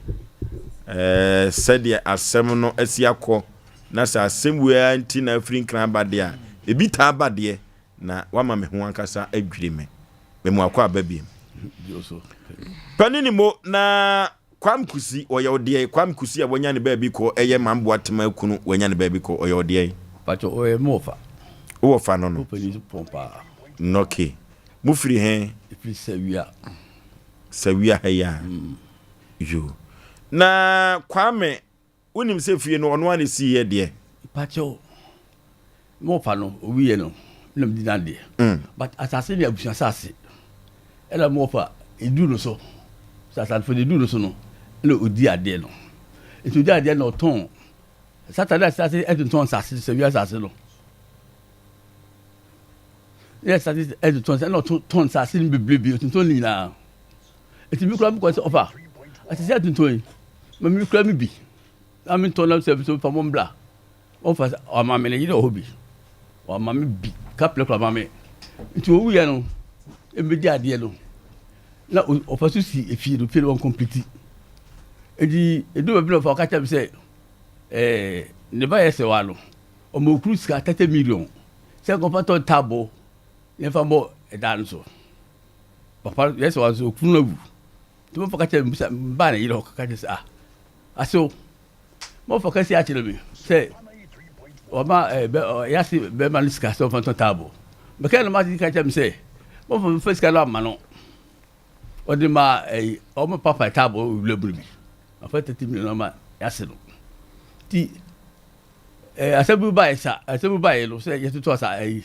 eh, sɛdeɛ asɛm no asi akɔ, na sɛ asɛm wei ara nti na afiri nkran ba deɛ a, ebi taa ba deɛ, na wama me ho ankasa adwiri me. Memu akɔ aba biem. Pani ne mo na Kwam Kusi, ɔyɛ ɔdeɛ. Kwam Kusi a wanya ne baabi kɔ, ɛyɛ Mamboa Tema kunu, wanya ne baabi kɔ, ɔyɛ ɔdeɛ. Pacho, ɔyɛ me wɔfa. Wo wɔfa no no? Wo panin pɔn paa. Nɔke. Mo firi he? Yɛfiri Sawia. Sawia ha yi a? Yoo. Na Kwame, wonim sɛ fie no ɔno ara na esiiɛ deɛ? Mpakyɛw, me wɔfa no, owuiɛ no, me na medi n'adeɛ. But asase no yɛ abusua asase. Ɛna me wɔfa, eduu no so, sɛ asantefo no eduu no so no, ɛna odi adeɛ no. Nti odi adeɛ no na ɔtɔn, Saturday asase ɛtontɔn nsase, Sawia asase no. Yɛ asase ɛtontɔn ɛna ɔtontɔn nsase no bebrebe, ɔtontɔn ne nyinaa. Nti mi kura mi kɔ sɛ ɔfa asase atontɔn yi, ma mi kura mi bi na mi ntɔn na sɛ so fa mo mbla. Ɔfa sɛ ɔma mi ne yere wɔ hɔ bi, ɔma mi bi kapilɛ kura ma mi. Nti owu yɛ no, ebi di adeɛ no na ɔfa so si efie no, efie no wɔn kɔmpliti. Nti edu baabi na ɔfa ɔka kyerɛ mi sɛ ɛɛ ne ba yɛ sɛ wa no. Ɔma okunu sika 30 million sɛ nkɔfa tɔ ntaaboo na ɛfa bɔ ɛdan no so. Papa yɛ sɛ wanso okunu no awu. Nti mɔfa ka kyerɛ mbisa mbaa ne yere hɔ ka kyerɛ sɛ ah asew mɔfa ka si akyerɛ me sɛ ɔma ɛɛ bɛ yase bɛrima no sika sɛ ɔfa ntɔ ntaaboo. Mɛka na ma ka kyerɛ me sɛ. Wɔfa mfa sika no ama no. Ɔde ma ɛyi ɔmo papa taabɔ owura mu bi. Afa 30 million ama yase no. Ti ɛɛ asɛm bi baeɛ sa asɛm bi baeɛ no sɛ yɛtoto asa ɛyi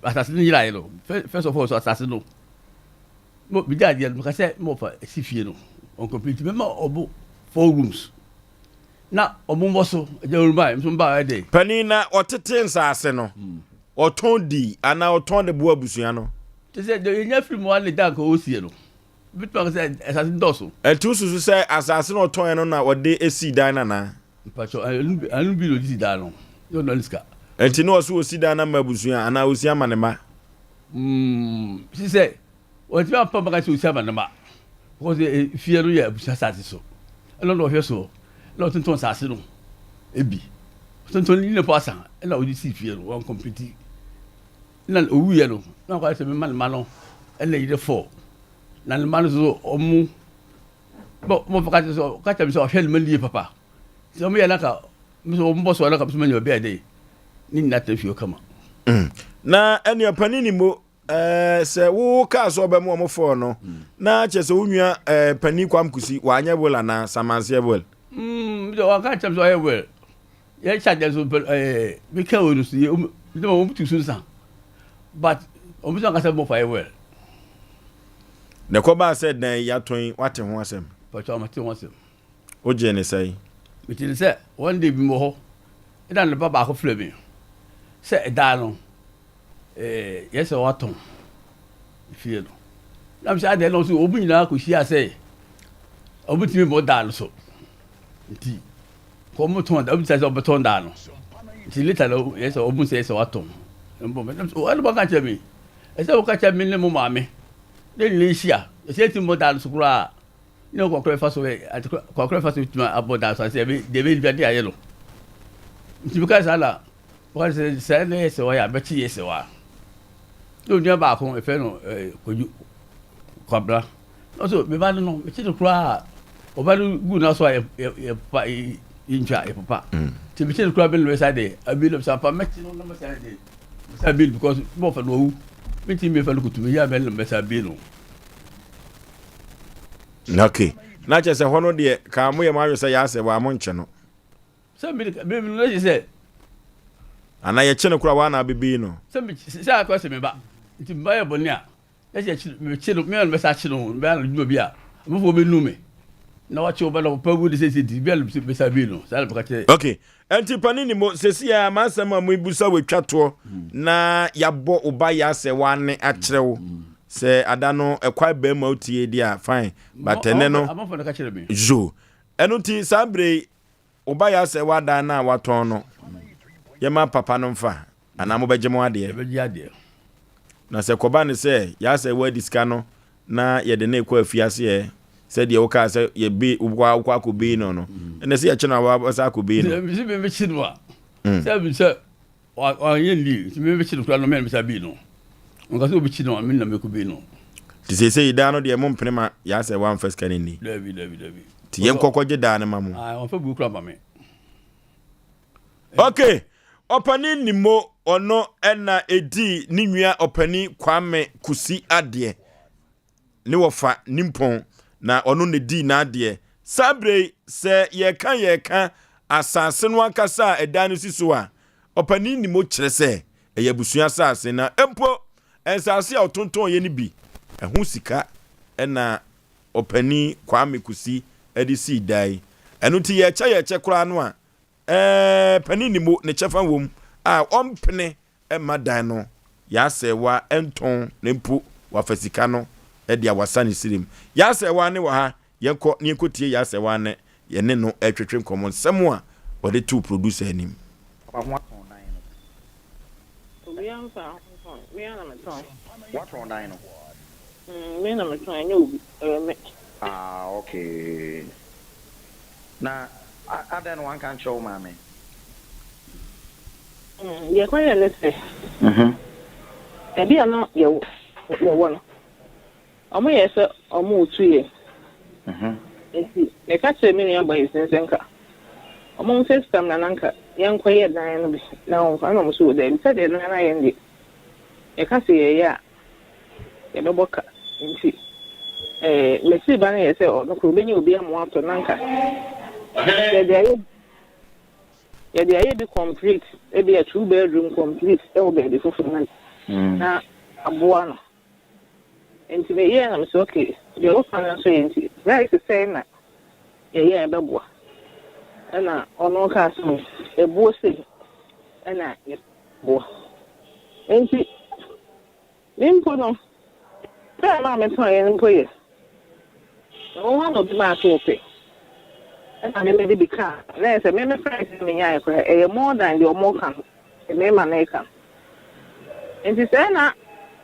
asase no yeraeɛ no first of all so asase no mo bi gya adeɛ no meka sɛ mo fa si fie no on complete mɛma ɔmo four rooms na ɔmo mbɔ so agya wɔn baeɛ nso mba ɛdɛ. Panin na ɔtete nsaase no ɔtɔn di anaa ɔtɔn de boa abusua no. Te sɛ deɛ yɛnya firi mu a ne da nka ɔresie no bituma ka sɛ asase no dɔɔso. Ɛnti wosusu sɛ asase no ɔtɔn no na ɔde sii dan no anaa? Mpakyɛ ɛno bi na ɔde si dan no yɛ ɔno ne sika. Ɛnti na ɔso ɔsi dan no ama abusua anaa ɔsi ama ne mma? Mm, si sɛ wɔntumi ampa maka sɛ ɔsi ama ne mma because eh, fie no yɛ abusua asase so ɛna ɔna ɔhwɛ soɔ ɛna ɔtontɔn asase no ebi ɔtontɔn ne nyina po asa ɛna ɔde si fie no wɔn kɔmpiti na owuiɛ no na ɔkɔ sɛ mema ne mma no ɛna yere fɔ na ne mma no so ɔmo bɔ ɔmo fɔ kakyɛ sɛ kakyɛ mi sɛ ɔhwɛ ne mma nie papa sɛ ɔmo yɛ naka mi sɛ ɔmo bɔ so naka mi sɛ ɔmo nya obi a ɛdɛ ne nyinaa tena fie kama. Mm. Na ɛne ɔpanin ni mo ɛɛ sɛ wo kaa sɛ ɔbɛmo ɔmo fɔɔ no mm. na kyɛ sɛ wo nua ɛɛ panin Kwam Kusi wanyɛ will anaa samanseɛ will. Mm, wɔn ka kyerɛ mi sɛ ɔyɛ will. Yɛ kyɛ adeɛ nso ɛɛ mi ka wɔ no so yɛ ɔmo ɔmo tu so nsa but ɔmo sɛ ɔkasa mo fa yɛ well. Na ɛkɔbaa sɛ dan yi yɛatɔn yi wate ho asɛm. Pàtó ɔmo te ho asɛm. O gyee ne sɛn? Me te ne sɛ one day bi mo hɔ ɛna ne ba baako frɛ mi sɛ ɛdan no ɛɛ yɛ sɛ watɔn fie no na mi sɛ adeɛ na ɔso ɔmo nyinaa kò hyia sɛ ɔmo tumi bɔ dan no so nti. Kɔ ɔmo tɔn da, ɔmo sɛ ɔmo tɔn da no. Nti later no yɛ sɛ ɔmo sɛ sɛ watɔn. Mbɔ mɛ ɛna ɔmo ka kyerɛ mi. Ɛsɛ ɔmo ka kyerɛ mi ne mo maame. Ne nyinaa nhyia. Ɛsɛ eti mbɔ da no so koraa. Ne kɔkɔrɔ fa so ɛ kɔkɔrɔ fa so tuma abɔ da so asɛ ɛbɛ deɛ ɛbɛ nipa de ayɛ no. Nti mi ka saa na ɔka sɛ sɛ ɛna yɛ sɛ ɔyɛ abɛkye yɛ sɛ wa. Ne onua baako ɛfɛ no ɛɛ kojú kwabra. Ɔso me ba no no mekye no koraa ɔba no gu n'aso a yɛpopa yɛntwa yɛpopa mm. nti mekye no koraa bɛn bɛsa de abi no sa pa mɛkye no na mɛsa de mɛsa bi because bɔfa no wawu mentumi mɛfa no kutu meyɛ abɛn no mɛsa bi no okay na kyerɛ sɛ hɔ no deɛ kaa moyɛ mo adwene sɛ yɛasɛ wɔ a monkye no sɛ me me no sɛ anaa yɛkye no koraa woana abɛbii no sɛ sɛ akɔ sɛ meba nti meba yɛ bɔne a Na sɛ yɛkye mekye no, me ara na mɛsan akye no, mebɛyɛ no adwuma bi a, amanfoɔ bɛnu me. Na wakye wo ba na papa wu de sɛsɛ nti, bia na mɛsan bi no. Saa na mɛka kyerɛ. Ok, ɛnti pani ni mo, sɛsi a m'asɛm a mebusa wo atwa toɔ na yɛabɔ wo ba yɛ asɛ wane akyerɛ wo sɛ ada no ɛkwae bɛn ma wotie deɛ a fine, but ɛnɛ no, Amanfoɔ na ka kyerɛ me. zo, ɛno nti saa berɛ yi Wo ba yɛ asɛ w'adan no a watɔn no, yɛma papa no mfa anaa mobɛgye mo adeɛ? Yɛbɛgye adeɛ. Na sɛ kɔba no sɛ yɛ asɛ w'adi sika no na yɛde no rekɔ afiase ɛ, sɛdeɛ wokaa sɛ yɛbe wokɔ wokɔ akɔbei no no, ɛnna sɛ yɛkye no a wobɛsa akɔbei no. Sɛ mese mebɛkye no a, sɛ sɛ Wanyɛ no yie nti mebɛkyi no koraa no mɛ mesa bii no. Nka sɛ wobɛkyi no a me na mɛkɔ bii no. Nti seesei daa no deɛ mompene ma Yaa sɛ wamfa sika no nni? Dabi dabi dabi. Nti yɛnkɔ kɔgye daa no ma mo. Ah, wɔmfa buo koraa ma me. Ok, Ɔpanin Nimo ɔno ɛna ɛdii ne nua Ɔpanin Kwame Kusi adeɛ. Ne wɔfa nimpɔn na ɔno na edii n'adeɛ. Saa berɛ yi, sɛ yɛreka yɛreka asase no ankasa a ɛdan no si so a, ɔpanin Nimo kyerɛ sɛ ɛyɛ abusua asase na mpo nsase a ɔtontɔn yɛ no bi, ɛho sika na ɔpanin Kwame Kusi de sii dan yi. Ɛno nti yɛrekyɛ yɛrekyɛ koraa no a, ɛɛ panin Nimo ne kyɛfa wom a ɔmpene Mma dan no Y'asɛewa ntɔn na mpo wafa sika no de awasa ne sirem. Y'asɛewa ne wɔ ha, yɛnkɔ na yɛnkɔtie Y'asɛewa ne yɛne no retwetwe nkɔmmɔ nsɛm a ɔde too producer anim. Papa ho atɔn dan no. Obiara mfa ho ntɔn, me ara na metɔn. Woatɔn dan no? Mm, me na metɔn, ɛnyɛ obi, ɛyɛ me. Ah, okay. Na adɛn na wanka ankyerɛ wo maame? Deɛ ɛkɔyɛɛ ne sɛ, baabi a na yɛwɔ no, wɔyɛɛ sɛ wɔretu yɛn. Enti meka kyerɛɛ me nua Boyson sɛ nka wɔmfa sika mmra na anka yɛnkɔyɛ dan no bi na wɔmfa. Ɛnna wɔse, O dabi, sɛdeɛ dan no ayɛ no deɛ, yɛka sɛ yɛreyɛ a. yɛbɛbɔ ka nti ɛɛ m'akyiri ba no yɛ sɛ ɔno koraa ɔbɛnya obi ama watɔ na anka yɛde ayɛ yɛde ayɛ bi complete ebi a two bedroom complete ɛwɔ baabi foforɔ na na aboa no nti meyɛɛ na mesɛ okay deɛ woka no nso yɛ nti rice sɛn na yɛyɛ a ɛbɛboa ɛna ɔno kaa sɛ ɛbuo sei ɛna yɛboa nti Me mpo no, bere a na metɔn no mpo ye. Na wɔn ano bi maa so pɛ. Ɛna me mede bi kaa. Na ɛyɛ sɛ me me price na menyae koraa ɛyɛ more than deɛ wɔn ka no, deɛ mmarima no reka no. Nti sɛ na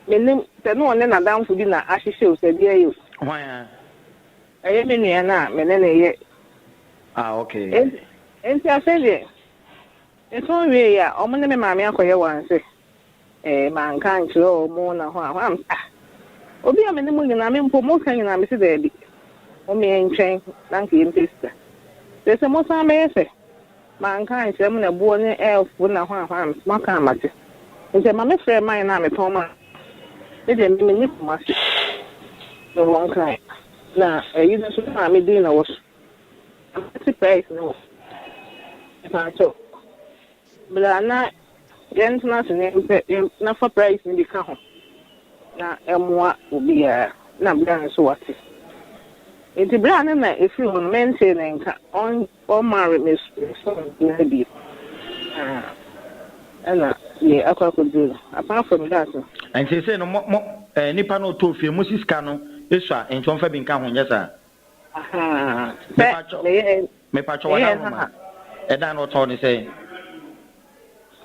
menim sɛ na ɔne n'adamfo bi na ahyehyɛ o sɛ deɛ ɛyɛ o. Hwan a? Ɛyɛ me nua no a me ne no yɛ. Ah okay. Nti nti afei deɛ metɔn wieeɛ a wɔn ne me maame akɔyɛ wɔn ase. Eh, manka ankyerɛ wɔn na hɔ a, hɔ a, ah, obi a me ne mo nyinaa, me mpo moka nyinaa, mese daabi, mo meɛntwɛn na anka yɛmpɛ sika. Sɛ sɛ mosan bɛyɛ sɛ manka ankyerɛ mo na boɔ ne ɛɛfo na hɔ a, hɔ a, mese moaka a mate. Nti ɛma me frɛɛ man no a metɔn ma no, me deɛ me menni Kumasi, mewɔ Nkran, na ayi no nso me maame din na ɛwɔ so, na mate price no wɔ, mepaakyɛw. Bra na yɛntena ase na yɛmpɛ yɛn na fa price no bi ka ho na ɛmmoa obiara na bra nso wate. Nti bra no na ɛfiri hɔ no mentee ne nka ɔn ɔmma me me phone biara bio ah ɛna deɛ akɔ akɔduru no apart from that no. Nti seesei no mo mo eh, nipa no ɔtɔɔ fie mo si sika no sua nti ɔmfa bi nka ho nyɛ saa? Ahaa sɛ meyɛ Mepakyɛw meyɛɛ ɔdan ha no ma na. ɛdan no ɔtɔn no sɛn?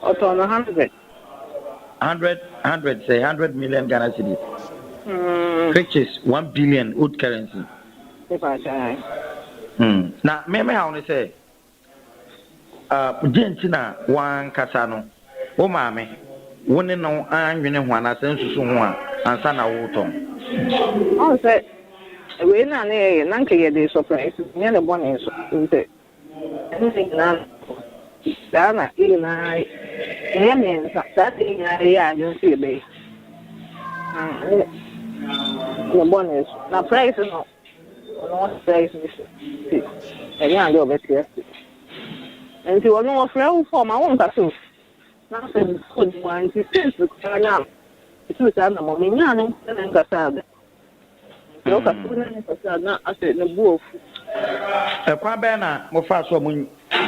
Ɔtɔn no hundred. Hundred hundred sɛ 100 million Ghana cedis. Which is 1 billion old currency. Mepakyɛw. Na me me haw ne sɛ deɛ nti na wankasa no wo maame wo ne no anwene ho anaasɛ nsusu ho a ansa na wotɔn. Ɔn sɛ wei na ne yɛyɛ na nka yɛde surprise nyɛ ne bɔne nso nti ɛne ne nyinaa saa na yɛ nyinaa yɛyɛ mmiɛnsa saa na yɛ nyinaa yɛyɛ adwene sɛ yɛbɛyɛ ne ne bɔne nso na price no ɔno wɔn price no so nti ɛnyɛ ade a ɔbɛte ase nti ɔno wɔfrɛ wo fɔm a wɔnka so na afei phone mu a nti since koraa na ɛtu saa na mɔ menyaa ne nkɔ ne nkasa ada nti ɔka so ne nkasa na asɛ ne bu afu. Ɛkwan bɛn na mofaa so a mo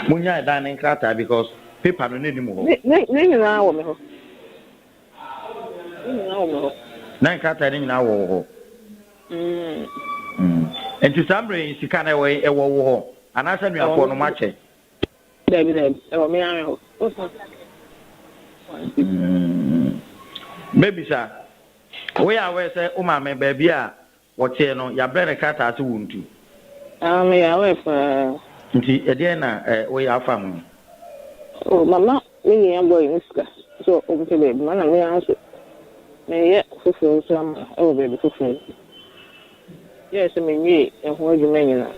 monyaa ɛdan ne nkrataa because paper no ne nim hɔ? Ne ne ne nyinaa wɔ me hɔ. Ne nyinaa wɔ me hɔ. Na nkrataa no nyinaa wɔ wo hɔ? Nti saa mmerɛ yi sika no ɛwɔ ɛwɔ wo hɔ anaasɛ anuafoɔ no moakyɛ? Dabi dabi, ɛwɔ me ara hɔ. Mɛbisa, woyɛ aware sɛ wo maame baabi a wɔteɛ no yɛabrɛ no krataa sɛ wɔntu? Ah, meyɛ aware paa. Nti ɛdeɛn na woyɛ afa ho? Oh, mama me nua boy no sika sɛ ɔmpɛ baabi ma na me ara nso meyɛ foforɔ nso ama no ɛwɔ baabi foforɔ. Yɛɛ sɛ menwie ɛho adwuma nyinaa.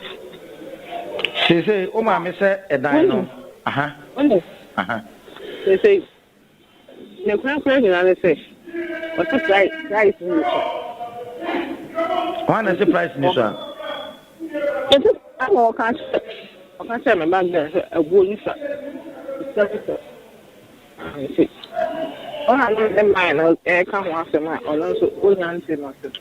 Seesei wo maame sɛ ɛdan no aha Wonim, aha. seesei ne korakora nyinaa ne sɛ ɔse price price no sua. Hwan na ɛse price ni so a? Nti ɛna ɔka kyerɛ ɔka kyerɛ me ba girl sɛ abuo ni sa sika ni sa nti ɔna ne ne man no ɛka ho asɛm a ɔno nso onya nte no ase.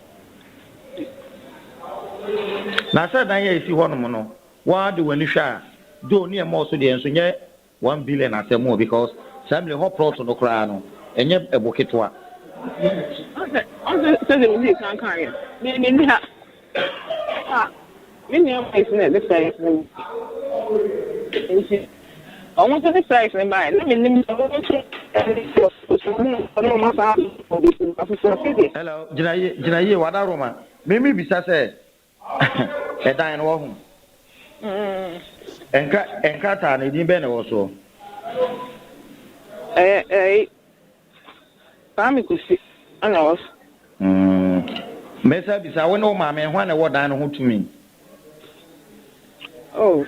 Na sɛ dan a esi hɔnom no waa de w'ani hwɛ a though ne ɛmɔɔ so deɛ nso nyɛ 1 billion asɛm o because saa mmiri hɔ plot no koraa no ɛnyɛ ɛbo ketewa. Ɔsɛ ɔsɛ sɛdeɛ me di kan kan yɛ me me ni ha a me nua boys na ɛde price no nti ɔmo nso de price no baeɛ na me nim sɛ ɔmo nso ɛde ɔmo ɔmo asan ɔmo afoforɔ sɛdeɛ. Hello, gyina yie gyina yie wada Roma mímí bisa sɛ ɛdan no wɔ ho nkra nkrataa no edin bɛn na ɛwɔ soɔ? Ɛyɛ ɛyɛ Kwame Kusi ɛna ɛwɔ so. Mɛsa bisa wo ne wo maame hwan na ɛwɔ dan no ho tumi? Oh,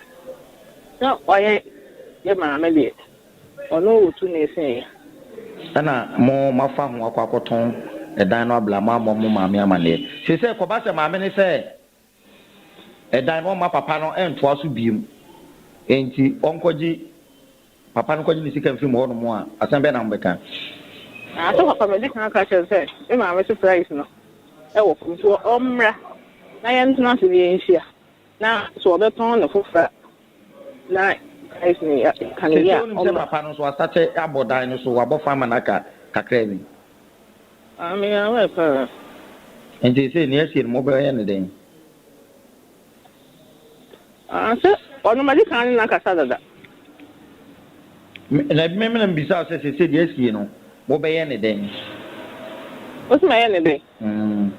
sɛ ɔyɛ yɛ maame deɛ ɔno wɔ tumi sen yɛ. Ɛna mo mafa ho akɔ akɔtɔn. Ɛdan no abla, moammɔ mo maame amanneɛ. Seesei ɛkɔba sɛ maame no sɛ ɛdan no ɔmma papa no ntoa so bio, enti ɔnkɔgye papa no nkɔgye ne sika mfiri mo hɔnom a, asɛm bɛn na mobɛka? Nanso papa madi kan aka akyerɛ no sɛ me maame so price no wɔ fam nti ɔmmra na yɛntena ase na yɛnhyia. Na sɛ wɔbɛtɔn no foforɔ a, na price no yɛ ka no yie Seesei a, wonim sɛ ɔmmra. papa no nso wasate abɔ dan no so, wabɔ fa ama no aka kakraa bi. Ah, meyɛ aware paa. Enti seesei nea asie no mobɛyɛ no dɛn? Ah, sɛ ɔno madi kan ne no akasa dada. Me, na me na mebisa wo sɛ seesei deɛ asie no mobɛyɛ no dɛn? Wose mɛyɛ no dɛn? Mm.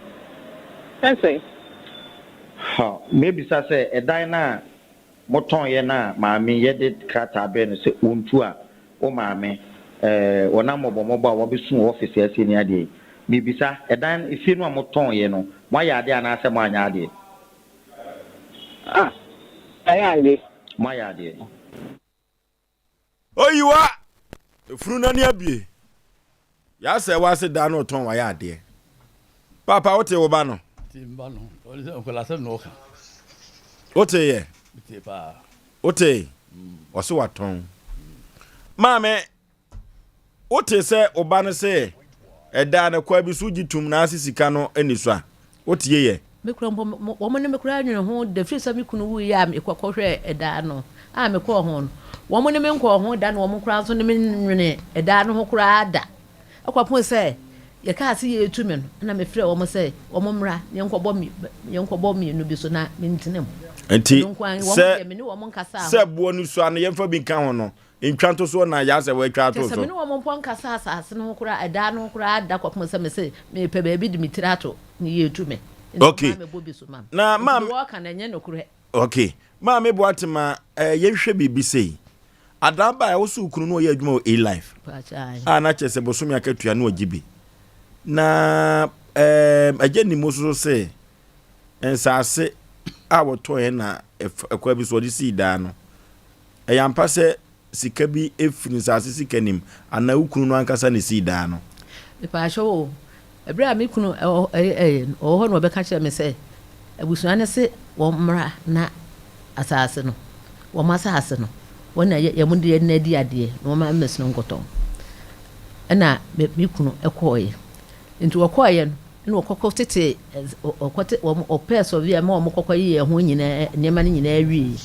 Sɛ sɛn? Ha, mebisa sɛ, ɛdan no a motɔeɛ no a maame yɛde krataa brɛɛ no sɛ ɔntu a, wo maame, eh, wɔnam mmɔbɔmmɔbɔ a wɔabɛsu wɔ ɔfese ase ne adeɛ yi, mebisa, ɛdan no, efie no a motɔeɛ no, moayɛ adeɛ anaasɛ moanyɛ adeɛ? Ah, yɛayɛ adeɛ. Moayɛ adeɛ. Oyiwa! Efunu n'ani abue. Yasɛ wase da no ɔtɔn wayɛ adeɛ. Papa wote wo ba no? Te mba no. Ɔde sɛ nkɔla asɛm na ɔka. Wote yɛ? Te paa. Wote? Ɔse watɔn. Maame Wote sɛ wo ba no se ɛdaa no kwa bi so wogye tom na ase sika no nni so a, wotie yɛ? Me kura mpo, wɔn ne me koraa nwene ho da firi sɛ me kunu wuiɛ a mekɔkɔhwɛɛ ɛdaa no a mekɔɔ ho no, wɔn ne me nkɔɔ ho da na wɔn koraa nso ne me nwene ɛdaa no ho koraa da. Ɛkɔpem sɛ yɛkaa sɛ yɛretu me no, ɛna mefrɛɛ wɔn sɛ wɔn mmra na yɛnkɔbɔ yɛnkɔbɔ mmienu bi so na mentena mu. Nti Ɛno nko ara, wɔn sɛ deɛ me ne wɔn nkasaa ho. sɛ boɔ no sua no yɛmfa bi nka ho no, Ntwa ntosoɔ na yaa sɛ wɔatwa ato Kyerɛ sɛ, so. me ne wɔn mpo nkasa asase no ho koraa, ɛdan no ho koraa da kɔpem sɛ mese mepɛ baabi de me tiri ato na yɛretu me. Nti Okay. wɔn a mebɔ bi so ma me. Na Nti maame. deɛ wɔreka no ɛnyɛ nokorɛ. Okay. Maame Boatema, eh, yɛnhwɛ biribi sei. Adaa baa a wo so wo kunu no ɔyɛ adwuma wɔ A-Life. Paakyɛ ae. A na kyerɛ sɛ bosome akatua no ɔgye bi. Na eh, agya nim wo so se nsaase a wɔtɔeɛ na ɛkwa bi so ɔde sii daa no. Ɛyɛ ampa sɛ sika bi firi nsase sika nim anaa wo kunu no ankasa na esii dan no? Mepaakyɛw o, bere a me kunu wɔ hɔ na ɔbɛka kyerɛɛ me sɛ abusua no se wɔmmra na asase no, wɔn asase no, wɔn na yɛn de yɛn adi adeɛ na wɔn mmɛsi no nkɔtɔn. Ɛna me kunu kɔɔeɛ. Nti wɔkɔɔeɛ no, ɛna wɔkɔkɔ tete wɔkɔte wɔn ɔpɛɛ sɔvea ma wɔn kɔkɔ yeyɛ ho nyinaa nneɛma no nyinaa wie.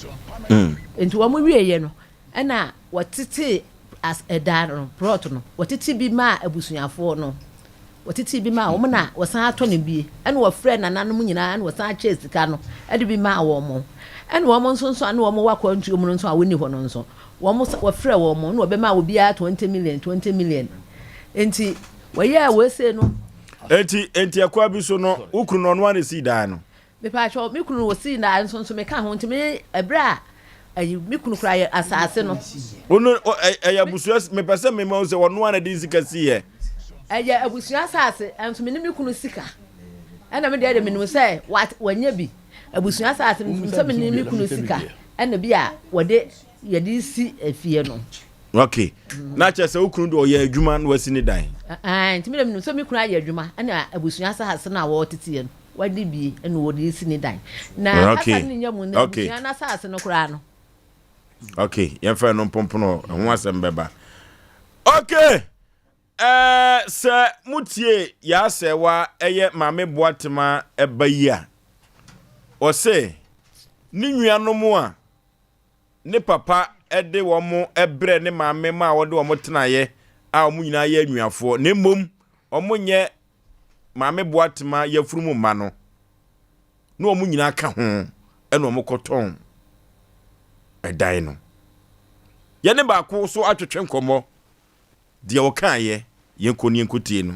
Nti wɔn wieɛ no ɛna wɔtete as ɛdan no plot no wɔtete bi maa abusuafoɔ no wɔtete bi maa wɔn na wɔsan atɔ no bie ɛna wɔfrɛ nananom nyinaa ɛna wɔsan akyɛ sika no ɛde bi maa wɔn ɛna wɔn nso nso a na wɔn wɔ akwantuo mu no nso a wɔnni hɔ no nso wɔn wɔfrɛ wɔn na wɔbɛma obiara 20 million 20 million nti wɔyɛɛ wei sei no. Enti enti ɛkwan bi so no wo kunu no ɔno ara na esii dan no. Mepaakyɛw me kunu osii dan nso nso meka ho nti me ɛbrɛ a ɛyi me kunu kura yɛ asaase no. Ono ɛyɛ abusua mepɛ sɛ mema wo sɛ ɔno ara na de sika sii yɛ. Ɛyɛ abusua asaase nso me ne me kunu sika ɛna me deɛ de menim sɛ wanya bi abusua asaase no sɛ me ne me kunu sika ɛna bi a wɔde yɛde si efie no. Ok na kyerɛ sɛ wo kunu de ɔyɛ adwuma na wasi ne dan. Ɛɛ nti mi de mi nim sɛ mi kunu ayɛ adwuma ɛna abusua asase no a wɔtete yɛ no wɔde bi ɛna wɔde si ne dan na kasa no nyɛ mu na abusua no asase no koraa no. Ok yɛn fɛ no mpompono ɛho asɛm bɛba ok ɛɛ sɛ mo tie yaasɛwa ɛyɛ maame boatema ɛba yi a ɔsɛ ne nuanom a. ne papa de wɔn brɛɛ ne maame maa wɔde wɔn tenaeɛ a wɔn nyinaa yɛ anuafoɔ na mmom wɔnyɛ maame Boatema yafunu mu mma no na wɔn nyinaa ka ho ɛna wɔn kɔtɔn ɛdan no. Yɛne baako so atwetwe nkɔmmɔ Deɛ ɔkaeɛ, yɛnkɔ ne yɛnkɔtie no.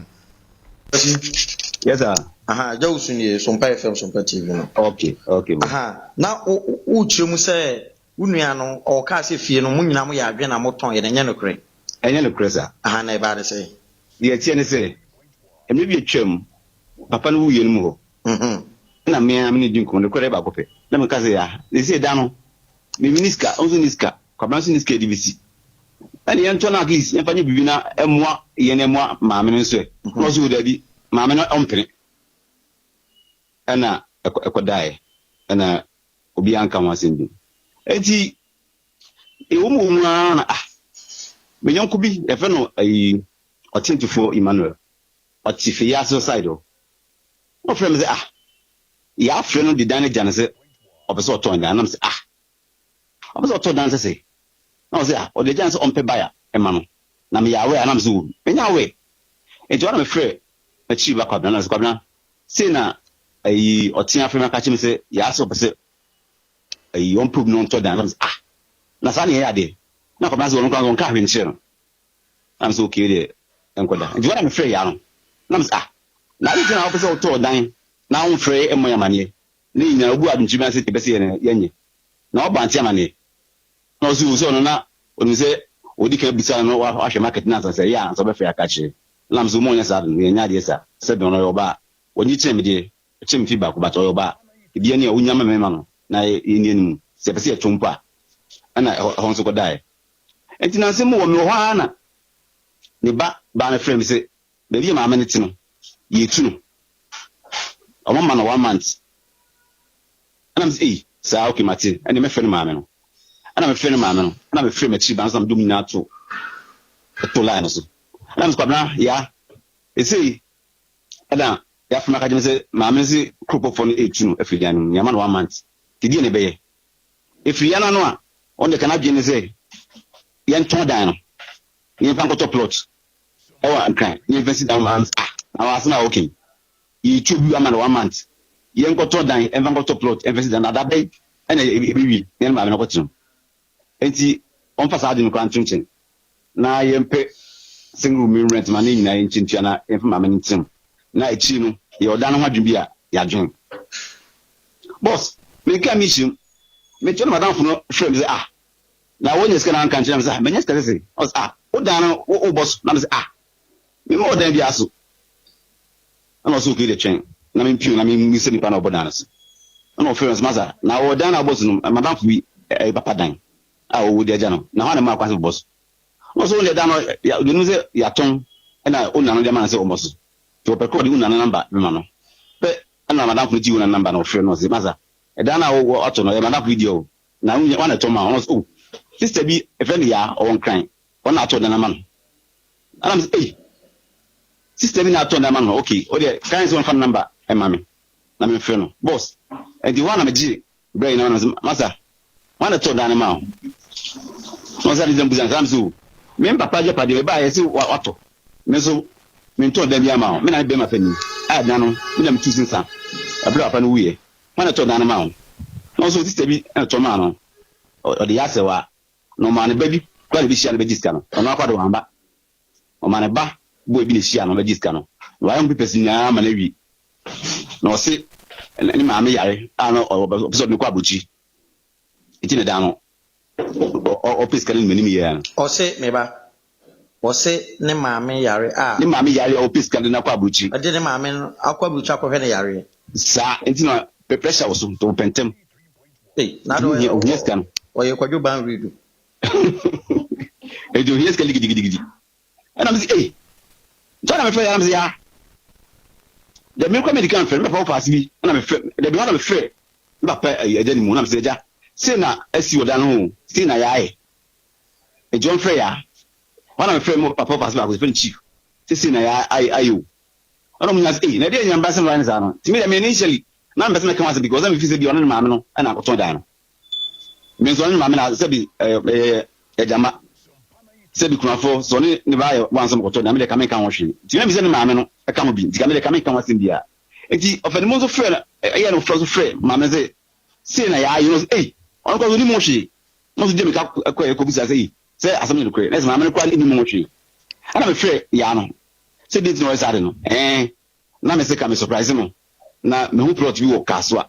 Yes sir. Aha, Agya Wusu nie, Sompa FM, Sompa TV no. Okay, okay bro. Aha, na wo wo kyerɛ mu sɛ wo nua no ɔkaa sɛ fie no mo nyinaa mo yɛ adwene na mo tɔn yɛ no ɛnyɛ nokorɛ? Ɛnyɛ nokorɛ sir. Aha, na ɛbaa ne sɛn? Deɛ ɛteɛ ne sɛ, mmerɛ bi atwam, papa no wuiɛ no mu hɔ, ɛna me ara me ne no di nkɔmmɔ, nokorɛ deɛ baako pɛ, na meka sɛ, ah, seesei da no, me menni sika, wo nso nni sika, Kwabena nso nni sika a yɛde bɛsi. Ɛne yɛntɔ no at least yɛmfa nyɛ biribi na ɛmmoa yɛn na ɛmmoa maame no nso ɛ. Na ɔse o dabi. maame no ɔmpene. Ɛna ɛkɔdaeɛ. Ɛna obiara nka ho asɛm bio. Enti ɛwɔ mu wɔ mu ara na ah, me yɔnko bi yɛfrɛ no ayi Ɔtentefoɔ Emmanuel, ɔte Feyiase side hɔ. Na ɔfrɛ me sɛ ah, yɛafrɛ no de dan no agya no sɛ ɔpɛ sɛ ɔtɔn dan. Na me sɛ ah, ɔpɛ sɛ ɔtɔ dan sɛ sɛ. Na ɔsɛ ah, ɔde agya no sɛ ɔmpɛ buyer mma no. Na meyɛ aware a na me sɛ oh, menyɛ aware. Enti hɔ na mefrɛ m'akyiri ba Kwabena na me sɛ Kwabena, sei na ayi ɔtea afrɛ me aka kyerɛ me sɛ yaa sɛ ɔpɛ sɛ ayi ɔmpɛ obi na ɔntɔ dan. Na me sɛ ah, na saa na yɛyɛ adeɛ. Na Kwabena sɛ ɔno koraa ɔnka hwee nkyerɛ no. Na me sɛ okay deɛ ɛnkɔda. Nti hɔ na mefrɛ yaa no. Na me sɛ ah, na ade nti na wopɛ sɛ wotɔ dan na womfrɛ yɛ mmɔ yɛn amaneɛ. Ne nyinaa obu adwenkyerɛ bi ase yɛpɛ sɛ yɛn yɛnyɛ. Na ɔba ante amaneɛ. Na ɔse o sɛ ɔno na onim sɛ odi kan bisa no na wahwɛ market no ansa sɛ ɛyɛ a ansa ɔbɛfrɛ aka akyerɛ. Na mese mo nyɛ saa ade no yɛnyɛ adeɛ saa sɛbe ɔno ɔyɛ ɔbaa ɔnye kyɛn me deɛ ɔkyɛn me fie baako but ɔyɛ ɔbaa ebia nea onya ma mɛma no na yɛnni anim sɛ yɛpɛ sɛ yɛto mpo a ɛna ɛhɔ nso kɔdaeɛ. Nti nansa mu wɔ mewɔ hɔ ara na ne ba baa no frɛ me sɛ baabi a maame no te no yɛtu no ɔmo ma no one month. Ɛna mese ei saa ok mate ɛneɛ mɛfrɛ ne maame no. Ɛna mefrɛ ne maame no ɛna mefrɛ m'akyiri ba no so na mede ɔmo nyinaa to to line no so. Ɛna mese Kwabena yaa esei ɛna yafrɛ me aka kyerɛ me sɛ maame no se kuropɔfoɔ no etu no afiri dan no mu yɛama no one month nti deɛ na ɛbɛyɛ. Efiri ya no ano a ɔno deɛ ka n'adwene ne sɛ yɛntɔn dan no na yɛmfa nkɔtɔ plot ɛwɔ Nkran na yɛmfa nsi dan no. Maame se ah na wɔ asɛm a woka yi Yɛretu obi ama no one month, yɛnkɔtɔ dan mfa nkɔtɔ plot mfa nsi dan na da bɛn na ɛbɛwie na yɛne maame no akɔtena mu. Enti wɔmfa saa ade no koraa nto nkyɛn na yɛmpɛ single room rent ma ne nyinaa yɛnkyɛ ntua na yɛmfa maame no ntena mu na akyiri no yɛwɔ dan no ho adwene bi a yɛadwene. Boss, menkaa me nhyiam, mekyerɛ na madamfo no frɛ me sɛ ah, na wonya sika na anka nkyerɛ me sɛ ah, manya sika sese. Ɔse ah, wo dan no wobɔ so na me sɛ ah, Memma ɔdan biara so. Ɛna ɔse okay deɛ twɛn na mempue na memmisa nipa no a ɔbɔ dan no so. Ɛna ɔfrɛ no sɛ masa na ɔwɔ dan no a ɔbɔ so no madamfo bi ɛyɛ papa dan a ɔwɔ de agya no na hwan na ɛmaa kwan sɛ bɔbɔ so. Ɛna ɔse wo deɛ dan no deɛ onim sɛ yɛatɔn ɛna owner no de ama no sɛ ɔmmɔ so nti ɔpɛ korɔ ɔde owner no number bɛma no pɛ ɛna madamfo no gyee owner no number na ɔfrɛ no ɔse masa ɛdan no a watɔ no ɛyɛ madamfo bi deɛ o na hwan na ɛtɔn maa wo? Ɛna ɔse oh sister bi yɛfrɛ no Yaa ɔwɔ Nkran ɔno na atɔ dan no ama no. Ɛna mese ei sister bi na atɔ dan ama no okay wodeɛ kan sɛ ɔmfa ne number ɛma me na memfrɛ no boss ɛnti hɔ a na megye berɛ nyinaa na mese masa hwan na ɛtɔ dan no maa wo na ɔsɛ ade sɛ mbusa no saa mese o me papa agyapadeɛ ɛbaa yɛse watɔ me nso mentɔn dan bi ama wo me na me bɛrima panin a dan no me na metu sensa ɛberɛ a papa no wuiɛ hwan na ɛtɔ dan no maa wo na ɔsɛ sister bi na ɛtɔ maa no ɔde yɛ asɛwa Na ɔmaa ne ba bi koraa na ebehyia no bɛgye sika no. Ɔno ara koraa de wamba. Ɔmaa ne ba boy bi na ehyia no bɛgye sika no. Na wayɛ ho papers nyinaa ama no awie. Na ɔse ne maame yare a na ɔpɛ sɛ ɔde no kɔ aburokyiri. Nti na da no ɔpɛ sika no anim anim yɛ no. Ɔse me ba, ɔse ne maame yare a. Ne maame yare a ɔpɛ sika de no akɔ aburokyiri. Ɔde ne maame no akɔ aburokyiri akɔhwɛ no yareɛ. Saa nti na pressure wɔ so nti ɔpɛ ntɛm. Ei, na ade ɔyɛ ohia sika no. Ɔyɛ Kwadwo Ban Redu. Enti ohia sika gidigidigidi. Ɛna mese ei, nti ɔna mefrɛ ya na mese ya. Dabi me kora medi kan frɛ me papa wɔ faase bi ɛna mefrɛ dabi hɔ na mefrɛ me papa agya ne mu na mese agya sei na asi wɔ dan no ho sei na yɛayɛ. Enti ɔmfrɛ ya. Hɔ na mefrɛ me papa wɔ faase baako sɛ frɛ no chief sɛ sei na yɛayɛ o. Ɛna ɔmo nyinaa sɛ, ei, na ɛdeɛn nyame ba sɛ meware no saa no? Nti me deɛ me initially na mempɛ sɛ mɛka ho asɛm because na me feel sɛ bi ɔne ne maame no na akɔtɔn dan no. Me nso ɔne ne maame na sɛbi ɛyɛ agyama, sɛbi kunafoɔ, sɛ ɔne ne ba ayɛ one sɛ ɔmokɔtɔ dan, me deɛ ka menka ho hwee. Nti na me sɛ ne maame no ɛka ho bi, nti ka me deɛ ka menka ho asɛm biara. Nti ɔfɛnemu nso frɛ no, ɛyɛ no frɛ nso frɛ maame no sɛ sei na yɛayɛ no, ɔse ei, ɔno koraa nso ɔnim ho hwee. Na ɔnso gye mirika kɔɛ kɔbisa sɛ ei, sɛ asɛm no yɛ nokorɛ? Na ɛsɛ maame no koraa nnim ho hwee. Ɛna mefrɛ yaa no Sɛ deɛ nti na ɔyɛ saa de no ɛɛn na me se ka me surprise no na mehu plot bi wɔ Kasoa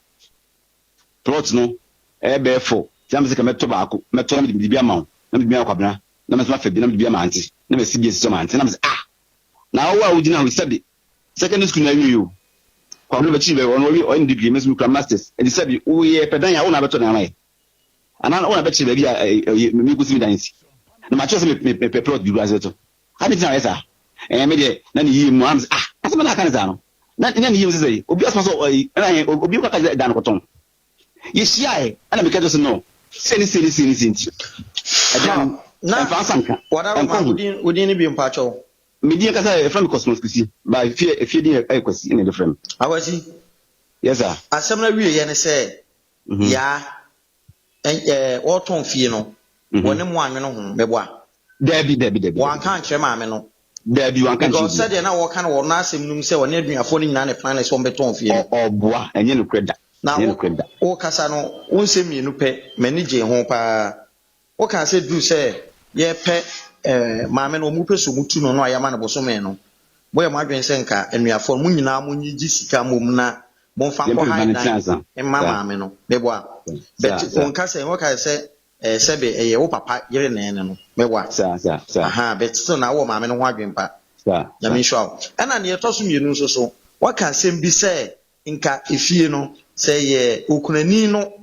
plot no ɛyɛ bɛyɛ fo nti na me se ka mɛtɔ baako mɛtɔ na mede bi ama wo na mede bi ama Kwabena na me nso mafa bi na mede bi ama ante na masi bi asi so ama ante na me se ah na wo a wogyina hɔ yi sɛbe secondary school na awie o Kwabena bɛkyiri bɛ ɔno ɔwie ɔyɛ ne degree me nso mekura masters nti sɛbe woyɛ pɛ dan a wo na abɛtɔ dan ama yɛ anaa wo na bɛkyerɛ baabi a mekɔsi me dan si na makyerɛ sɛ mepɛ plot bi koraa sɛ bɛtɔ Adɛn nti na ɔyɛ saa? Ɛɛ, me deɛ, na ne yie mu a, na mese, ah, Asɛm na aka ne saa no, na na ne yam sɛ sɛ obi asoma sɛ ɔyi ɛna yɛn obi kɔ ka dan no kɔtɔn. Yɛhyiae ɛna meka kyerɛ sɛ no sei ne sei ne sei ne sei nti ɛdan no Na ɛmfa nsa nka Wadaroma, ɛnkɔ ho. wo din wo din no bio mpakyɛw? Me din ankasa yɛfrɛ me Cosmos Kwesi, but efie efie din yɛ Kwasi ɛna yɛde frɛ me. Akwasi, Yes sir. asɛm no awieɛ ne sɛ Yaa ɛ wɔretɔn fie no, wɔne mo annwene ho, meboa? Daabi, daabi, daabi. Wɔanka ankyerɛ maame no? Daabi, wɔanka ankyerɛ Because obiara. sɛdeɛ na wɔka no wɔ n'asɛm no mu sɛ ɔne aduafoɔ no nyinaa na ɛplane sɛ wɔbɛtɔn fie no. Ɔboa, ɛnyɛ nokorɛ da, Na ɛnyɛ wo, nokorɛ da. wokasa no, wo nsɛm mmienu pɛ, m'ani gyee ho paa. Wokaa sɛ duru sɛ yɛrepɛ eh, maame no, wɔpɛ sɛ wɔtu no no a yɛama no bosome no, moyɛ mo adwene sɛ nka anuafoɔ no, mo nyinaa monyegye sika mmom na momfa Yɛmpɛ nkɔ me ba han no nti dan ansa. mma Saa. maame no. Meboa? Saa, But saa. wonka sɛ, woka sɛ eh, sɛbe ɛyɛ wo papa yere na ɛne no. Meboa? Saa, saa, saa. Ahaa, but still na wowɔ maame no ho adwene pa. Saa, Nyame saa. nhyira wo. Ɛna deɛ ɛtɔ so mmienu nso so, woaka asɛm bi sɛ nka efie no, sɛ ɛyɛ okunani no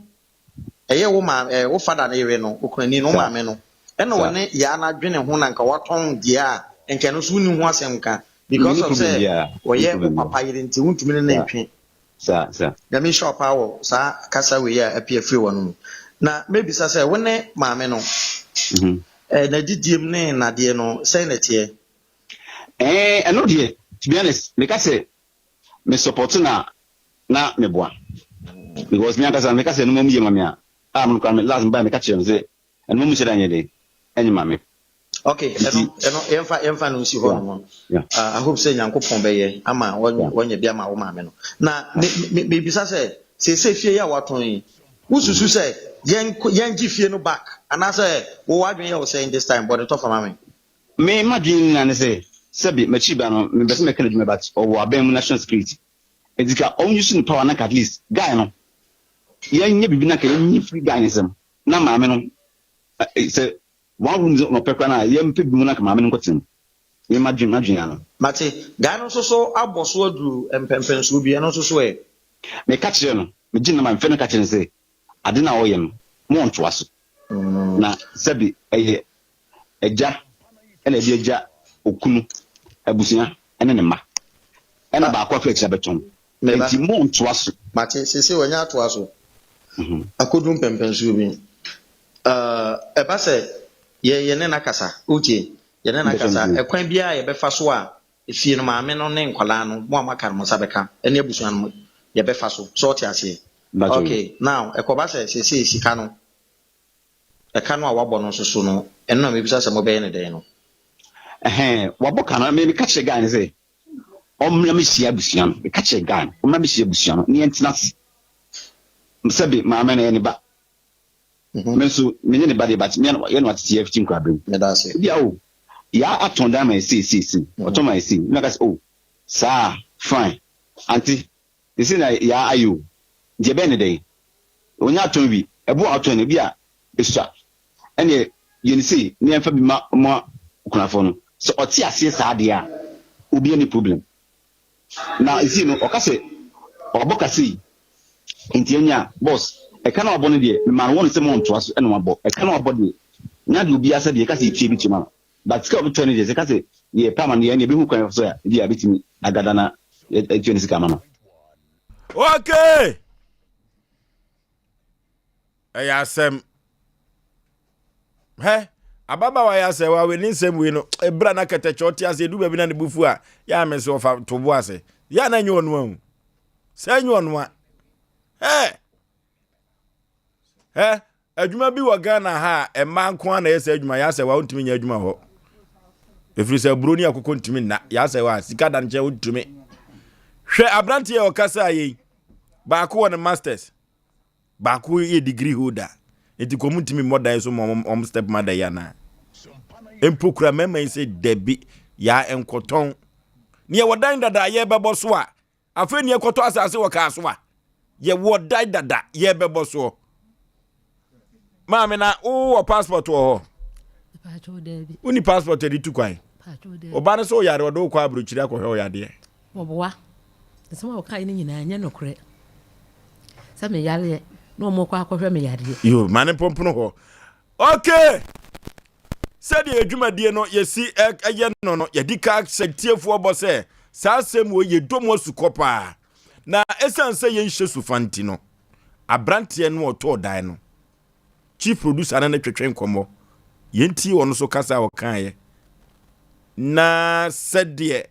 Ɛyɛ wo maame ɛɛ wo fada no yere no, okunani no, wo maame no, ɛna ɔne yaa no adwene ho na nka watɔn deɛ a, nka ɛno nso wonni ho asɛm ka because of sɛ ɔyɛ wo papa yere nti wontumi ne no ntwe. Nyame nhyira wo paa wɔ saa kasa wei a apue afiri w'ano mu. Na mɛbisa sɛ wo ne maame no ɛɛ n'adidiem ne n'adeɛ no sɛn na ɛteɛ? Ɛɛ ɛno deɛ to be honest meka sɛ me support no a na meboa because me ankasa meka sɛ nneɛma mu yɛ ma me a a mo koraa me last mebae meka kyerɛ no sɛ nneɛma mu nhyɛ da nyɛ den ɛnyɛ ma me. Okay, ɛno ɛno yɛmfa yɛmfa no nsi hɔ nom. I hope sɛ Nyankopɔn bɛyɛ ama wɔnyɛ bi ama wo maame no. Na me me mebisa sɛ seesei fie yi a watɔn yi, wosusu sɛ yɛn yɛngye fie no back anaasɛ wo w'adwene yɛ wo sɛn this time bɔ ne tɔfa ma me. Me m'adwene nyinaa ne sɛ sɛbe m'akyiri ba no mepɛ sɛ mɛka n'adwuma but ɔwɔ aban mu national security Nti ka ɔn use ne power na nka at least guy no yɛn nyɛ biribi na nka yɛn nyi firi guy ne nsam na maame no sɛ one room na ɔpɛ koraa na yɛn mpɛ bi mu na nka maame no nkɔ tena mu. Me ma dwen ma dwen ano. Mate, guy no nso so abɔ so aduru mpɛnpɛnsoɔ bi, ɛno nso so ɛ? Me ka kyerɛ no, me gye no ma me fɛ no ka kyerɛ no sɛ ade no a ɔyɛ no mo ɔntoa so na sɛbi ɛyɛ Agya na ɛde agya okunu, abusua ne ne mma. Ɛna baako afiri akyiri abɛtɔn. Me ba. Enti montoa so. Mate, seesei wanya atoa so akodu mpɛnpɛnsoɔ bi. Uh, ɛba sɛ yɛ, yɛne no akasa. Wotie? Yɛne no akasa. Ɛkwan biara a yɛbɛfa so a efie no, maame no ne nkwadaa no, mo a moaka no, mo nsa bɛka, ɛne abusua no, yɛbɛfa so. So wote aseɛ? Okay, now, ɛkɔba sɛ seesei sika no, Ɛka no a wabɔ no nso so no, ɛno na mebisa sɛ mobɛyɛ no dɛn no. Ɛhɛn, wabɔ ka no, me meka kyerɛ guy no sɛ ɔmmra mmɛhyia abusua no, meka kyerɛ guy no, ɔmmra mmɛhyia abusua no na yɛntena ase. Sɛbe maame no yɛ ne ba, me nso menyɛ ne ba deɛ but me yɛ no atete yɛ fiti nkorabere mu. Meda ase. Ebia o, yaa atɔn dan ma yɛ sei sei sei, ɔtɔn ma yɛ sei, na meka sɛ oh, saa, fine, aunty, Sesei na yaa ayɛ o, nti ɛbɛyɛ no dɛn? Onya atɔn bi, ɛbo a ɔtɔn no ebi a esua, ɛneɛ yɛ no sei na yɛmfa bi ma ma okunafoɔ no. Sɛ ɔte aseɛ saa deɛ a, obiara nni problem. Na sesei no ɔka sɛ wabɔ ka sei, nti ɛnyɛ a, boss, ɛka no a wabɔ no deɛ memaa no wɔn sɛ ma ɔntoa so ɛna wabɔ. Ɛka no a wabɔ deɛ, nya deɛ obiara sɛ deɛ ɛka sɛ yɛtua bi tua ma no. But sika a ɔbɛtua no deɛ sɛ ɛka sɛ yɛpɛ ama no deɛ ɛnneɛ yɛbɛhu kwan a yɛbɛfa so a ebi a yɛbɛtumi agada na yɛatua ne sika ama no. Okay! Ɛyɛ asɛm. Hɛ, ababaawa yɛ asɛ wa ne nsɛm wei no, ebra na kɛtɛkyɛ ɔte ase edu baabi na ne bufu a, yɛ ame so ɔfa to bo ase. Yɛ na nyɛ ɔno ahu. Sɛ nyɛ ɔno a. Hɛ! Hɛ, Adwuma bi wɔ Ghana ha a mmaa nko ara na ɛyɛ saa adwuma yɛ asɛ wa wontumi nyɛ adwuma hɔ. Ɛfiri sɛ aburo ne akokɔ ntumi nna yɛ asɛ wa sika da nkyɛn wontumi. Hwɛ aberanteɛ a ɔkasa yei baako wɔ ne masters baako yɛ degree holder nti kɔn mu ntumi mmɔ dan so ma wɔn step mother yi anaa mpo kura mmarima yi sɛ dabi yaa nkɔtɔn neɛ wɔ dan dada yɛbɛbɔ so a Afei ne yɛkɔtɔ asase wɔ kaa so a yɛwɔ dan dada yɛbɛbɔ soɔ. Maame na wowɔ passport wɔ hɔ? Wonni passport de tu kwan? Ɔba no sɛ ɔyare ɔde wokɔ aburokyiri akɔhwɛ ɔyadeɛ. Wɔboa. Nsɛm a wɔkae no nyinaa nyɛ nokorɛ. Sɛ meyareɛ na wɔkɔ akɔhwɛ me yareɛ. Yo, ma ne mpompono hɔ. Okay! Sɛdeɛ yɛ dwumadie no yɛsi yɛ no no, yɛdi ka hyɛ tiefoɔ bɔ sɛ, Saa asɛm wei yɛdɔ mu asukɔ paa. Na ɛsiane sɛ yɛnhyɛ sufa nti no, aberanteɛ no a ɔtɔɔ dan no, chief producer no ne twetwe nkɔmmɔ. Yɛntie ɔno nso kasa a ɔkaeɛ. Na sɛdeɛ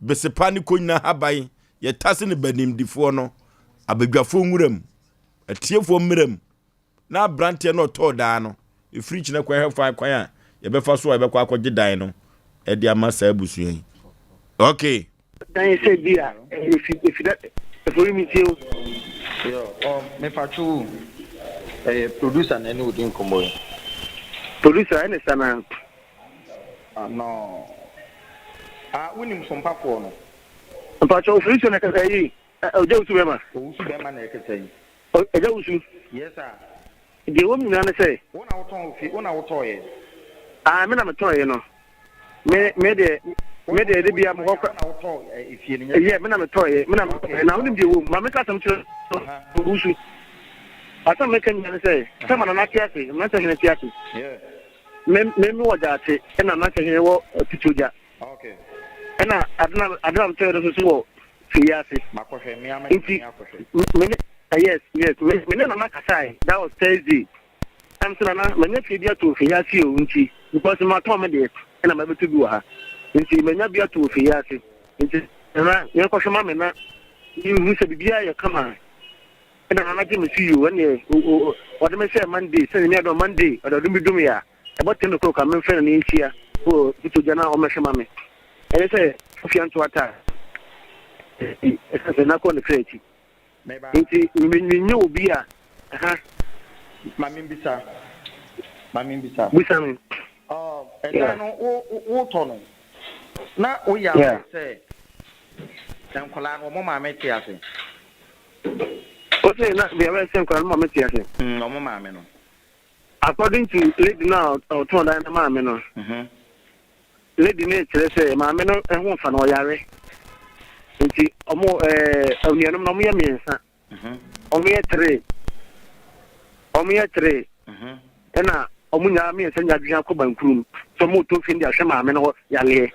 besepa ne konyina haban yɛtase no banimdifoɔ no, abadwafoɔ nwuram, atiefoɔ mmeram, na aberanteɛ no ɔtɔɔ dan no, ɛfiri kyena kwan hwɛ fa kwan a yɛbɛfa so a yɛbɛkɔ akɔgye dan no de ama saa abusua yi. Okay. Dan sɛ bi a efi efi da efori mi tie o. Yo, ɔ mepa two o. Ɛyɛ producer na ɛne wo di nkɔmmɔ yi. Producer ɛne sanaa. Ah no. Ah wonim sompafoɔ no? Mpakyɛ ofiri so na ɛkasa yi? Ɔgya wusu bɛma. Owusu bɛma na ɛkasa yi. Agya Wusu. Yes sir. Deɛ ɛwɔ mu nyinaa ne sɛ. Wo na wotɔn ofie, wo na wotɔɔeɛ. Ah, me na metɔɔeɛ no. Me, me deɛ, me deɛ de bia mekɔ kɔ. Wo na wotɔɔ efie no nyɛ. Yeah, me na metɔɔeɛ, me na metɔɔeɛ. Na wonim deɛ ɛwɔ mu. Ma menka asɛm kyerɛ Owusu. Asɛm meka nyinaa ne sɛ, sɛ ma Nana te ase, Mmeranteɛ Hene te ase. Yeah. Me, me, me wɔ Gyaate, ɛna Mmeranteɛ Hene wɔ Tutuogya. Okay. Ɛna ade na, ade na metɔɔeɛ no nso so wɔ fie ase. Makɔhwɛ, me ara Nti, mɛtumi akɔhwɛ. me ne, eh, yes, yes, me, me ne Nana kasae, that was Thursday. Ɛna me sɛ, Nana, manya fie bi ato ofie ase o, nti, because matɔn me deɛ, ɛna mabɛtɔ bi wɔ ha. Nti, manya bi ato ofie ase. Nti, Nana, yɛnkɔhwɛ ma me na menhu sɛ biribiara yɛ kama. Ɛna Nana gye me so yi o, ɛneɛ, o, o, ɔde me hyɛɛ Monday, sɛ Nyame adom a, Monday, ɔde ɔdom bi dom yɛ a, Ɛbɔ ten o'clock a memfrɛ no na yɛnhyia wɔ Pito gya na ɔmmɛhwɛ ma me. Ɛnyɛ sɛ Kofi anto ata a ɛsiane sɛ na kɔ ne kra akyi nti menyɛ obi a ɛha. Ma membisa. Ma membisa. Bisa me. Ɛdan no wo wotɔ no na woyɛ aware sɛ nkwadaa no wɔn maame te ase? Ose na meyɛ aware sɛ nkwadaa no maame te ase. Wɔn maame no. According to lady no a ɔtɔn dan no maa me no, lady no kyerɛ sɛ maame no ho nfa no ɔyare. Nti ɔmo ɛɛ anuanom no ɔmo yɛ mmiɛnsa. Ɔmo yɛ three. Ɔmo yɛ three. Ɛna ɔmo nyinaa mmiɛnsa nyinaa adwene akɔ bankurum sɛ ɔmo retɔ fie no de ahwɛ maame no hɔ yareɛ.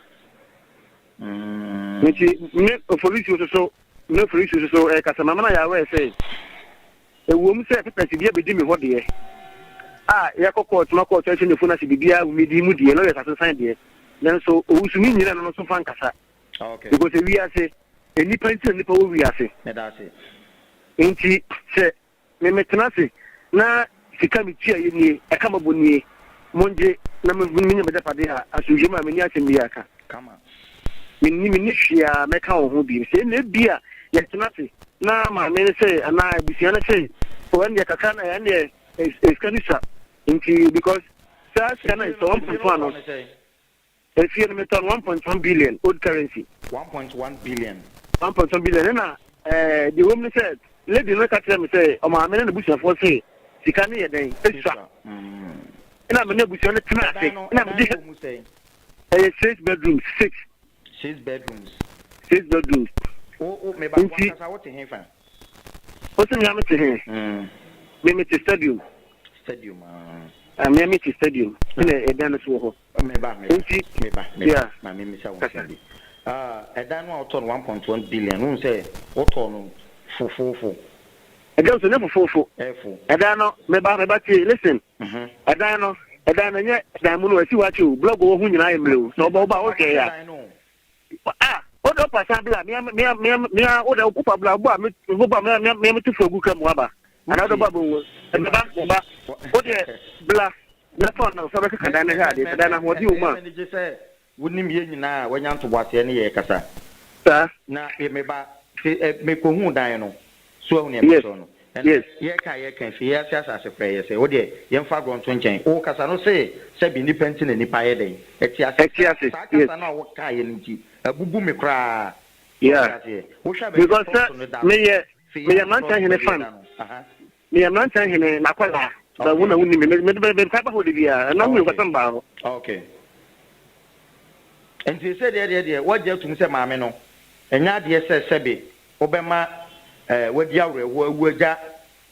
Nti me oforisuo soso me oforisuo soso ɛkasa maame no ayɛ aware sɛ Ɛwom sɛ papers bi abɛdi me hɔ deɛ, a yɛkɔ kɔɔto ma kɔɔto ahyɛ me fon ase biribiara wɔ me din mu deɛ, lawyers asensan deɛ, nanso owusu me nnyina ɛno no so mfa nkasa. Because ewiase, nnipa nti na nnipa wɔ wiase. Nti sɛ me metena ase na sika metua yɛ nie, ɛka mabɔ nie, mongye na menya m'agyapadeɛ a, asomdwoeɛ mu a menni asɛm biara ka. Menni menni hwee a mɛka wɔ ho bio. Sɛ na ebia yɛtena ase na maame no sɛ anaa abusua no sɛ o ɛndeɛ kakra na ɛndeɛ sika no sua nti because saa sika no sɛ 1.1 no efie no metɔ no 1.1 billion old currency. 1.1 billion. 1.1 billion ɛna ɛɛ deɛ wɔm ne sɛ lady no ka kyerɛ me sɛ ɔmaame ne n'abusuafoɔ se sika no yɛ dɛn esua ɛna me ne abusua no tena ase ɛna me de Ɛyɛ six bedrooms, six. Six bedrooms. Six bedrooms. Wo wo me ba Nti. Wankasa wo te he fa? O se mea me te he? Mm. Me me te stadium. Stadium ah. Ah mea me te stadium. Ɛna ɛdan no so wɔ hɔ. Me ba me ba. Nti. Me ba me ba. Ma me misa wo nsɛm bi. Ah ɛdan no a wotɔ no 1.1 billion wohu sɛ wotɔɔ no fofoofo. Ɛdan so nyɛ fofoofo. Ɛfo. Ɛdan no me ba me ba tie listen. Ɛdan no, ɛdan no ɛnyɛ dan mu no ɛsi hɔ akyɛ o, blɔg wɔ ho nyinaa yɛ mmerɛ o, sɛ ɔba ɔba ɔhwɛ ya. Ah, wode ɔpa san bla, mea mea mea mea wode wopa bla, wobɔ a me wobɔ a mea mea mea metu fo agu ka mu aba. Anaa wode ɔba bɔ ɛbɛba bɛba. Wode bla na fa na fa bɛkeka dan no hwɛ adeɛ, sɛ dan no ahoɔden wɔ mu a. Wonim yɛn nyinaa a wanya ntoboaseɛ ne yɛn rekasa. Saa. Na me ba, se ɛ, mekɔhuu dan no, so wahu nea Yes. mekyerɛ wo no? Ɛnnɛ, Yes. yɛreka a yɛreka yi, hwɛ, yɛase asase koraa yɛ sɛ, wo deɛ, yɛmfa agorɔ nto nkyɛn. Worekasa no, se sɛbe nnipa nti na nnipa ayɛ dɛn? Ɛte ase. Ɛte Saa, ase. saa Yes. kasa no a wokaeɛ no nti, abubu me koraa. So Yeah. wote aseɛ? Wohwɛ a baabi a Because sɛ trɔso no da no, meyɛ, fei meyɛ a mmeranteɛ trɔso hene baabi a fan. ɛda no, aha. Meyɛ mmeranteɛ hene n'akwadaa. But wo Okay. na wonni me. Me, me, me, metaa ba hɔ da biara. Ɛno Okay. ho nkɔsɛm baa hɔ. Okay. Nti sɛ deɛ deɛ deɛ woagye atum sɛ maame no, ɛnyɛ adeɛ sɛ sɛbe wobɛma eh, wadi awerɛhoɔ awu agya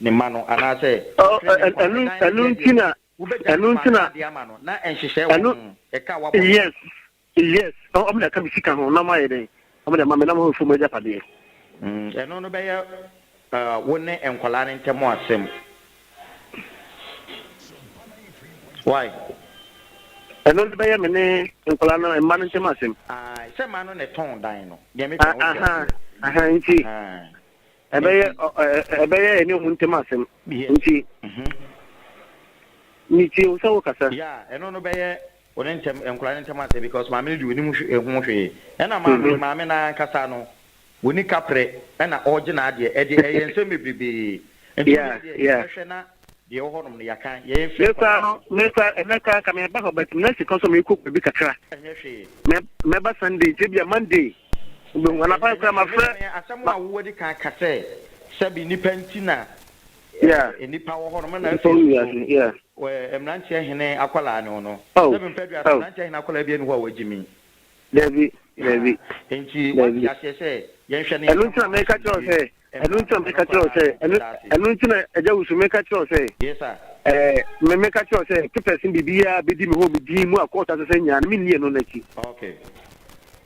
ne mma no anaasɛ Oh, wahwere ne nkwa. ɛno Ɛdan no ɛno deɛ nti deɛ na wobɛgya ɛno ne nti maame na adeɛ ama no na nhyehyɛɛ wɔ ɛno ho, ɛka a wabɔ no. yes yes ɔmo na ɛka me sika ho na ɔmo ayɛ dɛn. Wɔn de ama me na mahwɛ fam agyapadeɛ. Ɛno no bɛyɛ wo ne nkwadaa no ntam asɛm. Why? Ɛno no bɛyɛ me ne nkwadaa no mma no ntam asɛm. Ae, sɛ mma no na ɛtɔn dan no. Deɛ meka wote aseɛ. Aha, nti ɛbɛyɛ ɛbɛyɛ ɛne ɔmo ntam asɛm. Nti metie wo sɛ wokasa. Yeah, ɛno no bɛyɛ Wo ne ntɛm nkwadaa no ntɛm asɛ because maame no deɛ ɔnim ho hwee ɛna maame maame no ankasa no ɔni kaprɛ ɛna ɔregye n'adeɛ ɛdeɛ ɛyɛ nsɛm bebrebee nti wo deɛ yɛbɛhwɛ na deɛ ɛwɔ hɔnom no yɛaka yɛn mfiri nkwadaa no. Me koraa ɛnɛ koraa nka meba hɔ but na sika nso mekɔ baabi kakra ɛnyɛ hwee mɛba Sunday nti ebia Monday wobɛhu anapa koraa mafrɛ. Asɛm a wowadi kan ka sɛ sɛbi nipa nti na Yeah. Nnipa wɔ hɔnom na afei nso mmeranteɛ hene akwadaa no no. Oh. Sɛ mempɛ aduasa Oh. mmeranteɛ hene akwadaa bi ani hɔ a wagye mi. Dabi, dabi. Nti Dabi. wate aseɛ sɛ yɛnhwɛ ne Ɛno nti na meka kyerɛ wo sɛ, ɛno nti na meka kyerɛ wo sɛ, ɛno ɛno nti na agya wusu meka kyerɛ wo sɛ, Yes sir. ɛɛ me meka kyerɛ wo sɛ papers no biribiara bɛdi me hɔ me din mu a kɔɔto asesɛ nyinaa no menni ɛno n'akyi. Okay.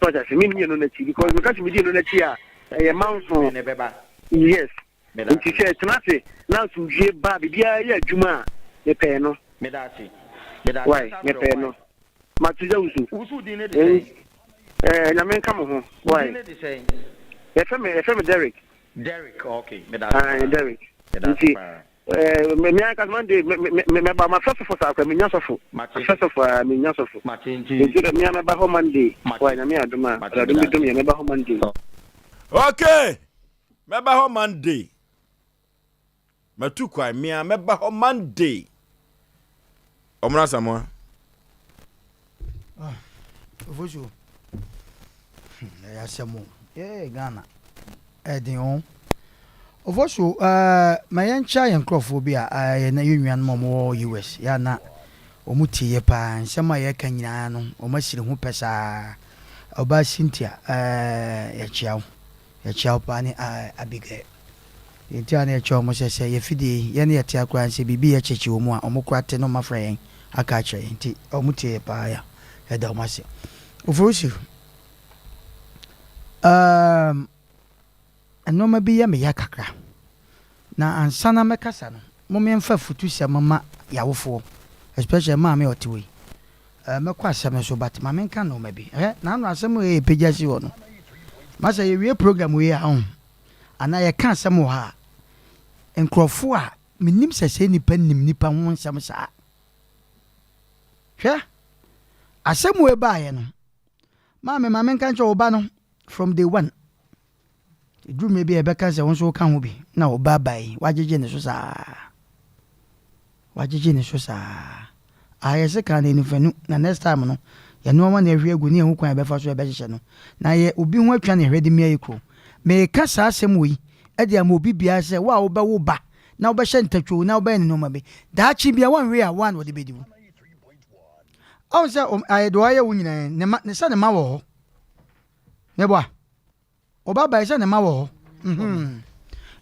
So ɔkyɛ ase menni ɛno n'akyi because meka sɛ medi ɛno n'akyi a ɛyɛ manso. Ne bɛba. Yes. Meda Nti ase. sɛ ɛtena ase na asomdwie ba a, biribiara yɛ adwuma a, mepɛɛ no. Meda ase. Meda ase. Wai, Mɛsan abrɛ wo, mepɛɛ wai. no. Mate gya wusu. Wo so wo din ne de sɛn? Eh, Nyame nka mo ho. Wo Wai. din ne de sɛn? Yɛfrɛ me, yɛfrɛ me Derrick. Derrick, ok. Meda ase Ae, paa. Derrick. Meda ase Nti, paa. eh, me, me ankasa Monday, me, me, me, mɛba, mafrɛ sɔfo saa koraa, mennya sɔfo. Mate. Mafrɛ sɔfo a, mennya sɔfo. Mate, nti. Nti dɛ, me a mɛba hɔ Monday. Mate. Wai, Nyame adom a, Mate, Awurade meda bɛdom ase. yɛn, mɛba hɔ Monday. Okay. Mɛba hɔ Monday. Matu kwan mea mɛba hɔ Monday. Ɔmono Asamoah. Ah, Ofosuo. Hmm, ɛyɛ asɛm o. Ee, Ghana. Ɛden o. Ofosuo, ɛɛ, ma yɛnkyia yɛn nkurɔfoɔ bi a ɛɛ, yɛn yɛn nuanom a wɔwɔ US. Yɛ a na wɔn tie yɛ paa. Nsɛm a yɛka nyinaa no, wɔn asiri ho pɛ saa. Ɔbaa Cynthia, ɛɛ, yɛkyia wo. Yɛkyea wo paa ne Abigail. Deɛ nti a na yɛkyea wɔn sɛ, sɛ yɛfidie yi, yɛne yɛte ha koraa no, sɛ biribi yɛ kyekye wɔn a, wɔn koraa te na wɔafrɛ yɛn aka akyerɛ yɛn. Nti wɔn tie yɛ paa ya. Yɛda wɔn ase. Ofosu, um, nneɛma bi yɛ me ya kakra. Na ansa na mɛkasa no, mom yɛmfa afutusɛm mma yɛawofoɔ, especially maame a ɔte hɔ yi. Eh, mɛkɔ asɛm no so but ma menka nnoɔma bi. Hwɛ, n'ano asɛm wei a yɛpagya si hɔ no, masa yɛwie program wei a, ɔho, anaa yɛka asɛm wɔ ha a, nkurɔfoɔ a menim sɛ sɛ nnipa nim nnipa ho nsɛm saa. Hwɛ, asɛm wei baeɛ no, maame ma menka nkyerɛ wo ba no from day one. Ɛduru mmerɛ bi a yɛbɛka sɛ wo nso woka ho bi na wo ba ba yi woagyegye ne so saa woagyegye ne so saa ah yɛse ka no anifanu na next time no yɛ nnoɔma na ahwie agu ne yɛhu kwan a yɛbɛfa so yɛbɛhyehyɛ no na yɛ obi ho atwa ne hwɛ de mia yɛ kuro meka saa asɛm wei de ama obi biara sɛ wo a wobɛwo ba na wobɛhyɛ ntatwoo na wobɛyɛ ne nnoɔma bi daakye bia woanhwɛ a woa na wɔde bɛdi wo ɔhu sɛ ayɛ deɛ ɔayɛ wo nyinaa ne ma ne sɛ ne ma wɔ hɔ meboa Ɔba bae sɛ ne mma wɔ hɔ. Mhm.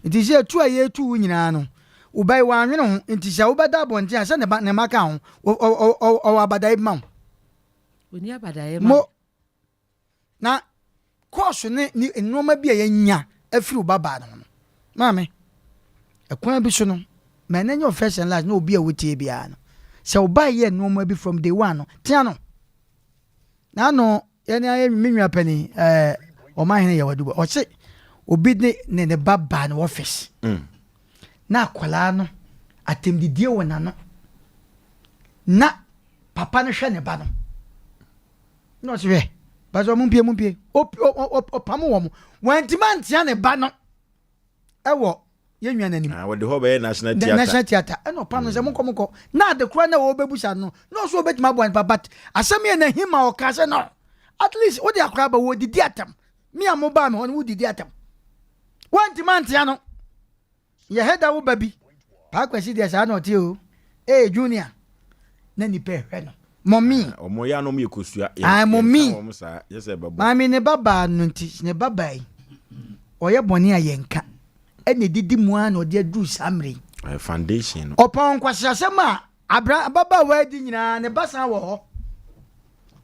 Nti sɛ tu a yɛretu wo nyinaa no, wo ba yi wannwene ho. Nti sɛ wobɛda abɔnten a, sɛ ne ba ne mma ka ho, ɔwɔ abadaeɛ bi ma wo. Ɔnni abadaeɛ ma Mo. me. Na kɔɔso ne ne nneɛma bi a yɛanya afiri wo ba baa no ho no, maame, ɛkwan bi so no, ma ɛno nyɛ wo first and last na obi a wotie biara no, sɛ wo ba yɛ nneɛma bi from day one no, tea no. N'ano yɛne ayɛ me nua panin ɛɛ ɔmanhene yɛ wadu ɔse obi ne ne ne ba baa ne office mm. na akwadaa no atɛmdidie wɔ n'ano na papa no hwɛ ne ba no na ɔse hwɛ basɛ ɔmo mpie mo mpie ɔpam wɔn wɔntumi antea ne ba no ɛwɔ yɛn nua n'anim. Ah, wɔde hɔ bɛyɛ national theatre. National theatre ɛna ɔpam no sɛ monkɔ monkɔ na ade korɔ na wɔbɛbusa no na ɔso ɔbɛtumi aboa nipa but asɛm yɛ n'ahi ma ɔka sɛ no at least wode akora ba wɔdidi atam me a mobaa me hɔ no wodidi atam woantimi antea no yɛ hɛda wo ba bi paa kwasi deɛ saa na ɔte o ee junior na nipa ɛhwɛ no mɔmi. Ɔmo yɛ anam yɛ kosua. Ayi mɔmi. Wɔn saa yɛ sɛ ɛbɛbɔ. Maame ne ba baa no nti ne ba baa yi ɔyɛ bɔne a yɛn ka ɛna edidi mu ara na ɔde aduru saa mmerɛ yi. Ɛyɛ foundation no. Ɔpɔn nkwaseasɛm a abra ababaawa adi nyinaa ne ba san wɔ hɔ.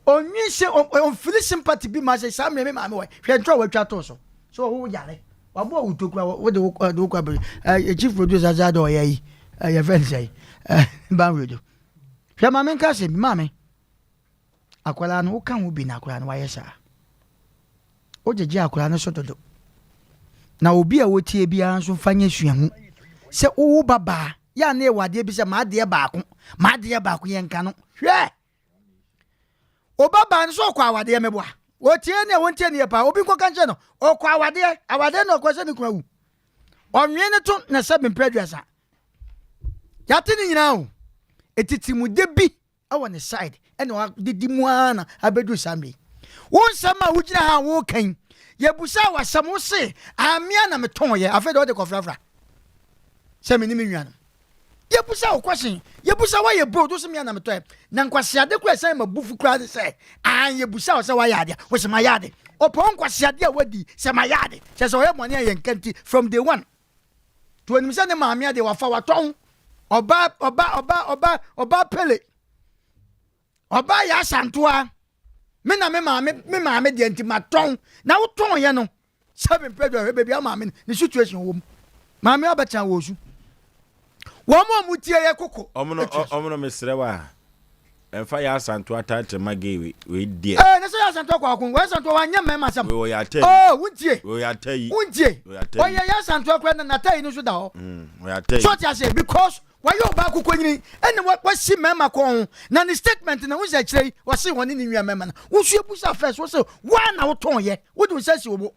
Ɔnwi sɛ ɔnfili sympathy bi ma sɛ saa mmerɛ me maame wɔ hwɛ ntwerɛ a watwa too so sɛ ɔwo yare wabɔ wo tokura wode wo de wo kɔ abiri ɛ chief producer sɛ adɛ ɔyɛ yi ɛ yɛfrɛ no sɛ ɛ banwedo hwɛ maame nka sɛ bi maame akwadaa no woka ho bi na akwadaa no wayɛ saa wogyegye akwadaa no so dodo na obi a wotie biara nso mfa nyɛ suahu sɛ wowo babaa yɛ a na ɛwɔ adeɛ bi sɛ maadeɛ baako maadeɛ baako yɛnka no hwɛ Oba baa no sɛ ɔkɔ awadeɛ meboa. Wɔtie ne a wɔntie ne yɛ paa. Obi nkɔka nkyerɛ no ɔkɔ awadeɛ awadeɛ na ɔkɔ sɛ ne kunu awu. Ɔnwee ne to na sɛ mempɛ aduasa. Yɛate ne nyinaa o. Etitimude bi wɔ ne side ɛna wadidi mu ara na abɛduru saa mmerɛ yi. Wo nsɛm a wogyina ha a woka yi, yɛbusaa w'asɛm wo se amea na metɔn yɛ afei deɛ wode kɔfrafra sɛ me ne me nuanom. Yɛbusa wo question, yɛbusa woayɛ bold, wo se mea na metɔɛ. Na nkwaseade koraa ɛsan ma bufu koraa ne sɛ, an yɛbusa wo sɛ woayɛ ade a, wo se mayɛ ade. Ɔpɛ wo nkwaseade a woadi sɛ mayɛ ade. Kyerɛ sɛ ɔyɛ bɔne a yɛnka nti from day one. To onim sɛ ne maame adeɛ wafa watɔn. Ɔba ɔba ɔba ɔba ɔba pele. Ɔba yɛ asantoa. Me na me maame me maame deɛ nti matɔn. Na wotɔn yɛ no. Sɛ me mpɛ dɔ hwɛ baabi a maame no ne situation wɔ mu. Maame abɛtena wɔ su. Wɔn a wɔn tie yɛ koko. Ɔmo no ɔmo no mesrɛ wa ɛnfa yɛ asantoa title ma gay wei wei deɛ. Ee ne sɛ yɛ asantoa kɔ ako wɔ asantoa wanyɛ mmarima asɛm. Wei ɔyɛ ata yi. Oo wuntie. Wei ɔyɛ ata yi. Wuntie. Wei ɔyɛ ata yi. Ɔyɛ yɛ asantoa koraa na n'ata yi no nso da hɔ. Mm ɔyɛ ata yi. So ɔte aseɛ because Wayɛ ɔbaa kokonyini ɛna wasi mmarima kɔn ho na ne statement na wosɛ akyerɛ yi wɔse wɔne ne nua mmarima no wosu ebusa first wose woa na wotɔn yɛ wode wo nsa si wo bo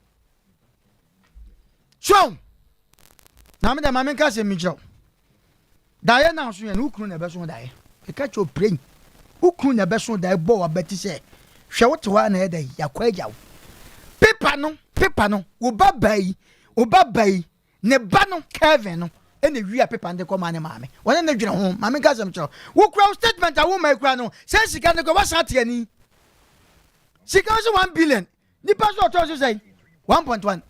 so na me dɛ ma menka asɛm mi kyerɛ wo daeɛ na so yɛ no wo kunu na ɛbɛso daeɛ ɛka kyerɛ oprɛn wo kunu na ɛbɛso daeɛ bɔ wabati sɛ hwɛ wote hɔ a na ɛda yi yakɔ agya wo pepa no pepa no wo ba ba yi wo ba ba yi Ne ba no, Kevin no, na ewia paper no de kɔmaa ne maame. Wɔne no dwene ho. Maame nka asɛm kyerɛ wo. Wokura wo statement a woma yi kura no, sɛ sika no kura wasan ate ani. Sika no sɛ 1 billion. Nipa nso ɔtɔ so sɛn? 1.1.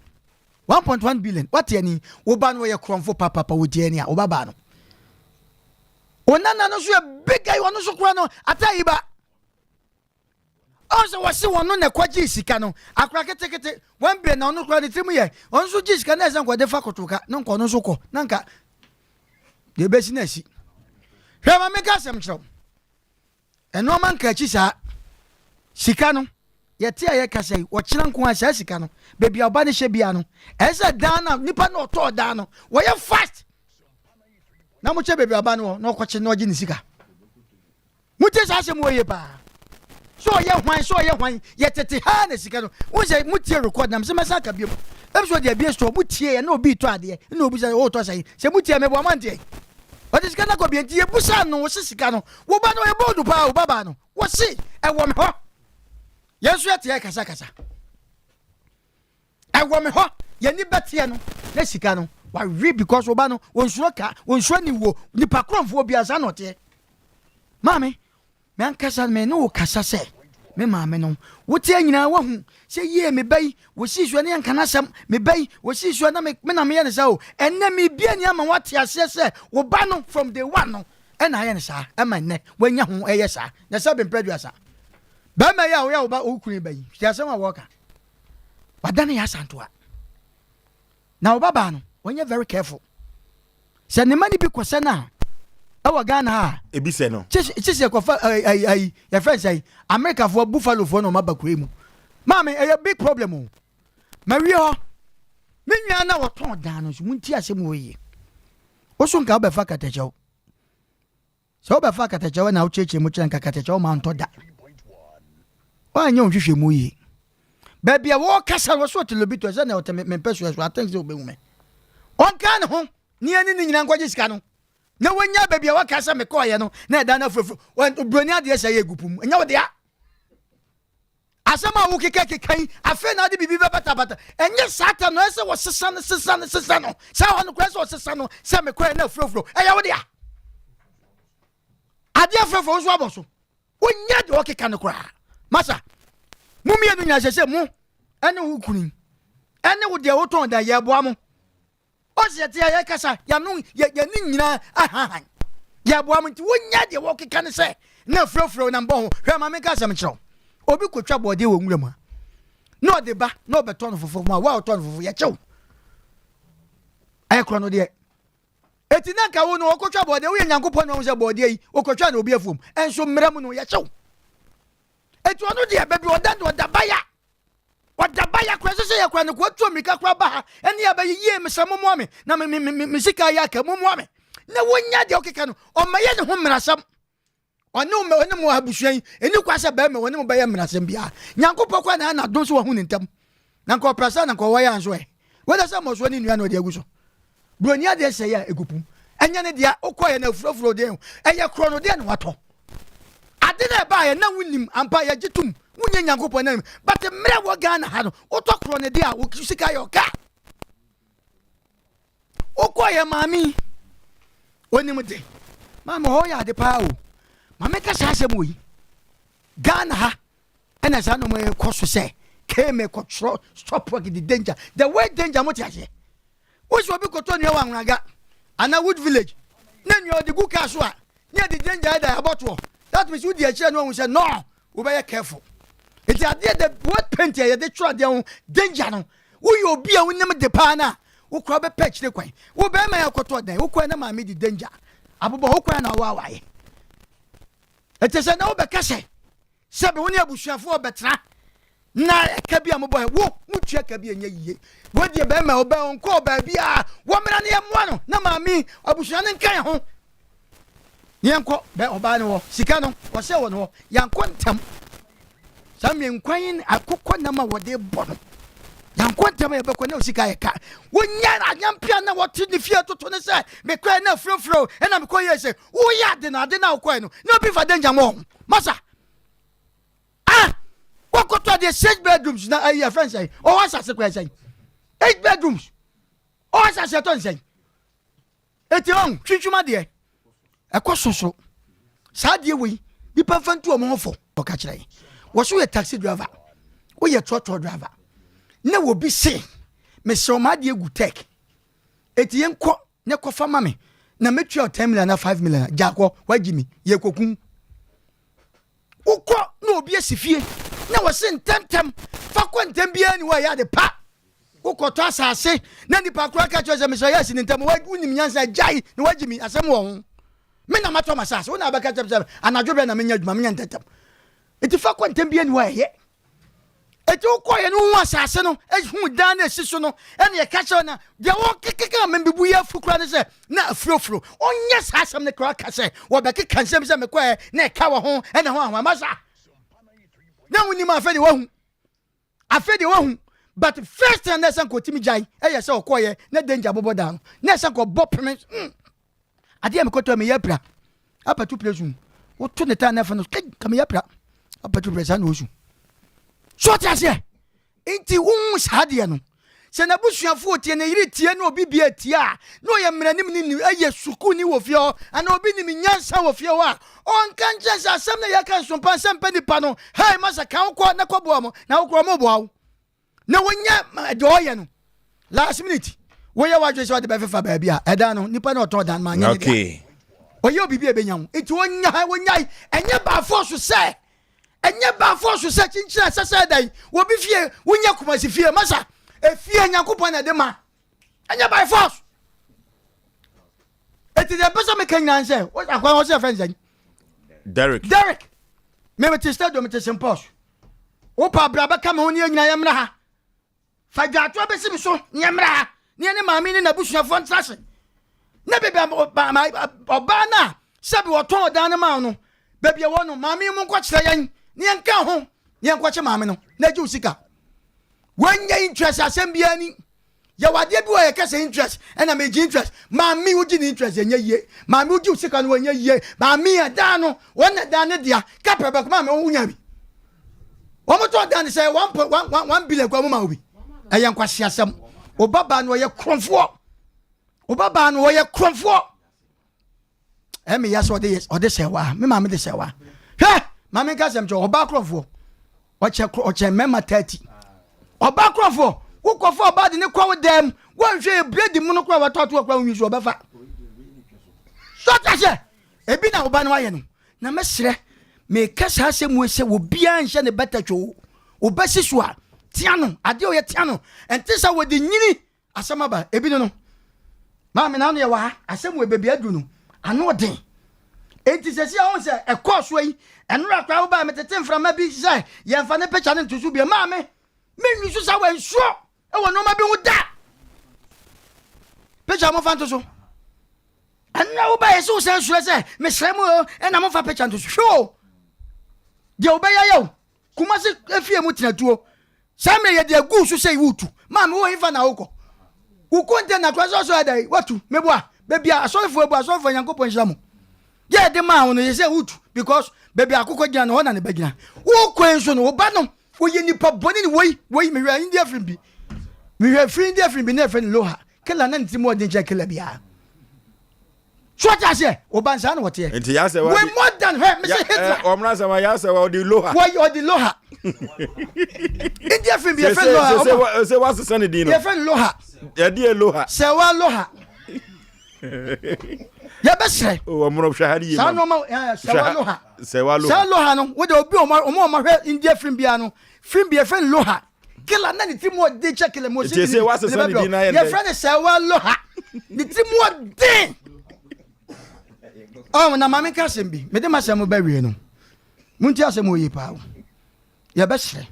1.1 billion. Wate ani. Wo ba no ɔyɛ korɔmfo papapa wotie ani a wo ba baa no. Wo nana no nso yɛ big guy ɔno nso kura no ata yi ba. Ɔn sɛ wɔse wɔno na ɛkɔgyee sika no, akora ketekete, wɔn bere na ɔno koraa ne tirim yɛ, ɔno nso gyee sika na ɛsɛ nka ɔde fa kotoka na nka ɔno nso kɔ na nka deɛ ɛbɛsi na asi. Hwɛ ma menka asɛm kyerɛ wo, ɛnoɔma nka akyi saa, sika no yɛte a yɛkasa yi wɔkyena nko a saa sika no baabi a ɔba no hyɛ bia no ɛsɛ sɛ dan no nipa no ɔtɔɔ dan no wɔyɛ fast na mokyɛ baabi a ɔba no wɔ na ɔkɔkye na ɔgye ne sika. Motie saa asɛm wɔ yie paa. Sɛ ɔyɛ hwan sɛ ɔyɛ hwan yɛ tete haa na sika no wohu sɛ motie record na mesɛ mɛsan aka biom ɛm sɛ ɔde abie store motie ɛna obi retɔ adeɛ ɛna obi sɛ ɔretɔ sɛn sɛ motie meboa moanteɛ ɔde sika no akɔ bie nti yɛbusa no wɔse sika no wo ba no ɔyɛ bold paa wo ba baa no wɔse ɛwɔ me hɔ yɛn nso yɛte kasakasa Ɛwɔ me hɔ, yɛni bɛteɛ no na sika no wawe because wo ba no wɔnsuro ka wɔnsuro ne wuo nipa korɔmfoɔ biara saa na ɔteɛ maame me ankasa me ne wo kasa sɛ me maame no woteɛ nyinaa wahu sɛ yie me ba yi wɔsii soɔ ne yɛnka n'asɛm me ba yi wɔsii soɔ na me na meyɛ ne saa o ɛnnɛ mebia ni ama woate aseɛ sɛ wo ba no from day one no ɛna ayɛ ne saa ɛma nnɛ wanya ho ɛyɛ saa na sɛ bempɛ aduasa bɛrima yi a woyɛ wo ba wo kunu ba yi hwɛ asɛm a wɔka wadane yɛ asantoa na wo babaa no wɔnyɛ very careful sɛ ne ma no bi kɔsɛ no a ɛwɔ Ghana ha ebi sɛ no kyesi ɛkɔfa ayi ayi yɛfrɛ sɛ Amerikafoɔ buffalofoɔ na ɔma ba kuro mu maame ɛyɛ big problem o ma wie hɔ me nua na wɔtɔn dan no nso mo nti asɛm wɔ yie woso nka wobɛfa katakyɛw Sɛ wobɛfa akatakyɛw na wokyerɛkyerɛ mu kyerɛ nka akatakyɛw ma ntɔ da. Woanyɛ wo nhwehwɛmu yie. Baabi a wɔrekasa no wɔsɛ ɔte lobito sɛ na ɔte me mpɛsoa so atɛn sɛ ɔbɛhu me. Ɔnka ne ho ne yɛne ne nyina nkɔgye sika no na wɔnya baabi a wɔka sɛ mekɔɔyɛ no na ɛda no afurafuro. Buroni adeɛ sɛ yɛ gu po mu ɛnyɛ wo dea. Asɛm a wokekakeka yi, afei na wode biribi bɛbatabata. Ɛnyɛ saa tam no, ɛsɛ sɛ wɔsesa no, sesa no, sesa no. Saa hɔ no koraa sɛ wɔsesa no sɛ mekɔɛ na afurofuro. Ɛyɛ wo dea. Adeɛ afurofuro nso abɔ so. Wonyɛ deɛ ɔkeka no koraa. Masa, mo mmienu nyinaa sɛ sɛ mo ɛne wo kunu ɛne wo deɛ wotɔn da yɛboa mo. Ɔsi yɛte a yɛkasa yɛano yɛne nyinaa ahahan yɛboa mo nti wonyɛ deɛ wɔkeka ne sɛ na afurofuro na mbɔ ho hwɛ ma menka asɛm nkyerɛ wo. Obi kɔtwa bɔɔdeɛ wɔ nwura mu a, na ɔde ba na ɔbɛtɔ no fufuo mu a, wo a ɔtɔ no fufuo yɛkyɛw. Ɛyɛ korɔ no deɛ. Eti na nka wo no ɔkɔtwa bɔɔdeɛ, woyɛ Nyankopɔn na ɔhu sɛ bɔɔdeɛ yi ɔkɔtwa na obi afuom. Ɛnso mmara mu no yɛkyɛw. Eti ɔno deɛ baabi ɔda no ɔda baya. Ɔda baya koraa ɛsɛ sɛ yɛkora no koa tuo mmirika koraa ba ha ɛne abɛyɛ yie mesrɛ mommoa me na me me me me sika ayɛ aka mommoa me na wonya deɛ ɔkeka no ɔmmɛyɛ ne ho mmerasɛm. Ɔne wo ɔne mo abusua yi ɛni kwa sɛ bɛrima wɔne mo bɛyɛ mmerasɛm biara. Nyankopɔn koraa na ayɛ n'adom sɛ wahu ne ntam. Na nka ɔpɛ sɛ na nka ɔwɔ yɛ anso ɛ. Wei sɛ mmɔsoɔ ne nnua na ɔde agu so. Buroni adeɛ sɛ yɛ a ɛgu pum. Ɛnyɛ ne dea wokɔɛ na afurofuro deɛ ɛyɛ korɔ no deɛ na watɔ. Ade na ɛbaeɛ na wonim ampa yɛgye tom wonyɛ Nyankopɔn na but mmerɛ wɔ Ghana ha no wotɔ korɔ no deɛ a wo sika yɛ ɔka. Wokɔ yɛ maame yi onim de maame hɔ yɛ ade paa o maame ka saa asɛm wɔ yi Ghana ha ɛna saa nneɛma yɛ kɔ so sɛ keme kɔtwerɛ stop work the danger the way danger mo te aseɛ wosi obi kɔtɔ nnua wɔ anwonaga anaa wood village na nnua ɔde gu kaa so a ne yɛde danger ɛda abɔtoɔ that means wodi akyirɛ no ahu sɛ no wobɛyɛ careful nti adeɛ the word paint a yɛde twerɛ adeɛ ho danger no woyɛ obi a wonim de paa no a wokora wobɛpɛ akyire kwan wo bɛrima yɛ akɔtɔ dan wokora na maame di danger abobɔ wokora na woawaeɛ ɛte sɛ na wobɛka sɛ sɛbe wo ne abusuafoɔ bɛtena na ɛka bi a mobɔ wo motua ka bi ɛnyɛ yie wodeɛ bɛrima ɔbɛ ɔnkɔɔ baabi a wɔmmra ne yɛmmoa no na maame abusua no nka yɛ ho Yɛnkɔ bɛ ɔbaa no hɔ. Sika no, wɔhyɛ wɔ no hɔ. Yɛankɔ ntɛm. Saa mmea nkwan akokɔ nam a wɔde bɔ no. Yɛankɔ ntɛm a yɛbɛkɔ na osika yɛ ka. Wonya anyampea na wɔte ne fie toto ne sɛ mekɔɛ na afurofuro ɛna mekɔ yɛ sɛ woyɛ ade no ade no a wokɔɛ no na obi fa danger mɔ ho. Masa. Ah! Wɔkɔtɔ adeɛ six bedrooms na ayi afɛn sɛn. Ɔwɔ asase kɔɛ sɛn. Eight bedrooms. Ɔwɔ asase ɛtɔ nsɛn. Eti ɔn, twintwim adeɛ, ɛkɔ so so. Saa adeɛ wei, nipa nfa ntu wɔn ho fo. Ɔka kyerɛ yɛn, wɔ so yɛ taxi driver, woyɛ trɔtrɔ driver, na obi se, mesrɛ wo m'adeɛ gu tech, eti yɛn kɔ ne kɔfa ma me, na metua 10 million na 5 million, gya kɔ, wagyi mi, yɛ kɔkum. Wokɔ na obi asi fie na wɔse ntɛmntɛm fa kɔ ntɛm biara ni hɔ a ɛyɛ ade pa. Wokɔtɔ asase na nipa koraa ka kyerɛ sɛ mesɛ yɛ asi ne ntɛm wonim nyansa gyae na wagye mi asɛm wɔ ho. Me na matɔ m'asase wo na abɛka kyerɛ sɛ anadwo bɛn na menya adwuma menya ntɛmntɛm. Nti fa kɔ ntɛm biara ni hɔ a ɛyɛ. Enti wokɔeɛ no wohu asase no, hu dan no ɛsi so no, ɛne ɛka kyerɛ na deɛ wɔkekeka membebu yɛ afu koraa ne sɛ na afurofuro. Ɔnyɛ saa asɛm no koraa ka sɛ wɔbɛkeka nsɛm sɛ mekɔɛ na ɛka wɔ ho ɛna ho ahoa masa. Na wonim afei deɛ wahu. Afei deɛ wahu. But first thing na ɛsɛ nka ɔtumi gyae ɛyɛ sɛ ɔkɔeɛ na danger bobɔ dan no. Na ɛsɛ nka ɔbɔ peme. Adeɛ a mekɔtɔ meyɛ apira apatu pire su woto ne taa nɛfɛ no ka meyɛ apira apatu pire saa na ɔsu so ɔte aseɛ nti wohu saa adeɛ no sɛ n'abusuafoɔ tie ne yere tie ne obi bia tie a na ɔyɛ mmaranim ne ni ɛyɛ sukuuni wɔ fie hɔ anaa obi nim nyansa wɔ fie hɔ a ɔnka nkyɛn sɛ asɛm na yɛka nsompa nsɛm pɛ nipa no hei masa ka wokɔ na kɔboa mo na wokɔ ɔmo boa wo na wonya deɛ ɔyɛ no last minute woyɛ wadwene sɛ ɔde bɛfefa baabi a ɛdan no nipa na ɔtɔn dan ma anyɛ ne dea ɔyɛ obi bi a ɛbɛnya wo nti wonya wonyae ɛnyɛ baafo so sɛ ɛnyɛ baafo so sɛ kyinkyini ɛsɛ sɛ ɛdan obi fie wonya kumasi fie masa efie nyankopɔn na ɛde ma ɛnyɛ by force eti deɛ mpɛ sɛ meka nyinaa sɛ akwan hɔ sɛ ɛfɛ nsɛn Derek Derek meme te stadium te St Paul's Wopa bra bɛka me ho ne yɛn nyinaa yɛmmra ha. Fa dwaatoa bɛsi me so ne yɛmmra ha ne yɛne maame ne n'abusuafoɔ ntena ase. Ne baabi a ɔbaa no a sɛbi wɔtɔn ɔdan no maa no baabi a ɛwɔ no maame mu nkɔkyerɛ yɛn ne yɛnka ho ne yɛnkɔkye maame no na agye wo sika. Wɔnyɛ interest asɛm biara ni. Yɛwɔ adeɛ bi wɔ yɛka sɛ interest ɛna megye interest maame wogye ne interest ɛnyɛ yie maame wogye sika no ɛnyɛ yie maame ɛdan no wɔn na dan ne dea kapɛ bɛko maame wɔn wonya bi wɔn tɔ dan ne sɛ one point one one one billion kɔ wɔn ma obi ɛyɛ nkwasiasɛm ɔba baa no ɔyɛ korɔmfoɔ ɔba baa no ɔyɛ korɔmfoɔ. Ɛmi ya sɛ ɔde yɛ ɔde sɛ wa me maame de sɛ wa hwɛ maame nka sɛm kyɛ ɔbaa korɔfoɔ ɔkyɛ ɔkyɛ mmarima 30 ɔbaa korɔfoɔ wokɔfo ɔbaa de ne kɔ wo dɛm wɔnhwɛ yɛ bredi mu no koraa watɔ ato ɔkora nwi so ɔbɛfa so ɔta sɛ ebi na ɔba no ayɛ no na mɛsrɛ. Meka saa asɛm wei sɛ obiara nhyɛ ne bɛtɛ twoo. Wobɛsi so a, tea no. Adeɛ ɔyɛ tea no. Ɛnte sɛ wɔde nyini asɛm aba. Ebi no no. Maame na ano yɛ wɔ ha. Asɛm wɔ baabi aduru no. Ano ɔden. Enti sɛ si a wɔn sɛ ɛkɔɔ so yi, ɛnora koraa wobaa metete mframa bi sɛ yɛmfa ne picture no nto so bio. Maame, menwi so sa wɔ nsuo wɔ nneɛma bi ho da. Picture mo fa nto so. Ɛnora wobaa yɛ sɛ wosan suro sɛ mesrɛ mu o ɛna momfa picture nto so. Hwɛ o. Deɛ wobɛyɛ yɛ o. Kumasi efie mu tena tuo. Saa mmerɛ yɛde agu so sɛ wotu. Maame wo hefa na wokɔ? Wo container kora sɛ ɔsɔ ɛda yi watu. Meboa. Baabi a asɔrefoɔ abu asɔrefoɔ Nyankopɔn nhyira mo. Yɛ yɛde maa wo no yɛ sɛ wotu because baabi a akokɔ gyina no hɔ na ne ba gyina. Wokɔ yi nso no wo ba no wɔyɛ nipa bɔne ne woi woi mehwɛ India film bi. Mehwɛ firi India film bi na yɛfrɛ no Loha. Killer na ne ti mu ɔden kyɛn killer biara. So ɔte aseɛ ɔba nsaa na ɔteɛ. Nti yasɛ wa di. Way more than her mese Hitler. Ɔmuna eh, sɛ wa yasɛ wa ɔdi loha. Wɔ ɔdi loha. India film bi yɛfrɛ loha. Sese sese wa sesa ne din no. Yɛfrɛ loha. Yɛde yɛ loha. Sɛ wa loha. Yɛbɛsrɛ. Ɔmuna hwɛ ha ni yie. Saa nneɛma eh, sɛ wa loha. Sɛ wa loha. Sɛ loha no wo de obi ɔmo ɔmo ɔmo hwɛ India film bi ano film bi yɛfrɛ loha. Kila na ne ti mu ɔden kyɛ kila mu ɔsi ne ne bɛbrɛ yɛfrɛ ne sɛwa loha ne ti mu ɔden ɔn na maame nka asɛm bi mede m'asɛm bɛwie no monti asɛm wɔ yie paa o yɛbɛsrɛ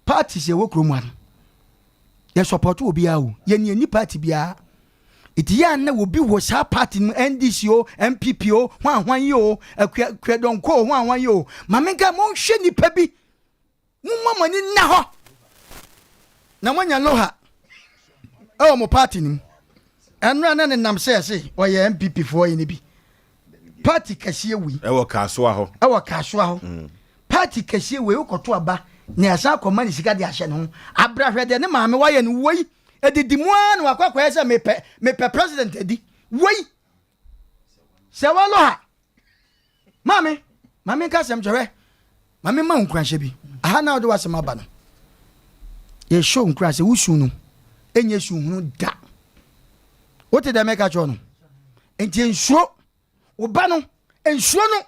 parties yɛwɔ kurom ha no yɛ support obiara o yɛni ani party biara ɛti yɛ a na obi wɔ saa party no ndc o npp o hwan hwan yi o akua kuadɔnkɔ o hwan hwan yi o maame nka monhwɛ nipa bi Momma mo ani nna hɔ na moanya Loha wɔ mo party no mu. Ɛno a na ne nam sɛ ɛse ɔyɛ NPP foɔ yi no bi. Party kɛseɛ wei. Ɛwɔ Kasoa hɔ. Ɛwɔ Kasoa hɔ. Mm. Party kɛseɛ wei wokɔto aba na yɛsan akɔma ne sika de ahyɛ ne ho. Abrahwɛ deɛ ne maame wayɛ no wei. Ɛdidi mu ara na wakɔ akɔyɛ sɛ mepɛ mepɛ president adi. Wei. Sɛ wɔ Loha. Maame, ma menka asɛm kyerɛ hwɛ. Ma memma wo nkuranhyɛ bi. Aha na wode w'asɛm aba no. Yɛhyɛ wo nkuran sɛ wo su no ɛnyɛ su hunu da. Wote dɛ mɛka kyerɛ no? Nti nsuro wo ba no, nsuro no,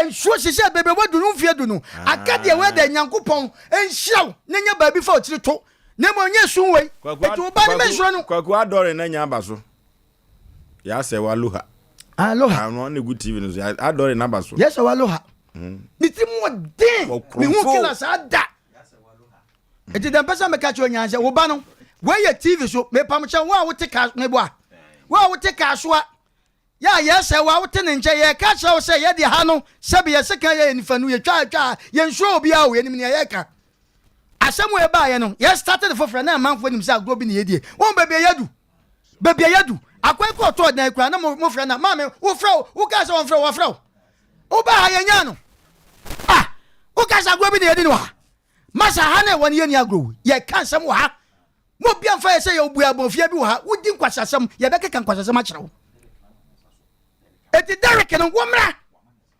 nsuo hyehyɛ baabi a wadu no mfeɛ du no. Aka deɛ wei dɛ Nyankopɔn nhyira wo na nya baabi fa ɔkyiri to. Na mmom nyɛ su wei. Nti wo ba no mɛnsuro no. Kwaku adɔre na nya aba so. Yasɛ wa loha. Ah, loha. Ah, no ne gu TV no so. Adɔre n'aba so. Yasɛ wa loha. Mm. Ne ti mu ɔden. Mehu kila saa da. Eti dɛm pɛ sɛ meka kyerɛ onyaa sɛ wo ba no wei yɛ TV so mepam kyɛ wo a wote kaa meboa wo a wote kaa so a yɛ a yɛsɛ wo a wote ne nkyɛn yɛka kyerɛ wo sɛ yɛde ha no sɛbi yɛse kan yɛ nifa no yɛtwa atwa yɛnsuro obiara o yɛnim nea yɛka asɛm wei baayɛ no yɛ start de foforɔ na amanfoɔ nim sɛ agorɔ bi ne yɛdie wɔn baabi a yɛadu Baabi a yɛadu, akwan kɔ ɔtɔɔ dan koraa na mofrɛ na maame wofrɛ wo wokaa sɛ wɔmfrɛ wo wɔfrɛ wo wobaa ha yɛnyaa no ah woka sɛ agorɔ bi na yɛdi no wɔ ha masa ha na ɛwɔ no yɛnni agorɔ wo yɛka nsɛm wɔ ha mo obi amfa yɛ sɛ yɛwɔ abɔnfia bi wɔ ha wodi nkwasasɛm yɛbɛkeka nkwasasɛm akyerɛ wo eti Derek no wɔmmra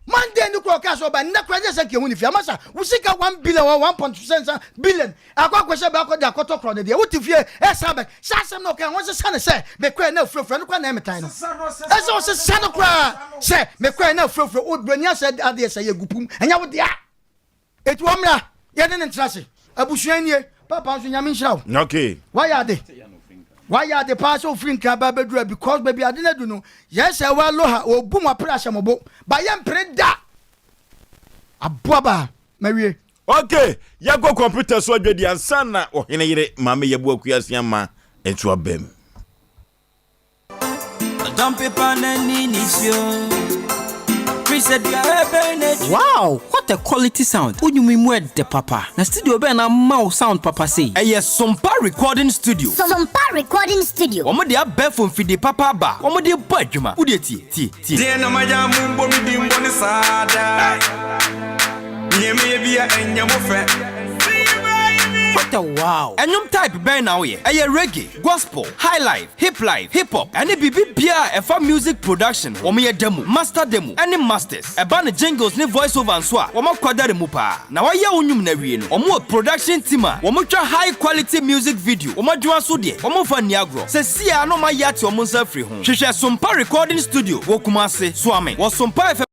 Monday no kura ɔkaa sɛ ɔba nnɛ kura nyɛ sɛ nka ehu ne fie amasa wo sika one billion or one point sɛnsa billion akɔ akɔhyɛ bɛ akɔ de akɔtɔ korɔ no deɛ wote fie ɛsan bɛ sɛ asɛm na ɔka ho sesa ne sɛ mekɔɛ na afurafura no kora na ɛmetan no ɛsɛ ɔsesa no koraa sɛ mekɔɛ na afurafura obroni asɛ adeɛ sɛ yɛ gupum ɛnyɛ wo dea Eti wɔn mmra yɛne no ntena ase. Abusua nie. Papa nso nyame nhyira wo. Okay. Wayɛ ade. Wayɛ ade paa sɛ ofiri nkran ba abɛduru ha because baabi ade no adu no yɛn sɛ wa aloha obu mo apere ahyɛ mo bo ba yɛ mpere da. Aboa baa mawie. Okay, yɛnkɔ kɔmputa so adwadi ansa na ɔhene yere Maame Yeboah Kuasiama nso aba mu. Wow what a quality sound wo nwom yi mu ɛdɛ papa na studio bɛn na ama wo sound papa sei. Ɛyɛ Sompa Recording Studio. Sompa Recording Studio. Wɔn de abɛɛfo mfidie papa aba a wɔn de bɔ adwuma. Wo deɛ tie, tie, tie. Deɛn na mayɛ a mobɔ me din bɔne saa daa? Nea meyɛ biara ɛnyɛ mo fɛ. What a wow! Ɛnwom type bɛn na woyɛ? Ɛyɛ reggae? Gospel, highlife, hiplife, hip-hop, ɛne biribi biara a ɛfa music production ho. Wɔyɛ demo, master demo, ɛne masters. Ɛba no jingles ne voice over nso a, wɔakwadare mu paa. Na wɔayɛ wo nnwom no awie no, wɔwɔ production team a wɔtwa high quality music video. Wɔn adwuma nso deɛ, wɔmfa nni agorɔ. Seesei ara na wɔayɛ ate wɔn nsa afiri ho. Hwehwɛ Sompa Recording Studio wɔ Kumasi, Suame, wɔ Sompa FM.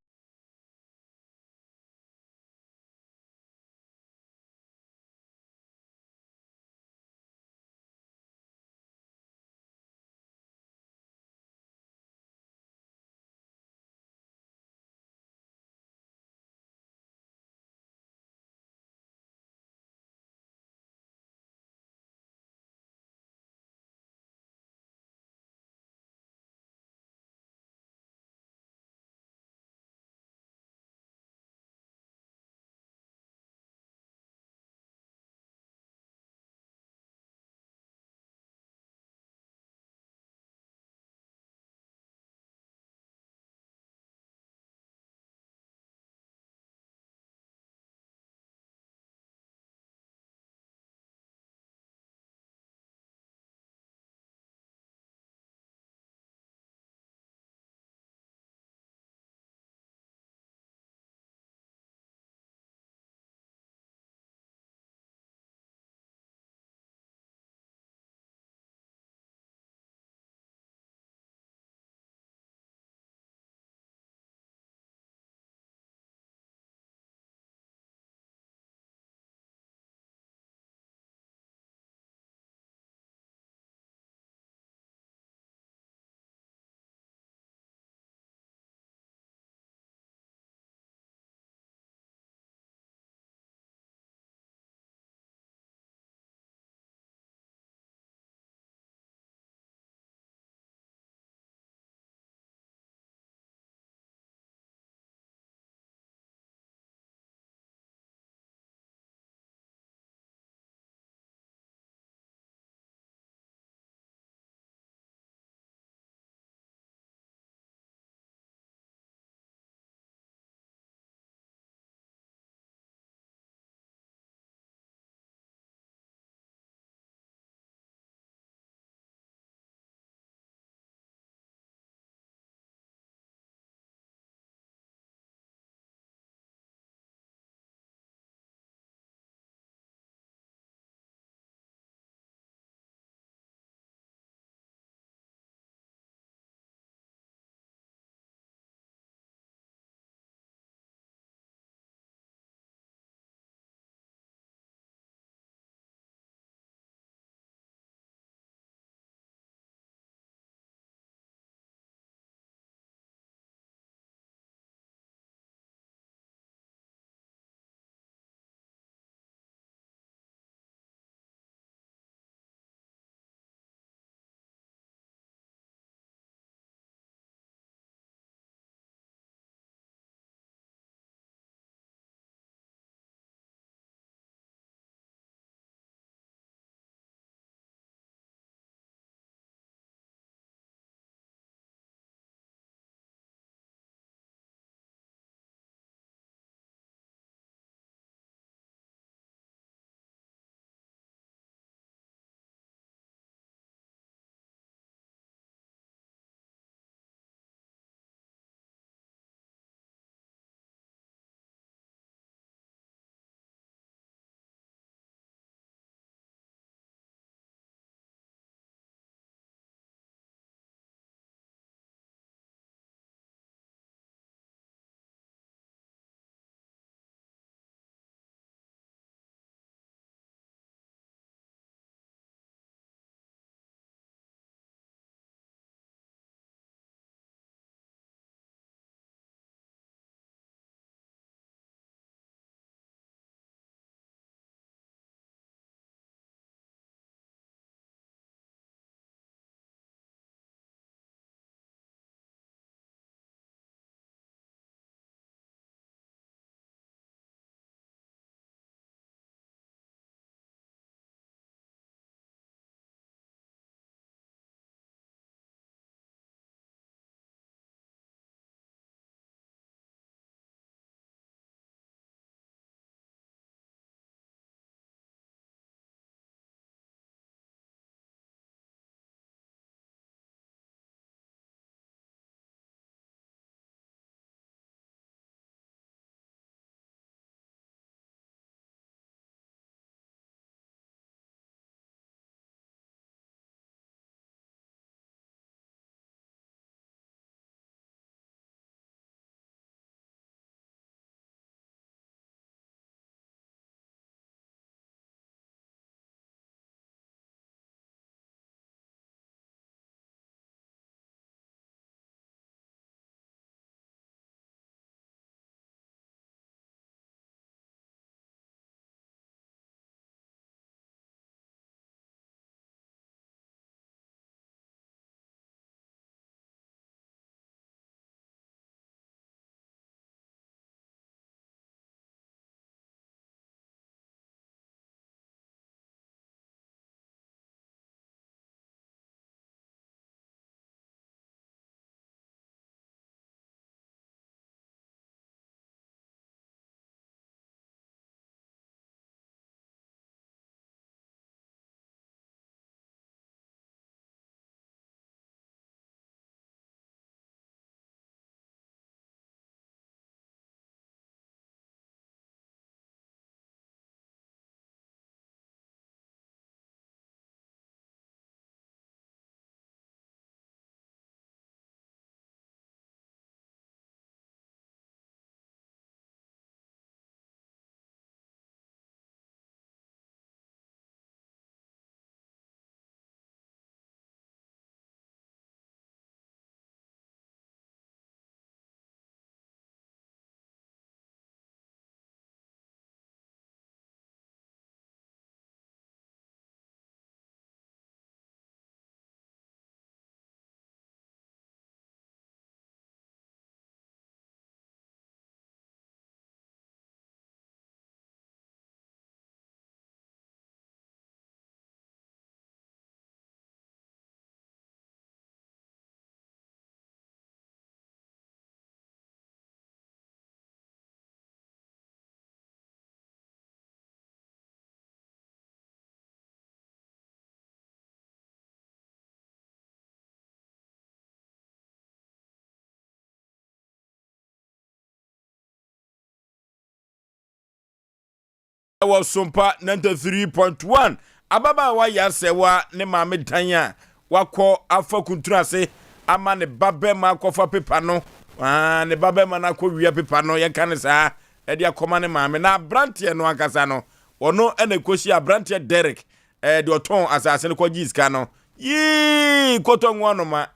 Wɔ Sompa 93.1, ababaawa Yasewa ne maame dan a wakɔ afa kuntunu ase ama ne ba bɛrima akɔfa pepa no, ah, ne ba bɛrima no akɔwia pepa no, yɛnka no saa, ɛde akɔma ne maame. Na aberanteɛ no ankasa no, ɔno na ɛkɔhyia aberanteɛ Derek, eh, deɛ ɔtɔn asase no kɔgye sika no. Yii, kɔtɔ nwo anoma.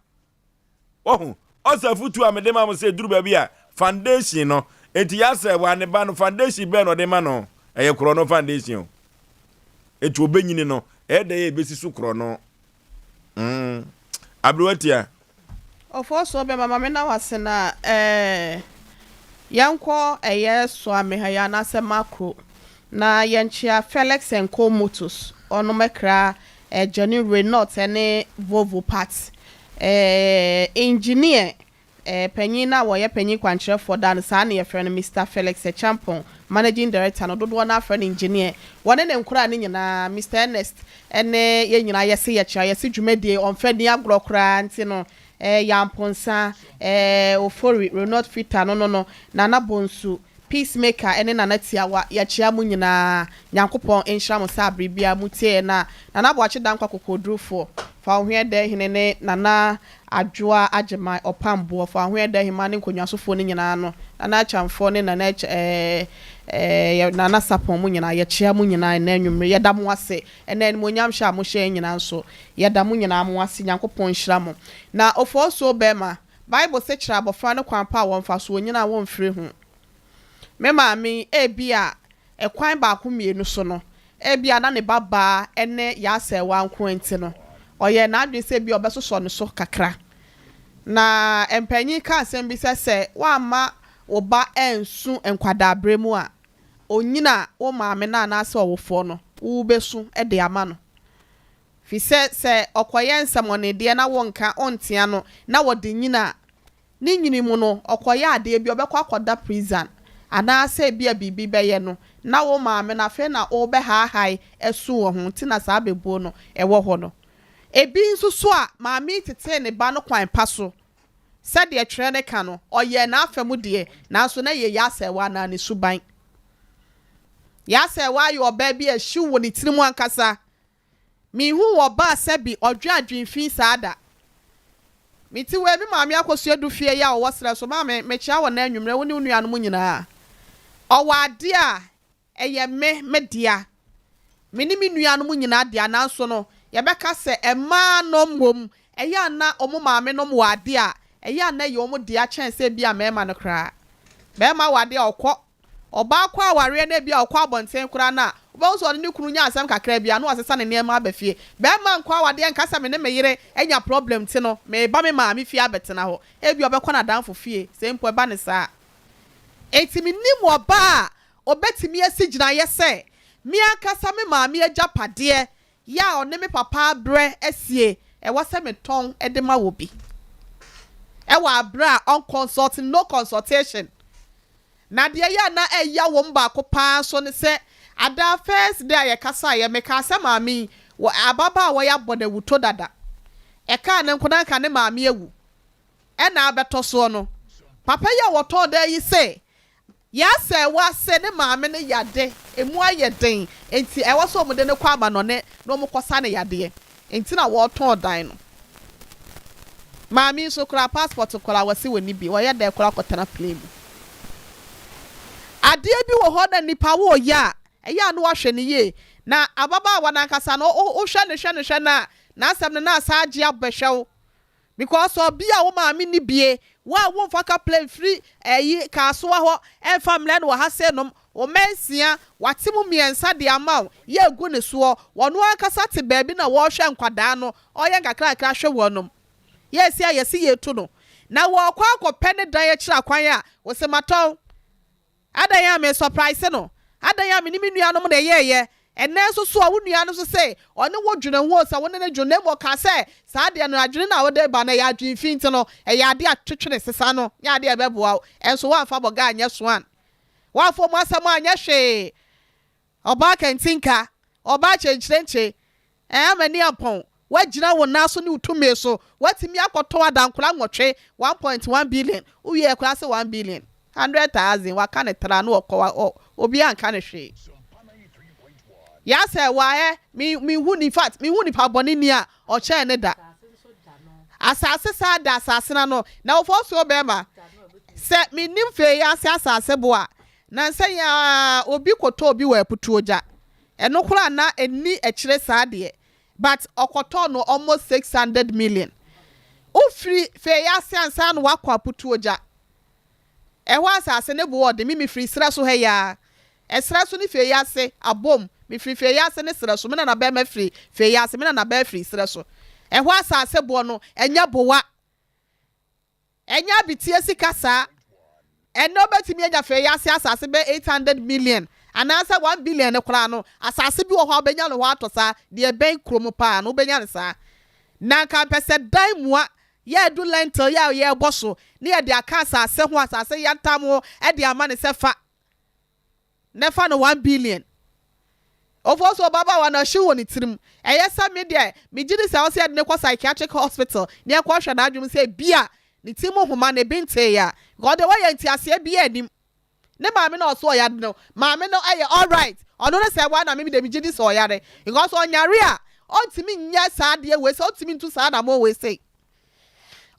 Wahu? Ɔsɛ afutuo a mede ma mo sɛ ɛduru baabi a, foundation no, enti Yasser wa ne ba no, foundation bɛn na ɔde ma no? Ɛyɛ korɔno foundation o. Enti ɔbɛnyini no, ɛyɛ dɛn a ɛbɛsi so korɔno? Mm. Aberewa tia. Ɔfɔɔsoɔ bɛma ma mena wo ase na eh, yɛnkɔ ɛyɛ Soame ha yi anaasɛ Makro na yɛnkyea Felix and Co Motors ɔnom ɛkra eh, Johnny Renault ne Volvo parts eh, engineer eh, panyin no a wɔyɛ panyin kwankyerɛfoɔ daa no saa na yɛfrɛ no Mister Felix Acheampong, Managing Director no dodoɔ no ara frɛ no engineer, wɔne ne nkoraa no nyinaa, Mister Ernest ne yɛn nyinaa yɛse yɛkyea, yɛse dwumadie ɔmfa nni agorɔ koraa nti no eh, Yamponsa eh, Ofori, Renault Fitter no no no, Nana Bonsu, Peace maker ne Nana Tiawa yɛkyea mo nyinaa Nyankopɔn nhyira mo saa bere biara mo tie yɛn a Nana Boakye Dankwa Kokoɔdurufoɔ fa wo hweɛ hene ne Nana Adwoa Agyeman Ɔpam boɔ fa wo hweɛ hema ne nkonnwasofoɔ no nyinaa no Nana Akyamfoɔ ne Nana ɛɛ ɛɛ Nana Sapɔn mo nyinaa yɛkyea mo nyinaa ɛnɛ anwummere yɛda mo ase ɛnɛ animuonyam hyɛ a mo hyɛ yɛn nyinaa nso yɛda mo nyinaa mo ase Nyankopɔn nhyira mo na Ofosuo bɛɛma Bible se kyerɛ abɔfra no kwan pa a wɔmfa so, ɔnyini a wɔmfiri ho. Me maame yi, ebia ɛkwan baako mmienu so no, ebia na ne ba baa ne Yasewa nko nti no, ɔyɛɛ n'adwene sɛ ebia ɔbɛsosɔ ne so kakra. Na mpanyin ka asɛm bi sɛ, sɛ woamma wo ba ansu nkwadaaberɛ mu a, ɔnyini a, wo maame no anaasɛ ɔwofoɔ no, wobɛsu de ama no. Fisɛ sɛ ɔkɔyɛ nsɛmɔnedeɛ na wonka, wontea no na wɔde nyini a, ne nyini mu no ɔkɔyɛ adeɛ bi ɔbɛkɔ akɔda prison anaasɛ ebia biribi bɛyɛ no na wo maame no afei na wobɛhaahae asu wɔ ho nti na saa abɛbuo no ɛwɔ hɔ no. Ebi nso so a maame yi tetee ne ba no kwan pa so sɛdeɛ twerɛ no ka no ɔyɛɛ n'afa mu deɛ nanso na ɛyɛ Yasɛwa anaa ne suban. Yasɛwa yɛ ɔbaa bi a ɛhyew wɔ ne tiri mu ankasa. Minhuu ɔbaa sɛ bi ɔdwen adwen fi saa da. Me ti wei me maame akosua du fie yi a ɔwɔ serɛ so maame mekyea wɔ nɛ anwummerɛ wo ne wo nuanom nyinaa ɔwɔ adeɛ a ɛyɛ me me dea me ne me nuanom nyinaa dea nanso no yɛbɛka sɛ mmaa nom mmom ɛyɛ a na wɔn maame nom wɔ adeɛ a ɛyɛ a na ɛyɛ wɔn dea kyɛn sɛ ebia mmarima no koraa barima wɔ adeɛ a ɔkɔ Ɔbaa kɔ awareɛ na ebia ɔkɔ abɔnten koraa no a, wobɛhu sɛ ɔne ne kunu nya asɛm kakra bi a, na wasesa ne nneɛma aba fie. Barima nkɔ awadeɛ nka sɛ me ne me yere anya problem nti no, mereba me maame fie abɛtena hɔ. Ebia ɔbɛkɔ n'adamfo fie, sɛ mpo ɛba no saa a. Enti mennim ɔbaa a ɔbɛtumi asi gyinaeɛ sɛ, me ankasa me maame agyapadeɛ yɛ a ɔne me papa abrɛ asie, ɛwɔ sɛ metɔn de ma obi. Ɛwɔ aberɛ a ɔnconsult, no consultation. Na deɛ ɛyɛ a na ɛya wɔn baako pa ara nso ne sɛ, ada first day a yɛkasaeɛ, mekaa sɛ maame yi, wɔ ababaawa yi abɔ no awuto dada. Ɛkaa no nko na anka ne maame awu. Ɛna abɛtɔ soɔ no, papa yi a wɔtɔn dan yi se, Yɛasɛe ase ne maame no yade, ɛmu ayɛ den, enti ɛwɔ sɛ wɔde no kɔ amanɔne na wɔkɔsa no yadeɛ. Enti na wɔretɔn dan no. Maame yi nso koraa passport koraa wɔse wɔnni bi, ɔyɛ dɛn koraa kɔtena plane mu. Adeɛ bi wɔ hɔ na nipa woreyɛ a, ɛyɛ a na woahwɛ no yie. Na ababaawa no ankasa no, wohwɛ no hwɛ no hwɛ no a, n'asɛm no na asan agye abɛhwɛ wo. Because ɔbea a wo maame nni bie, wo a womfa ka plane mfiri ɛyi Kasoa hɔ ɛmfa mmrɛ no wɔ ha sei nom, wo mma nsia, wate mu mmiɛnsa de ama wo, yɛ agu ne soɔ, wɔno ankasa te baabi na wɔrehwɛ nkwadaa no, ɔreyɛ nkakrakra hwɛ wɔnom. Yɛsi a yɛse yɛtu no, na wɔrekɔ akɔpɛ ne dan akyiri akwan a, wose matɔn. Adɛn a me surprise no? Adɛn a me ne me nuanom na ɛyɛeɛ? Ɛnnɛ nso so a wo nua no nso se ɔne wo dwene ho o sɛ wo ne no dwene na mmom ɔkaa sɛ saa adeɛ no adwene no a wode ba no ɛyɛ adwene fi nti no ɛyɛ adeɛ a twetwene sesa no nyɛ adeɛ a ɛbɛboa wo ɛnso woamfa bɔga anyɛ soan woamfa ɔmu asɛm anyɛ hwee Ɔbaa kantinka, ɔbaa kyenkyerenkye, ɛɛ Amaniampɔn, woagyina wo nan so ne wo tumi so, woatumi akɔtɔn adankora nwɔtwe, 1.1 billion, wowieɛ koraa sɛ 1 billion, 100,000, waka no tra na ɔkɔ, obiara nka no hwee. Yasɛ wa ɛ me me hu in fact me hu nipa bɔne ni a ɔkyɛn ne da. Asase saa da asase na no na wofɔ so bɛrima sɛ me nim fee yase asase bo a na nsɛ ya obi kɔtɔ obi wɔ aputuo gya ɛno koraa na ɛni akyire saa deɛ but ɔkɔtɔɔ no almost 600 million. Wofiri fee yase ansa na wakɔ aputuo gya. Ɛhɔ asase ne bo ɔde me mefiri serɛ so ha yi ara. Ɛserɛ so ne Feyiase abom. Mefiri Feyiase ne serɛ so. Me nana bɛrima firi Feyiase, me nana baa firi serɛ so. Ɛhɔ asase boɔ no, ɛnyɛ bowa. Ɛnyɛ abeteɛ sika saa. Ɛnnɛ wobɛtumi anya Feyiase asase bɛyɛ 800 million anaasɛ 1 billion no koraa no, asase bi wɔ hɔ a wobɛnya no hɔ atɔ saa, deɛ ɛbɛn kurom paa no wobɛnya no saa. Na anka mpɛ sɛ dan mua Yɛredu lentil yi a yɛrebɔ so na yɛde aka asase ho, asase yantam ho de ama no sɛ fa na fa no 1 billion. Ofosu ɔbabaawa no ahyew wɔ ne tirim. Ɛyɛ sɛ me deɛ megye di sɛ ɛwɔ sɛ yɛde no kɔ psychiatric hospital na yɛkɔhwɛ n'adwene mu sɛ ebia ne ti mu nhoma no ebi ntee a. Because deɛ wayɛ nteaseɛ biara nnim. Ne maame na ɔso ɔyare no maame no ɛyɛ alright ɔno ne sɛ waa na me de megye di sɛ ɔyare because ɔnyare a ɔntumi nyɛ saa adeɛ wei sɛ ɔntumi ntu saa anamɔ wei sei.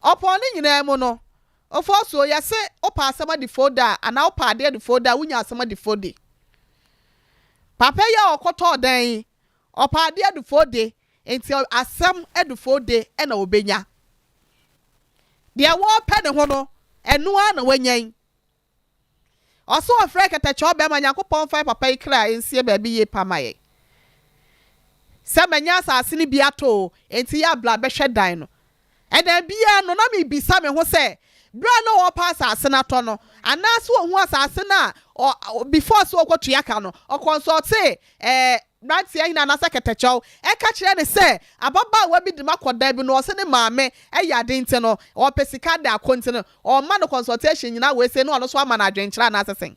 Ɔpɔn ne nyinaa mu no Ofosuo yɛse wopɛ asɛm adi fo da a anaa wopɛ adeɛ adi fo da a wonya asɛm adi fo de. Papa yi a ɔkɔtɔɔ dan yi ɔpɛ adeɛ adi fo de nti asɛm adi fo de ɛna ɔbɛnya. Deɛ wɔpɛ ne ho no ɛno ara na wanya yi. Ɔse ɔfrɛɛ kɛtɛkyɛw bɛɛma Nyankopɔn mfa yɛ papa yi kra nsie baabi yie pa ma yɛn. Sɛ manya asase no bi atɔ o, enti yɛ a bra bɛhwɛ dan no. Ɛdan biara no na mebisa me ho sɛ, berɛ a na ɔɔpɛ asase no atɔ no, anaase ɔhu asase no a ɔ, before sɛ ɔkɔtua ka no, ɔkɔnsɔltee ɛɛ Mmeranteɛ hene anaasɛ kɛtɛkyɛw ka kyerɛ no sɛ ababaawa bi de no akɔ dan bi no ɔse ne maame yɛ ade nti no ɔpɛ sika de akɔ nti no ɔma no consultation nyinaa wei sei na ɔno nso ama no adwenkyerɛ anaasɛ sɛn.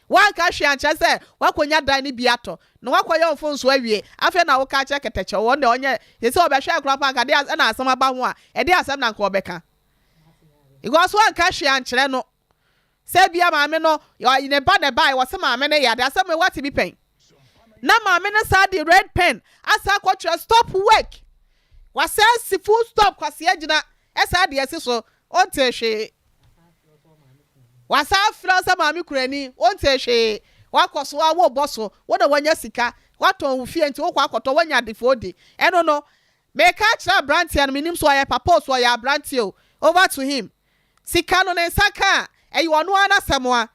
Woanka hwee ankyerɛ sɛ woakɔnya dan no bi atɔ na woakɔyɛ wo mfonsoɔ awie afei na woka akyerɛ kɛtɛkyɛw ɔno deɛ ɔnyɛ seesei ɔbɛhwɛ koraa mpo anka deɛ ɛna asɛm aba ho a ɛdeɛ asɛm na anka ɔbɛka because woanka hwee ankyerɛ no. Sɛ ebia maame no, ne ba na ɛbae, wɔse maame no yare, asɛm wei woate bi pɛn? Na maame no saa de red pen asan akɔtwerɛ stop work, wasan asi full stop, Kwasi agyina ɛsaa de asi so, ɔntee hwee. Wasan afrɛ wo sɛ maame kurani, wontee hwee, wakɔ so a wobɔ so, wo na wanya sika, watɔn wo fie nti wokɔ akɔtɔ, wanya adefoɔ di. Ɛno no, meka akyerɛ aberanteɛ no, menim sɛ ɔyɛ papa o, sɛ ɔyɛ aberanteɛ o, over to him. Sika no ne nsa ka a, ɛyɛ ɔno ara n'asɛm a.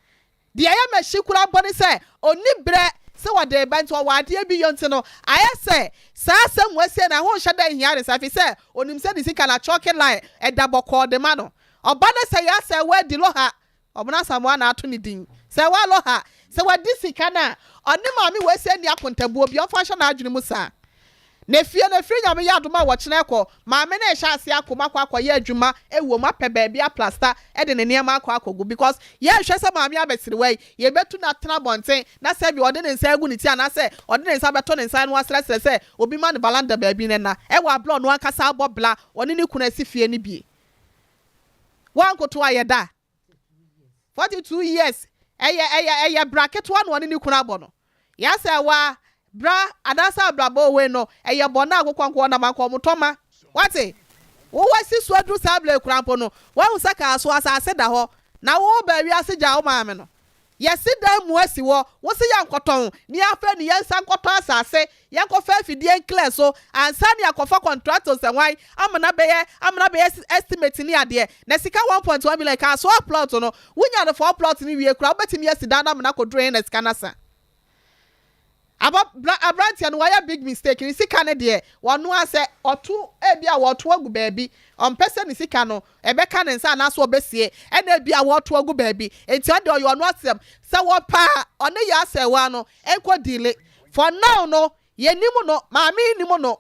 Deɛ ɛyɛ me hye koraa mpo ne sɛ, ɔnni berɛ sɛ ɔde reba nti ɔwɔ adeɛ bi yɔ nti no, ayɛ sɛ saa asɛm wei sei no ɛho nhyɛ da nhia no saa ɛfiri sɛ ɔnim sɛ ne sika no atwɔke line ɛda bɔkɔɔ de ma no. Ɔba no sɛ yɛ asɛ wadi loha Ɔbena Asamoah na ato ne din sɛ Waloha. Sɛ wadi sika no a, ɔne maame wei sɛ nni akontabuo bi, ɔmfa nhyɛ n'adwene mu saa. Na efie no, ɛfiri Nyame yɛ adom a wɔkyena ɛkɔ, maame no rehyɛ aseɛ akɔ mu akɔ akɔyɛ adwuma wɔ mu, apɛ baabi aplasta de ne nneɛma akɔ akɔgu because yɛnhwɛ sɛ maame abasiriwa yi, yɛbɛtu no atena abɔnten na sɛbi ɔde ne nsa agu ne ti anaasɛ ɔde ne nsa bɛto ne nsa ano asrɛsrɛ sɛ obi ma no valanda baabi no nna ɛwɔ aberɛ a ɔno ankasa abɔ bra, ɔne ne kunu asi fie no bie. Wankoto ayɛ da. 42 years ɛyɛ ɛyɛ ɛyɛ bra ketewa na ɔne ne kunu abɔ no. Yasɛ wa bra anaasɛ abrabɔ wei no ɛyɛ bɔ na akokɔ nko ɔnam anka ɔmo tɔ ma. Wate? Wo wasi so aduru saa berɛ yi koraa mpo no wahu sɛ kaa so asase da hɔ na wo baa wiase gyaa wo maame no. Yɛse dan mu asi hɔ, wose yɛnkɔtɔn ne afei ne yɛnsan nkɔtɔ asase, yɛnkɔfa afidie nclear so ansa ne yɛakɔfa contractor sɛ hwan ama no abɛyɛ ama no abɛyɛ estimate ne adeɛ. Na sika 1.1 million kaa soa plot no, wonya no four plot no wie koraa wobɛtumi asi dan no ama no akɔduru he na sika no asa. Aba bra abranteɛ no wayɛ big mistake ne sika no deɛ ɔno ara sɛ ɔto ebia wɔto agu baabi ɔmpɛ sɛ ne sika no ɛbɛka ne nsa anaasɛ ɔbɛsie ɛna ebia wɔto agu baabi nti ɔno deɛ ɔyɛ ɔno asɛm sɛ wɔpɛ a ɔne Yaa Sɛɛwaa no nkɔ deale for now no yɛnim no maame yi nim no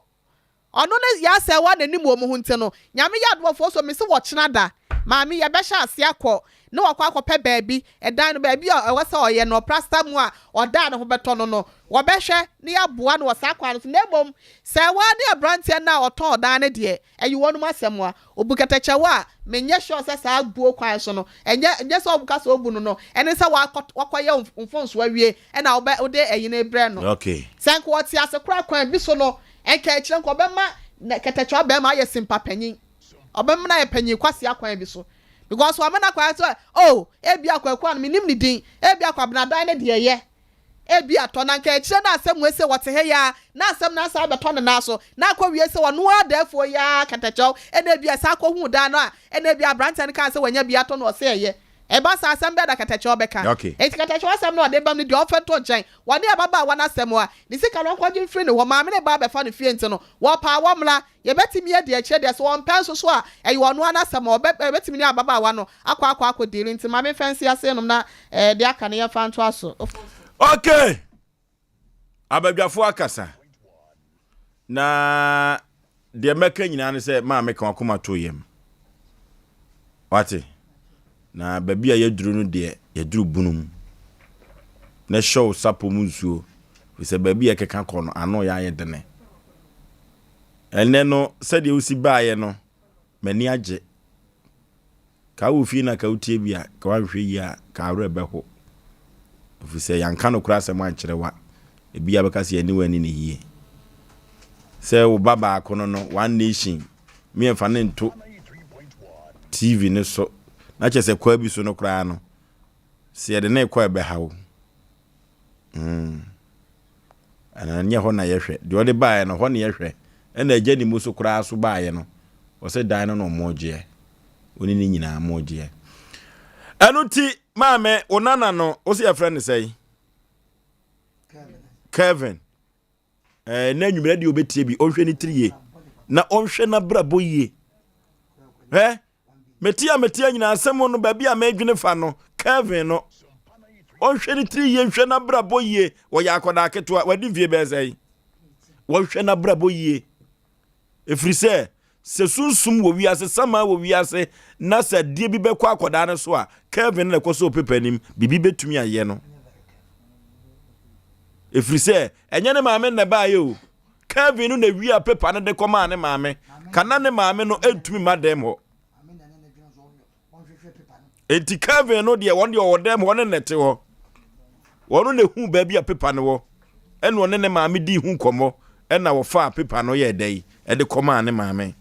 Ɔno ne Yaa Sɛɛwaa n'anim wɔ mo ho nti no Nyame yɛ adom ɔfoɔ so mese wɔkyena da. Maame, yɛbɛhyɛ aseɛ akɔ na wakɔ akɔpɛ baabi, ɛdan no, baabi a ɛwɔ sɛ ɔyɛ no, ɔprasta mu a ɔda a ne ho bɛtɔ no no, wɔbɛhwɛ na yɛaboa no wɔ saa kwan no so. Na mmom, sɛ waa ne aberanteɛ no a ɔtɔn dan no deɛ, ɛyɛ wɔnom asɛm a, ɔbu kɛtɛkyɛw a, menyɛ sure sɛ saa buo kwan so no, ɛnyɛ, ɛnyɛ sɛ ɔka sɛ ɔbu no no, ɛne sɛ wakɔ, wakɔyɛ wo mfomsoɔ awie, ɛna wobɛ, wode ɛyi no rebrɛ no. Okay. Sɛ nka ɔte ase koraa kwan bi so no, nka akyire nka ɔbɛma ne kɛtɛkyɛw barima ayɛ simpa panyin. Ɔbɛma no ayɛ panyin kwasea kwan bi so. Because wama no akwan sɛ, oh, ebia Kwaku ano, mennim ne din, ebia Kwabena dan no deɛ ɛyɛ, ebia tɔ, na nka akyire no asɛm wei sɛ wɔte ha yi ara, na asɛm no asan abɛtɔ ne nan so, na akɔwie sɛ ɔno ara daafoɔ yi ara kɛtɛkyɛw, ɛna ebia ɛsan kɔhuu dan no a, ɛna ebia aberanteɛ no kaa sɛ wanya bi atɔ no ɔse ɛyɛ. Ɛba saa a, asɛm bɛn na kɛtɛkyɛw bɛka? Okay. Enti kɛtɛkyɛw asɛm no a ɔde bam no deɛ ɔmfa nto nkyɛn. Wɔne ababaawa no asɛm a, ne sika no ɔnkɔgye mfiri ne hɔ. Maame no reba abɛfa no fie nti no, wɔpaa wɔmmra. Yɛbɛtumi adi akyire deɛ, sɛ ɔmpɛ nso so a, ɛyɛ ɔno ara n'asɛm a, ɔbɛ, yɛbɛtumi ne ababaawa no akɔ akɔ akɔ deal. Nti ma memfa nsi ase nnom na eh, deɛ aka no yɛmfa ntoa so. Okay! Abadwafoɔ akasa. Na deɛ mɛka nyinaa ne sɛ maa meka wakoma to yam. Wate? Na baabi a yɛaduru no deɛ, yɛaduru bunu mu. Na hyɛ wo sapɔ mu nsuo, ɛfiri sɛ baabi a ɛkeka kɔ no, ano yɛ ayɛ dene. Ɛnnɛ no, sɛdeɛ wosi baeɛ no, m'ani agye. Ka wɔ fie na ka wotie bi a, ka woanhwɛ yie a, ka awerɛ bɛho. Ɛfiri sɛ yɛanka nokorɛ asɛm ankyerɛ wa. Ebi a bɛka sɛ yɛne wo anni no yie. Sɛ wo ba baako no no, One Nation, me yɛmfa no nto TV no so. Na kyerɛ sɛ kwaa bi so no koraa no, sɛ yɛde no rekɔ a ɛbɛha wo. Mm. Ɛna ɛnyɛ hɔ na yɛhwɛ. Deɛ ɔde baeɛ no, hɔ na yɛhwɛ. Ɛna agya ne mu so koraa so baeɛ no, ɔsɛ dan no na ɔmo gyeɛ. Ɔne ne nyinaa mo gyeɛ. Ɛno nti, maame, wo nana no, wo sɛ yɛfrɛ no sɛn? Kevin. Ɛɛ na anwummerɛ deɛ ɔbɛtie bi, ɔnhwɛ ne tiri yie. Na ɔnhwɛ n'abrabɔ yie. Hɛ? Mete a mete nyinaa asɛm no baabi a medwene fa no Kevin no ɔnhwɛ ne tiri yie nhwɛ n'abrabɔ yie wɔyɛ akwadaa ketewa wadi mfie bɛyɛ sɛn wɔnhwɛ n'abrabɔ yie ɛfiri sɛ sɛ sunsum wɔ wiase sama wɔ wiase na sɛ adeɛ bi bɛkɔ akwadaa no so a Kevin na ɛkɔ so pepa anim biribi bɛtumi ayɛ no ɛfiri sɛ ɛnyɛ ne maame na ɛbaayɛ o Kelvin no na wiaa paper no de kɔmaa ne maame. Ka na ne maame no ntumi mma dɛm hɔ. Enti Kelvin no deɛ wɔn deɛ ɔwɔ dɛm hɔ ne na ɛte hɔ. Wɔn na ehu baabi a paper no wɔ. Ɛna ɔne ne maame dii ho nkɔmmɔ. Ɛna wɔfaa paper no yɛɛ dɛ ɛde kɔmaa ne maame.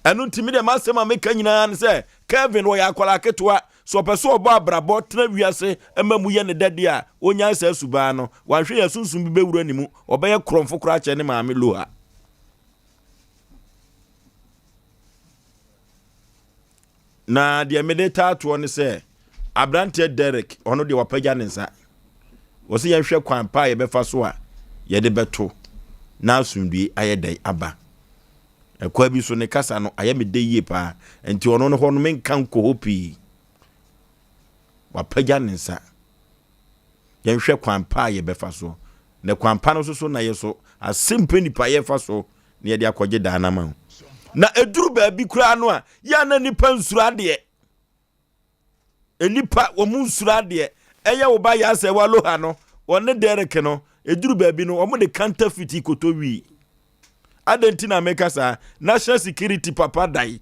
Ɛno nti me deɛ m'asɛm a meka nyinaa ne sɛ Kelvin ɔyɛ akwadaa ketewa. Sɛ ɔpɛ sɛ ɔbɔ abrabɔ tena wiase ma mu yɛ ne dɛ deɛ a, ɔnyae saa subaa no. Wanhwɛ yie a sunsum bi bɛwura ne mu. Ɔbɛyɛ korɔmfo koraa kyɛn ne maame Loha. Na deɛ mede taa toɔ ne sɛ aberanteɛ Derek ɔno deɛ wapagya ne nsa. Wɔsɛ yɛnhwɛ kwan pa a yɛbɛfa so a yɛde bɛto na asomdwie ayɛ dɛn aba. Ɛkwan bi so ne kasa no ayɛ me dɛ yie paa. Nti ɔno no hɔ no menka nkɔ hɔ pii. Wapagya ne nsa. Yɛnhwɛ kwan pa a yɛbɛfa so. Na kwan pa no nso so na yɛ so asɛmpɛ nipa yɛfa so na yɛde akɔgye daa no ama wo. Na ɛduru baabi koraa no a, yɛ a na nipa nsuro adeɛ. Nnipa, wɔn nsuro adeɛ. Ɛyɛ wo ba Yasɛ wɔ Aloha no, wɔne Derek no, ɛduru baabi no, wɔn de counterfeit kɔtɔ wii. Adɛn nti na meka saa? National security papa dae.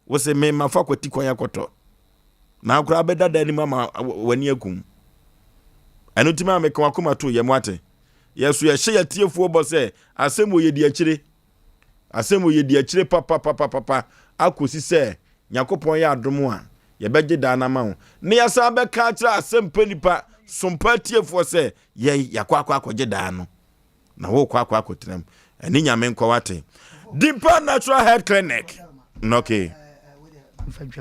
Wo se me mafa kwati kwan akɔtɔ. Na koraa bɛda da anim ama w'ani akum. Ɛno nti maa meka wakoma to yɛ mo ate. Yɛ so yɛhyɛ yɛtiefoɔ bɔ sɛ asɛm wɔ yɛdi akyire. Asɛm wɔ yɛdi akyire papapapapa akɔsi sɛ Nyankopɔn yɛ adom a yɛbɛgye daa no ama wo. Na yɛasan bɛka akyerɛ asɛmpa nipa sompa atiefoɔ sɛ yɛn yɛakɔ akɔ akɔgye daa no. Na wokɔ akɔ akɔtena mu. Ɛne Nyame nkɔ wate. Dimpa Natural Health Clinic. Okay.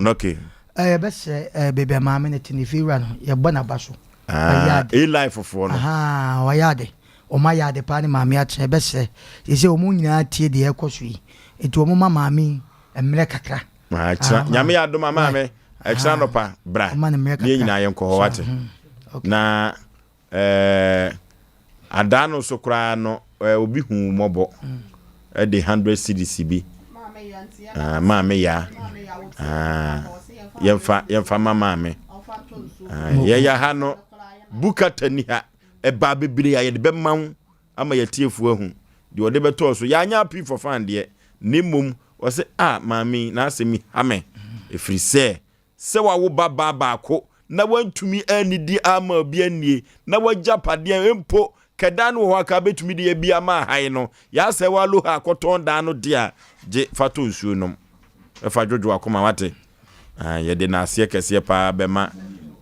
Okay. Yɛbɛsrɛ baabi a maame no te ne fie wura no yɛbɔ n'aba so. Ah, A-Life fofoɔ no. Ɔyɛ ade. Wɔn ayɛ ade paa ne maame atena yɛbɛsrɛ. Sɛ wɔn nyinaa tie deɛ ɛkɔ so yi. Nti wɔn ma maame yi mmerɛ kakra. Ɛkyena Nyame yɛ adom a maame ɛkyena anɔpa bra ne yɛn nyinaa yɛnkɔ hɔ wate. Na Eh, adaa no so koraa no, eh, obi hu mmɔbɔ mm. de 100 cedis bi. Ah, maame yaa. Ah, yɛmfa yɛmfa ma maame. Ah, yɛyɛ ha no bukata ni ha. Ɛbaa bebree a yɛde bɛma wo ama yɛtiefoɔ ahu deɛ ɔde bɛtɔɔ so. Yɛanyɛ apii for fun deɛ, na mmom ɔsɛ ah maame yi n'asɛm yi ha me. Ɛfiri sɛ Sɛ wawo ba baa baako na wantumi annidi amma obi annie na w'agyapadeɛ mpo kɛ dan no wɔ hɔ a ka bɛtumi de abi ama ahan no yɛasɛe w'aloha akɔtɔn dan no de a gye fa tɔ nsuo nom fa dwodwo w'akoma wate ah, yɛde naaseɛ kɛseɛ paa bɛma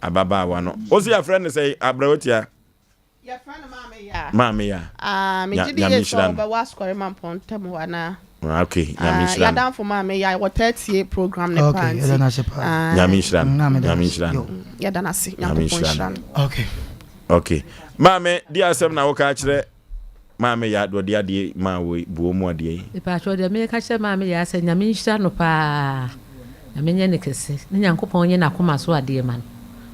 ababaawa no wo se yɛafrɛ no sɛ abrɛwotia Yɛfrɛ no Maame Yaa. Maame Yaa. Ah, me gye di yie sɛ ɔbɛwɔ Asukɔre Mampɔn ntam hɔ anaa. Ah, okay, Nyame ah, nhyira no. Yɛadamfo Maame Yaa, wɔtaa tie program ne paa nti. Yɛda no ase paa. Ah. Nyame nhyira no. Nyame nhyira no. Yɛda no ase. Nyankopɔn nhyira no. Okay. Okay. Maame, di asɛm na woka akyerɛ Maame Yaa deɛ ɔde adeɛ maa wo yi, buo mu adeɛ yi. Mepatwɔ deɛ meka kyerɛ Maame Yaa sɛ Nyame nhyira no paa, Nyame nyɛ no kɛse, ne Nyankopɔn nye n'akoma so adeɛ ma no,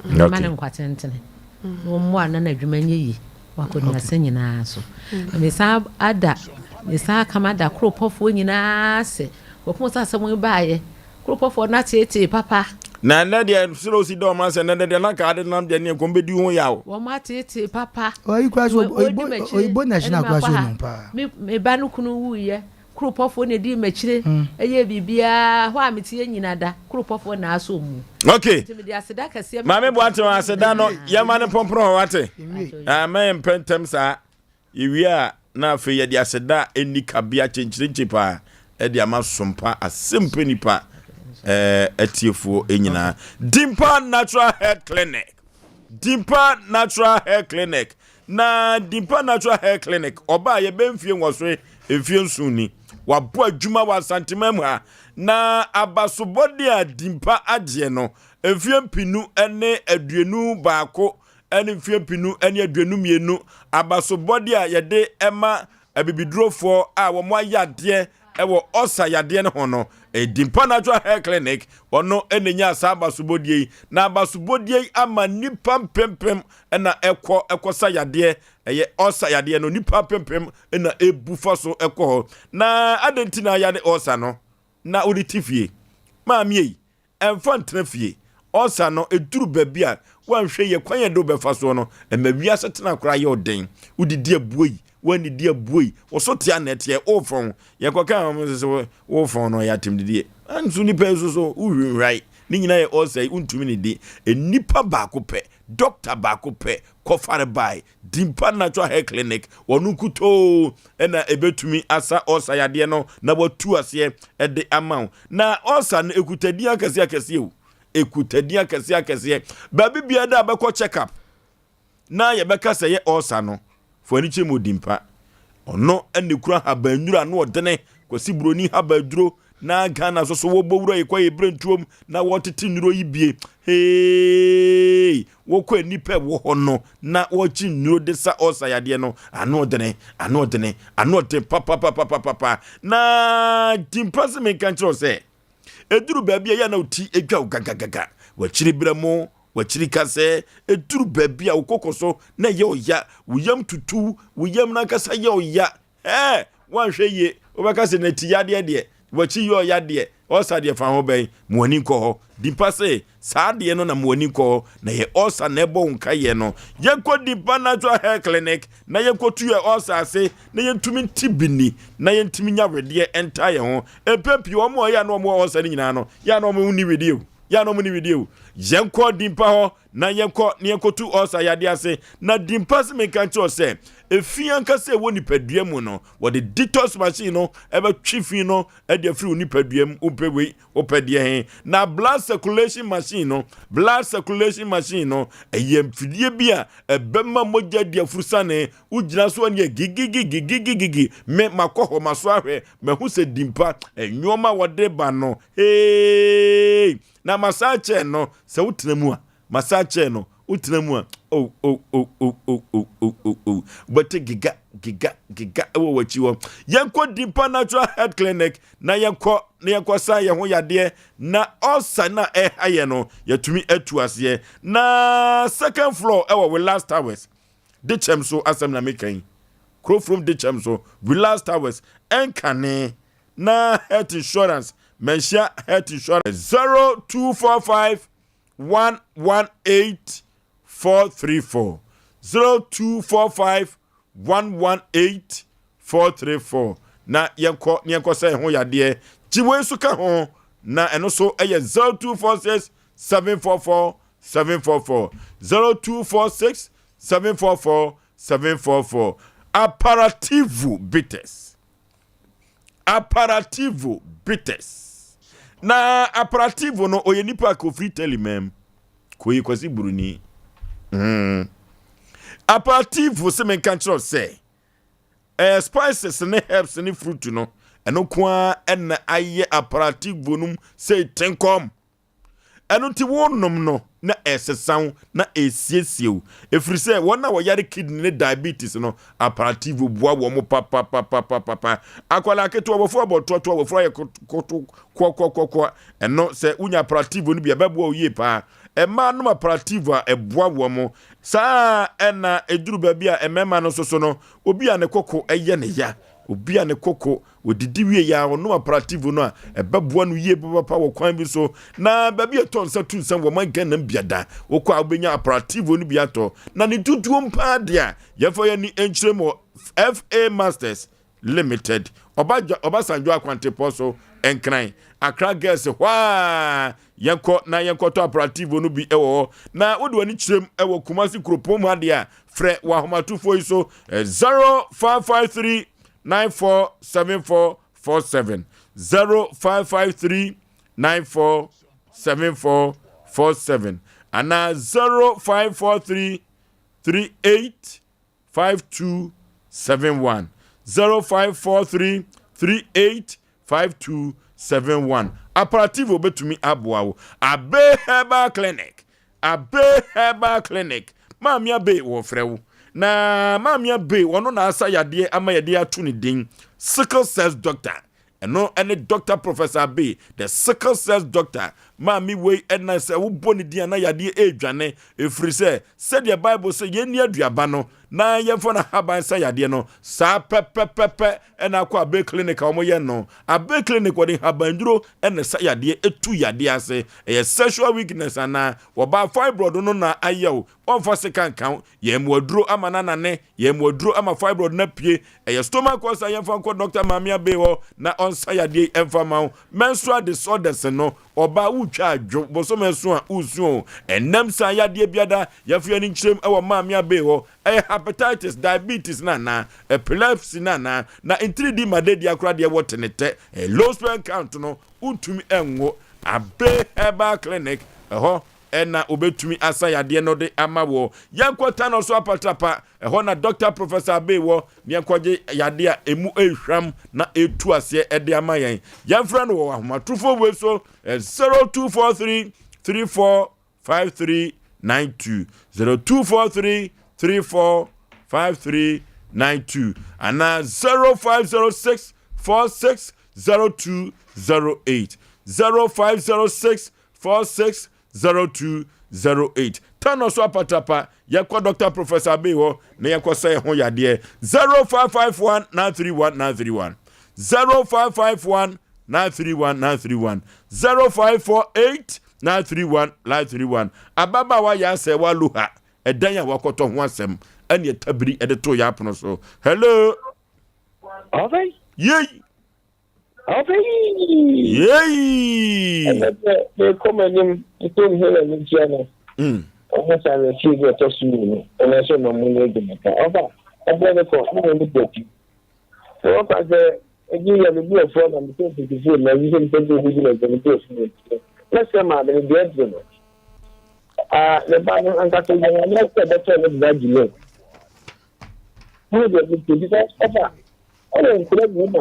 na ɔma no nkwa tentene. Na wɔmmoa no na n'adwuma nyɛ yie wɔ akɔneasa nyinaa so. Na mesan ada, mesan aka mada Koropɔfoɔ nyinaa ase. Kɔpem sɛ asɛm yi baeɛ, Koropɔfoɔ no ateetee papa. Na ɛnɛ deɛ soro si dɛ ɔma sɛ ɛnɛ deɛ na nka ade nam deɛ ne nkɔm bɛdi ho yaw. Wɔn ateetee papa. Ɔyi kura so Wɔdi m'akyire oyibo ɛne national kura makɔ so ha. nim paa. Me me ba no kunu wuiɛ, Kuropɔfoɔ na ɛdii m'akyire yɛɛ biribiara, hɔ a meteɛ nyina da, kuropɔfoɔ na asɔ mu. Ok. Nti mede aseda kɛseɛ ma Maame Boateng kuropɔfoɔ aseda no nyinaa. yɛma no pɔmpono hɔ wate. Ah, ma yɛmpɛ ntɛm saa. Yɛwie a na afei yɛde aseda a ɛnni kabea kyenkyerenkye paa ɛde ama Sompa Asɛmpa Nipa eh, atiefoɔ nyinaa. Dimpa Natural Health Clinic. Dimpa Natural Health Clinic. Na Dimpa Natural Hair Clinic ɔbaa yɛbɛ mfie nwɔswe mfie nson ni. Wabɔ adwuma wɔ Asanteman mu ha. Na abasobɔde a Dimpa agyeɛ no mfie mpinu ne 21 ne mfie mpinu ne 22 abasobɔde a yɛde ma abibidurofoɔ a wɔn ayɛ adeɛ wɔ ɔsa yadeɛ no ho no, Dimpa Natural Hair Clinic ɔno na nyaa saa abasobɔdeɛ yi. Na abasobɔdeɛ yi ama nnipa mpempem na ɛkɔ ɛkɔsa yadeɛ, ɛyɛ ɔsa yadeɛ no, nnipa mpempem na ɛbu fa so ɛkɔ hɔ. Na adɛn nti na yare ɔsa no na wode te fie? Maame ei, Ɛmfa ntena fie. Ɔsa no, ɛduru baabi a, woanhwɛ yie, kwan a ɛde wo bɛfa soɔ no, ɛma wiase tena koraa yɛ wo den. Wodidi abuoi, woannidi abuoi, wo so te a na ɛteɛ, wofɔn. Yɛkɔkaa wɔn nso sɛ wofɔn no, ɛyɛ atɛmdidie. Nanso nnipa yi nso so, wohwinhwae. Ne nyinaa yɛ ɔsa yi, wontumi nnidi. Nnipa baako pɛ, dɔkta baako pɛ, kɔfare bae. Dimpa Natural Hair Clinic, wɔn nkutoo na ɛbɛtumi asa ɔsa yadeɛ no na watu aseɛ de ama wo. Na ɔsa no ɛkuta din akɛseɛ akɛseɛ o, ɛkuta din akɛseɛ akɛseɛ. Baabi biara da a bɛkɔ check up na yɛbɛka sɛ yɛ ɔsa no, fo ani kyerɛ mu Dimpa. Ɔno na ɛkura haban nnuro ano ɔdene, Kwasi Buroni haban aduro na Ghana nso so wɔbɔ wura yi kɔ yɛ berɛntuom na wɔtete nnuro yi bie. Hey! Wɔkɔ a nnipa ɛwɔ hɔ no na wɔgye nnuro de sa ɔsa yadeɛ no, ano ɔdene, ano ɔdene, ano ɔden papapapapapa. Na Dimpa se menka nkyerɛ wo sɛ, ɛduru baabi a ɛyɛ na wo ti dwa wo gagagaga, w'akyiri berɛ mo, w'akyiri kasɛɛ, ɛduru baabi a wo koko so na ɛyɛ ɔya, wo yam tutu, wo yam no ankasa yɛ ɔya, Ɛɛ, woanhwɛ yie, wobɛka sɛ nati yadeɛ deɛ, wakyi yɛ ɔya deɛ, ɔsa deɛ fa ho bɛn, ma w'ani nkɔ hɔ. Dimpa se, saa adeɛ no na ma w'ani nkɔ hɔ, na yɛ ɔsa na ɛbɔ wo nkaeɛ no. Yɛnkɔ Dimpa Natural Hair Clinic na yɛnkɔtu yɛ ɔsa ase na yɛntumi nte bi nni na yɛntumi nya wedeɛ ntaa yɛn ho. Mpɛn pii wɔn a ɛyɛ a na wɔn wɔ ɔsa no nyinaa no, yɛ a na wɔn nni wedeɛ o, yɛ a na wɔn nni wedeɛ o. Yɛnkɔ Dimpa hɔ na yɛnkɔ na yɛnkɔtu ɔsa yadeɛ ase. Na Dimpa se menka nkyerɛ wo sɛ, efi ankasa a ɛwɔ nipadua mu no, wɔde detox machine no bɛtwe fi no de afiri wo nipadua mu. Wopɛ wei, wopɛ deɛ he. Na blood circulation machine no, blood circulation machine no, ɛyɛ mfidie bi a ɛbɛma mogya di afurusane. Wogyina so a ne yɛ gigigigigigigi. Me, makɔ hɔ, maso ahwɛ, mahu sɛ Dimpa, nneɛma a wɔde ba no, hey! Na masan kyɛɛ no, sɛ wotena mu a, masan kyɛɛ no, wotena mu a, oh, oh, oh, oh, oh, oh, oh, oh, oh, wobɛte giga, giga, giga wɔ w'akyi hɔ. Yɛnkɔ Dimpa Natural Health Clinic na yɛnkɔ na yɛnkɔ san yɛn ho yadeɛ na ɔsa no a ɛha yɛn no, yɛtumi atu aseɛ. Na second floor ɛwɔ Willas Towers, Dekyɛm so asɛm na meka yi. Kurofurom Dekyɛm so, Willas Towers, ɛnkane. Na health insurance, Manhyia health insurance 0245 118 434 0245 118 434 na yɛnkɔ na yɛnkɔ sɛ ɛho yadeɛ gye wei nso ka ho na ɛno nso yɛ 0246 744 744 0246 744 744 Aparativo Bitters Aparativo Bitters na Aparativo no ɔyɛ nipa a kofiri Italy mam koyi kwasi buruni mm. Aparativo sɛ menka nkyerɛ sɛ eh, spices ne herbs ne fruit no ɛno ko ara ɛna ayɛ Aparativo no sɛ tenkɔm Ɛno nti wonom no na ɛresesa wo na ɛresiesie wo. Ɛfiri sɛ wɔn a wɔyare kidney ne diabetes no, Aparativo boa wɔn papapapapapa. Akwadaa ketewa, wɔfuru abɔ toatoa, wɔfuru ayɛ koto koakoakoakoa. Ɛno sɛ wonya Aparativo no bi a, ɛbɛboa wo yie paa. Mmaa nom Aparativo a, ɛboa wɔn. Saa ara na ɛduru baabi a mmarima no nso so no, obi a ne koko yɛ ne ya, obi a ne koko Odidi wie a, ɔnom aprativo no a, ɛbɛboa no yie papapa wɔ kwan bi so. Na baabi a ɛtɔ nsa tu nsa wɔ man Ghana mu biada, wokɔ a wobɛnya aprativo no bi atɔ. Na ne dodoɔ paa deɛ a, yɛmfa yɛn ani nkyerɛ mu wɔ FA Masters Limited, Obasanjo Akwantepɔ so, Nkran, Accra Girls hɔ a yɛnkɔ na yɛnkɔtɔ aprativo no bi wɔ hɔ. Na wode w'ani kyerɛ mu wɔ Kumasi kuropɔn mu ha deɛ a, frɛ wɔ ahomatorofoɔ yi so 0553 947447 0553 947447 anaa 0543 38 5271 0543 38 5271 Aparativo betumi aboa wo. Abe Herbal Clinic Abe Herbal Clinic Maame Abe wɔfrɛ wo na Maame Abe wɔno na asa yadeɛ ama yɛde ato ne din sickle cells doctor ɛno ɛne Doctor Professor Abe the sickle cells doctor Maame wei ɛna sɛ wobɔ ne din a na yadeɛ ɛredwane ɛfiri sɛ sɛdeɛ Bible sɛ yɛnni aduaba no na yɛmfa no ahaban sa yadeɛ no saa pɛpɛpɛpɛ ɛna akɔ Abe Clinic a wɔyɛ no. Abe Clinic wɔde nhabanduro ɛna ɛsa yadeɛ, ɛtu yadeɛ ase. Ɛyɛ sexual weakness anaa wɔbaa fibroid no na ayɛ wo, wɔmfa sika nka wo. Yɛn mu aduro ama no anane, yɛn mu aduro ama fibroid no apue. Ɛyɛ stomach ulcer yɛmfa nkɔ Dr. Maame Abe hɔ na ɔnsa yadeɛ yi ɛmfa ma wo. Menstrual disorders no, ɔbaa wotwa adwo, bosome so a wosu o. Ɛnam saa yadeɛ biada yɛmfa yɛn ani nkyerɛm ɛwɔ Maame Abe hɔ. Ɛyɛ hepatitis, diabetes no anaa, epilepsy no anaa, na ntiridi ma dadi akora deɛ wɔ tenetɛ, ɛyɛ low sperm count no, wontumi nwo. Abe Herbal Clinic, ɛhɔ ɛna obetumi asa yadeɛ no de ama wɔ. Yɛnkɔ Tano so apatrapa, ɛhɔ na Dr. Professor Abe wɔ, na yɛnkɔgye yadeɛ a emu ehwam na etu aseɛ ɛde ama yɛn. Yɛmfrɛ no wɔ ahomatrofoɔ wei so, 0243 34 5392 0243 34 5392 anaa 0506 46 0208 0506 46 0208 tano so apatapa yɛkɔ Dr. Professor Abe hɔ na yɛkɔ sɛ ho yadeɛ 0551 931 931 0551 931 931 0548 931 931 Ababaawa yɛ asɛ wa loha ɛdan a wakɔtɔ ho asɛm ɛne ɛtabiri ɛde to yɛ apono so. Hello. Ɔfɛ. Yei. Ɔfɛ. Yei. Ɛnɛ sɛ mekɔ m'anim nso nhu na menkyia no. Ɔho sa no fie bi ɔtɔ so mmienu ɛnɛ nso ma mu nyɛ adwuma pa. Ɔfa ɛbrɛ no kɔ ɛna ɛni bɔti. Sɛ wɔka sɛ ebi yɛ me bu afu ama me sɛ mfitifoɔ na ebi sɛ mepɛ sɛ obi gyina sɛ me bu afu me nti mɛsrɛ maame no deɛ aduro no ah ne ba no ankasa yɛ wɔn sɛ ɛbɛtɔ ne deda gyina mu deɛ me ti because ɔfa ɔwɔ nkura bi ma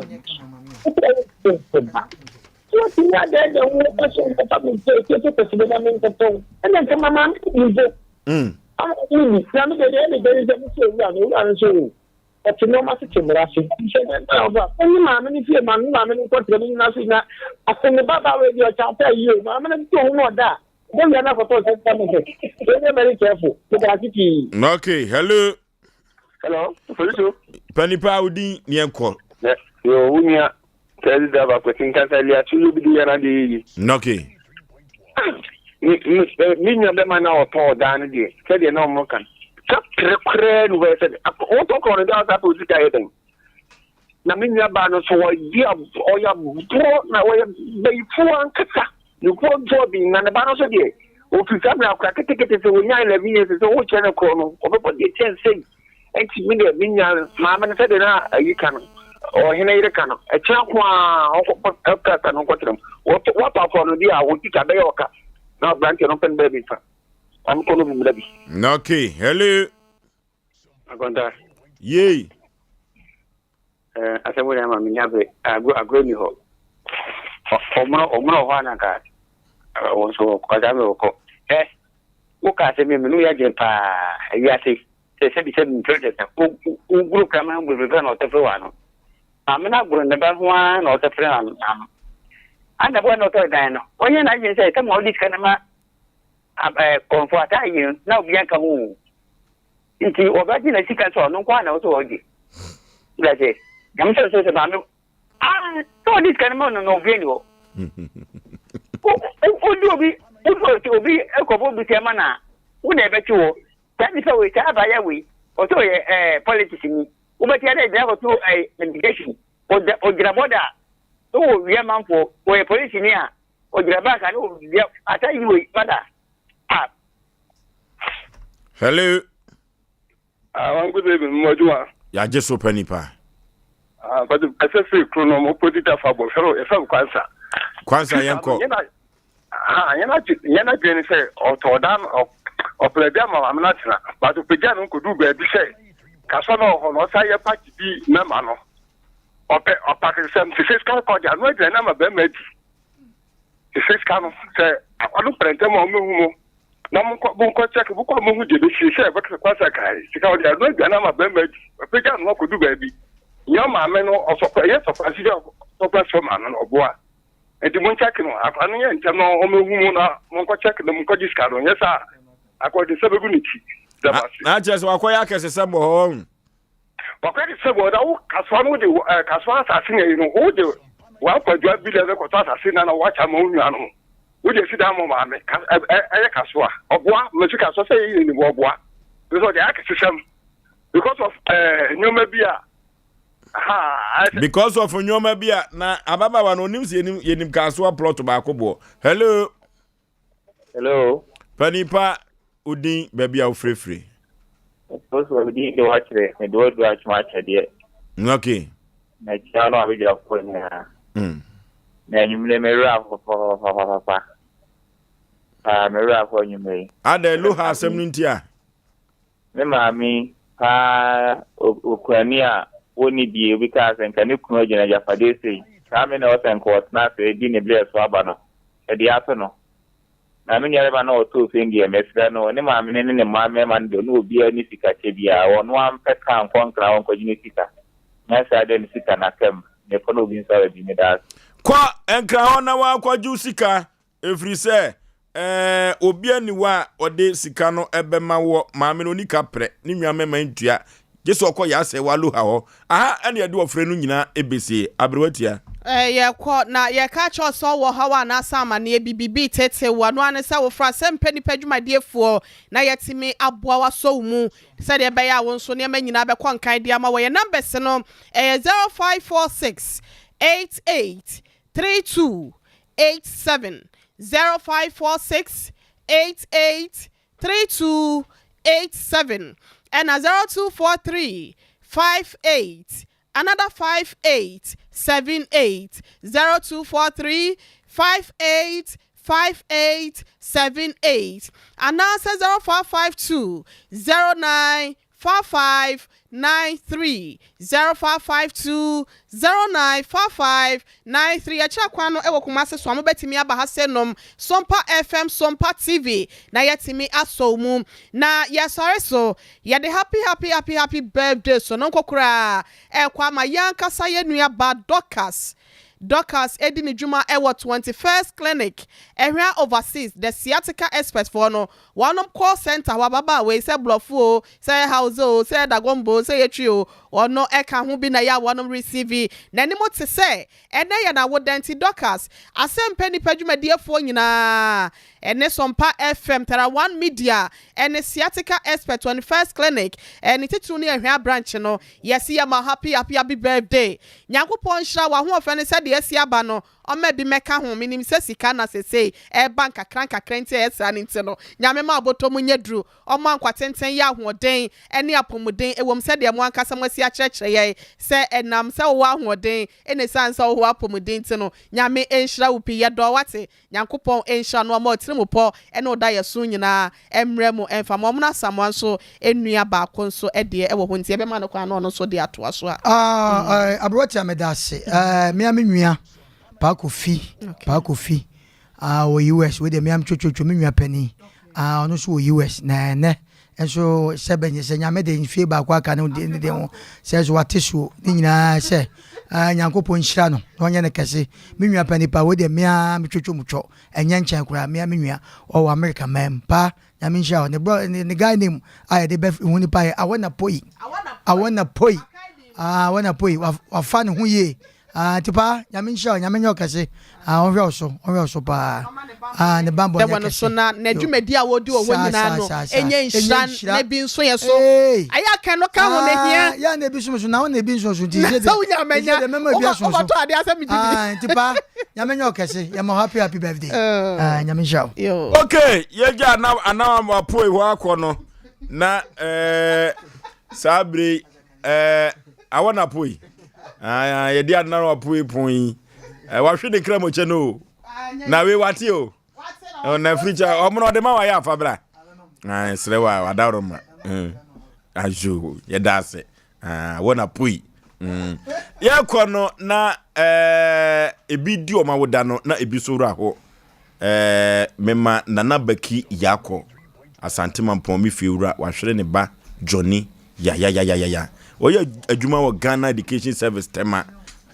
ɔkura wo sɛ ba tí wọ́n ti ní adẹ́ẹ̀dẹ̀ wo ọ̀ṣẹ́ nkọ́tà mi nṣe ètò ètò pẹ̀sì bẹ́ẹ̀ mi nkọ́tọ̀ ẹ̀nà nǹkan màmá mi bí nso ama mi bi na mi deɛ ɛna deɛ ɛna mi sɛ owura no owura no nso wò. Ɔte nneɛma tete mmara ase. Nhyɛ dɛ na ɔba. Ɔnye maame no fie ma ne maame no nkɔtena ne nyina so na ase ne ba ba wei deɛ ɔkyɛ ata yie o. Maame no tete ohun ɔda a. Ɔbɛwia no akɔtɔ nsɛm fa no sɛ. Yɛnyɛ very careful. Meda ase pii. Okay, hello. Hello, Felicio. Panipa wo din ne yɛnkɔ. Yo, wo nua. Taxi driver Kwesi Nkansah Elias woyɛ obi de yɛ n'adeɛ yie. Okay. Me me me nua bɛma na ɔtɔn ɔdan no deɛ sɛdeɛ na ɔmo ka no ka pere koraa nu hɔ yɛ sɛ wotɔ korɔ no deɛ ɔsa pɛ osika yɛ dɛn na me nua baa no so ɔyɛ ɔyɛ aborɔ na ɔyɛ bayifoɔ ankasa ne poor job na ne ba no so deɛ ofiri saa bere akora ketekete sɛ wɔnya 11 years sɛ wokyerɛ no korɔ no ɔbɛbɔ deɛ kyɛn sɛi Enti me deɛ me nua maame no sɛdeɛ na ayi ka no ɔhene yere ka no ɛkyena ko a ɔnkɔpɔ krataa no nkɔtena mu wɔtɔ wɔatɔ akorɔ no deɛ a wɔn sika bɛyɛ ɔka na aberanteɛ no mpɛ no baabi nfa maame kɔ no bi mmra bi. Okay, hello. Akonta. Yei. Eh, asɛm wei ama menya bere. Agorɔ agorɔ ni hɔ. Ɔmono ɔmono hɔ ananka wɔn nso wɔkɔ ɔsaa mi wɔkɔ. Ɛ woka asɛm yi mene woyɛ adwene paa ewiase sɛ sɛbi sɛbi mpere dɛ sɛ wogoro kraman ho bebrebe na ɔtɛfere wɔ ano. Maame no agoro ne ba ho ara na ɔtɛfere n'ano. Ana bɔ na ɔtɔ dan no ɔnyɛ n'adwene sɛ sɛ ma ɔde sika no ma kɔnfo ataa yi no na obi anka ho. Nti wɔbɛgye na sika sɛ ɔno nko ara na ɔsɛ ɔgye. Wura sɛ, nyame sɛ sɛ sɛ maame, ah, sɛ ɔde sika no ma no na obi ani hɔ. Wodi obi, wodi obi kɔbɔ obi sɛ ma na, wo na ɛbɛkye wɔ. Saa nipa wei, saa abaya wei, ɔsɛ ɔyɛ ɛɛ politics ni. Wobɛte adɛ gyina kɔto ɛɛ immigration, ɔgyina bɔda, wɔ wia manfoɔ, ɔyɛ polisi ni a, ɔgyina bank a ne wɔ ata yi wei, mada. Ah. Hello. Ah, wọn kò sèbi mo adwuma. Yàgye so pɛ nipa. Ah, bàtɛ ɛsɛ firi kuro no mo poti ta fa bɔ fɛrɛ ɛfɛ mi kwansa. Kwansa yɛn kɔ. Ah, yɛn adwe yɛn adwene ne sɛ ɔtɔ ɔdan ɔpɛlɛ bi ama maame no atena bàtɛ ɔpɛgya no nkodu baabi sɛ kasɔ na ɔhɔ no ɔsa yɛ pati bi mɛma no ɔpɛ ɔpakesɛm sese sika kɔ de ano aduane ama bɛrima adi. Sese sika no sɛ akwa no prɛntɛm a ɔmɛhu mo na monkɔ monkɔ kyɛke mokɔ a mohu deɛ bɛsie sɛ ɛbɛkasa kwasa kae sika ɔde ano aduane ama bɛrima adi ɔpɛgya no akɔdu baabi nyɛ maame no ɔsɔpɛ ɛyɛ sɔpɛ sika ɔsɔpɛ sɔ maame no ɔboa nti monkyɛke no akwa no yɛ ntɛm na ɔmɛhu mo na monkɔ kyɛke no monkɔgye sika no nyɛ saa akɔde nsa bɛgu ne ti na akyerɛ sɛ wakɔyɛ akɛsesɛm wɔ hɔ. Papa de sɛ wɔda wo kasoa no wode eh, kasoa asase na yi no wode wakwadwa bi dɛ bɛkɔtɔ asase na na wakyɛ ama wo nua no wode asi dan ma maame ɛyɛ kasoa ɔboa masi kasoa sɛ yɛyɛ nim ɔboa because ɔde ayɛ kɛsesɛm because of eh, nneɛma bi a ha because of nneɛma bi a na ababaawa no onim sɛ yɛnim yɛnim kasoa plot baako boɔ. Hello. Hello. Panipa odin baabi a wofirefiri. Ɔsɔ odin de wakyerɛ mede wadu atwom akyɛdeɛ. Okay. Na kyia no abadwafoɔ nyinaa. Na anwummerɛ me werɛ afɔ papapapapa. Paa me werɛ afɔ anwummerɛ yi. Adɛ Loha asɛm no nti a? Me maame paa okuani a wɔnni bie obi kaa sɛ nka ne kunu agya no agyapadeɛ sei saa me na ɛwɔ sɛ nka ɔtena ase di ne berɛ so aba no ɛde ato no na me nuabɛma no a ɔtɔɔ fie no deɛ mesrɛ no ne maame no ne ne mma mmarima no deɛ ɔne obiara nni sika kyɛ biara ɔno ara mpɛ kaa nkɔ nkran hɔ nkɔgye ne sika nyɛ saa deɛ ne sika no aka mu mekɔ na obi nso aba bi meda ase. Kɔ nkran hɔ na woakɔgye wo sika. Ɛfiri sɛ, ɛɛ, obiara nni hɔ a ɔde sika no bɛma woɔ. Maame no, ɔnni ka prɛ, ne nua mmarima ntua, gye sɛ ɔkɔ Yasɛ wɔ Aloha hɔ. Aha na yɛde ɔfrɛ no nyinaa bɛsie. Aberewa tia. Yɛkɔ na yɛka kyerɛ wo sɛ ɔwɔ ɔhaw anaasɛ amaneɛ bi, biribi reteetee wo, ɛno ara ne sɛ wofrɛ Asɛmpɛ Nnipa Adwumadiefoɔ na yɛatumi aboa wo asɔ wo mu sɛdeɛ ɛbɛyɛ a wo nso nneɛma nyinaa bɛkɔ nkan de ama wo. Yɛn numbers no ɛyɛ 0546 88 32 87 0546 88 32 87 ɛna 0243 58 another 58 78 0243 58 58 78 anaasɛ 0552 09 55 93 0552 09 55 93 Yɛkyerɛ kwan no wɔ Kumasi so a mobɛtumi aba ha sɛ nom Sompa FM Sompa TV na yɛatumi asɔ wo mu na yɛsɔre so yɛde happy happy happy happy birthday so no nko koraa ɛrekɔ ama yɛn ankasa yɛn nua ba Dorcas. Dorcas di ne dwuma wɔ 21st Clinic, Ɛhwea Overseas, The Sciatica Expert foɔ no, wɔnom call centre hɔ, ababaawa yi, sɛ Borɔfo o, sɛ Hausa o, sɛ Dagomba o, sɛ Yetwi o, ɔno ka ho bi na ɛyɛ a wɔnom receive. N'anim te sɛ ɛnɛ yɛ n'awoda nti Dorcas, Asɛmpɛ Nnipa dwumadiefoɔ nyinaa, ɛne Sompa FM, Tara One Media, ɛne Sciatica Expert, 21st Clinic, ne titiriw ne Ɛhwea Branch no, Yɛse yɛma wo happy happy happy birthday Nyankopɔn nhyira wo ahoɔfɛ no sɛdeɛ asi aba no ɔma bi mɛka ho menim sɛ sika na sesei ɛba nkakra nkakra nti ɛyɛ saa no nti no Nyame ma wo bɔtɔ mu nyɛ duru ɔma nkwa tenten yɛ ahoɔden ɛne apɔmuden ɛwom sɛdeɛ mo ankasa mo asi akyerɛkyerɛ yɛn sɛ ɛnam sɛ wowɔ ahoɔden ɛna ɛsiane sɛ wowɔ apɔmuden nti no Nyame nhyira wo pii yɛdɔ wo wate Nyankopɔn nhyira no ɔma ɔtirimupɔ ne ɔdaeɛso nyinaa mmrɛ mu mfa ma ɔmono Asamoah nso nua baako nso deɛ wɔ hɔ nti yɛbɛma no kwan na ɔno nso de atoa so a. Ah Aberewa Tia meda ase eh, mea me nua Paa Kofi, Paa Kofi ah, wɔ US wei deɛ mea me twotwotwo me nua panin ah, ɔno nso wɔ US na ɛnɛ nso sɛ bɛnyɛ sɛ nyame de mfie baako aka ne de ne de ho sɛ so wate so ne nyinaa sɛ ah, nyankopɔn nhyira no na ɔnyɛ no kɛse me nua pa nipa wei deɛ mea metwotwo mu twɔ ɛnyɛ nkyɛn koraa mea me nua ɔwɔ America man pa nyame nhyira wo ne bro ne, ne guy name a yɛde bɛ hu nipa yɛ awɔ na poi awɔ na poi ah, awɔ na poi wafa ne ho yie Ah nti paa nyame nhyira wo nyame nyɛ wo kɛse ah ɔnhwɛ wo so ɔnhwɛ wo so paa ah ne banbɔ nyɛ wɔ no so kɛse na n'adwumadi a wɔdi wɔ hɔ saa nyinaa saa no saa saa ɛnyɛ ɛnyɛ nhyira nhyira na ebi nso yɛ so ee ayɛ aka no ka ho na ah hia yɛ na ebi som so na wo na ebi nso so nti na sɛ sɛ deɛ wonya sɛ manya deɛ mɛma ebi woma aso so wobɛtɔ adeɛ asɛ megye di ah nti paa nyame nyɛ wo kɛse yɛ ma happy happy birthday ah nyame nhyira wo. Yo. Okay, yɛgya anam anam apoe hɔ akɔ no na ɛɛ saa bere yi ɛɛ awɔ na poe ah yɛde adena na wapoe pon yi ɛɛ wahwe ne kra mokyɛ no o na wei wate o na firikyɛ ɔmo na ɔde ma wayɛ afa bra ah srɛ wa wadaworo ma azo yɛda ase ah wɔ na poe mm yɛkɔ no na ɛɛ ebi di ɔmo awoda no na ebi so wura hɔ Ɛɛ mema Nana Baki Yakɔ, Asante Mampɔn me fie wura, wahwere ne ba Johnny yayayayaya. Ɔyɛ adwuma wɔ Ghana Education Service Tema,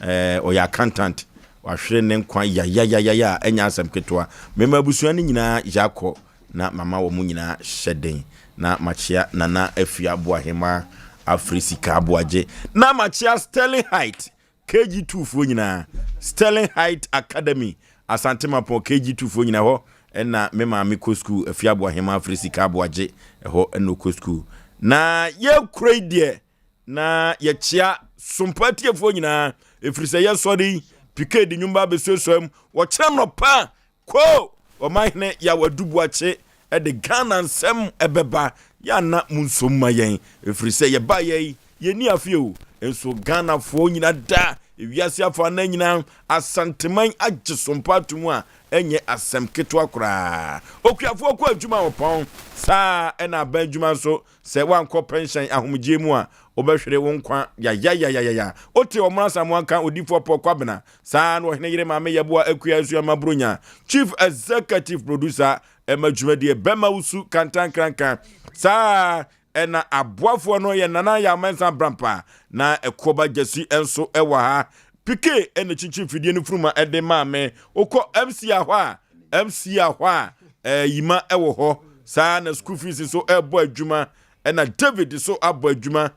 ɛɛ ɔyɛ accountant, wahwere ne nkwa yayayayaya a ɛnyɛ asɛm ketewa. Mema abusua no nyinaa Yakɔ na mama wɔn nyinaa hyɛ den na makyea Nana Afia Aboahemaa Afiri Sika Aboagye na makyea Sterling Height KG two foɔ nyinaa, Sterling Height Academy, Asante Mapɔn KG two foɔ nyinaa, ɛhɔ ɛna me maame kɔ sukuu, Afiabo Ahemaa Afiri Sika Aboagye, ɛhɔ ɛna ɔkɔ sukuu. Na yɛkura yi deɛ, na yɛkyea sompa atiefoɔ nyinaa, ɛfiri sɛ yɛsɔre yi, Pike de nnwom ba abɛsuasua mu, wɔkyerɛ nnɔpa Koo! Ɔmanhene Yaw Adu Boakye de Ghana nsɛm bɛba, yɛ a na monsom mma yɛn, ɛfiri sɛ yɛbaeɛ yi, yɛnni afeɛ o, nso Ghanafoɔ nyina da ewiase afanan nyinaa, Asanteman agye sompa ato mu a ɛnyɛ asɛm ketewa koraa. Okuafoɔ kɔ adwuma a ɔpɔn, saa ara na aban adwuma nso, sɛ woankɔ pɛnhyɛn ahomegyeɛ mu a, wobɛhwere wo nkwa yayayayaya. Wote Ɔmono Asamoah nka Odiyifoɔ Paul Kwabena Saa ara na ɔhene yere maame Yeboah Akua Asuama Bronya, Chief Executive Producer ɛma dwumadie Bɛma Wo Su Kantankranka. Saa ara ɛna aboafoɔ no yɛ Nana Yaw Mensah Brampa na Ɛkoɔba Gyasi nso ɛwɔ ha. Pike ɛna kyinkyin fidie no funuma ɛde maa me. Wokɔ MC ahɔ a, MC ahɔ a, ɛɛ Yima ɛwɔ hɔ. Saa ara na school fees nso ɛbɔ adwuma ɛna David nso abɔ adwuma.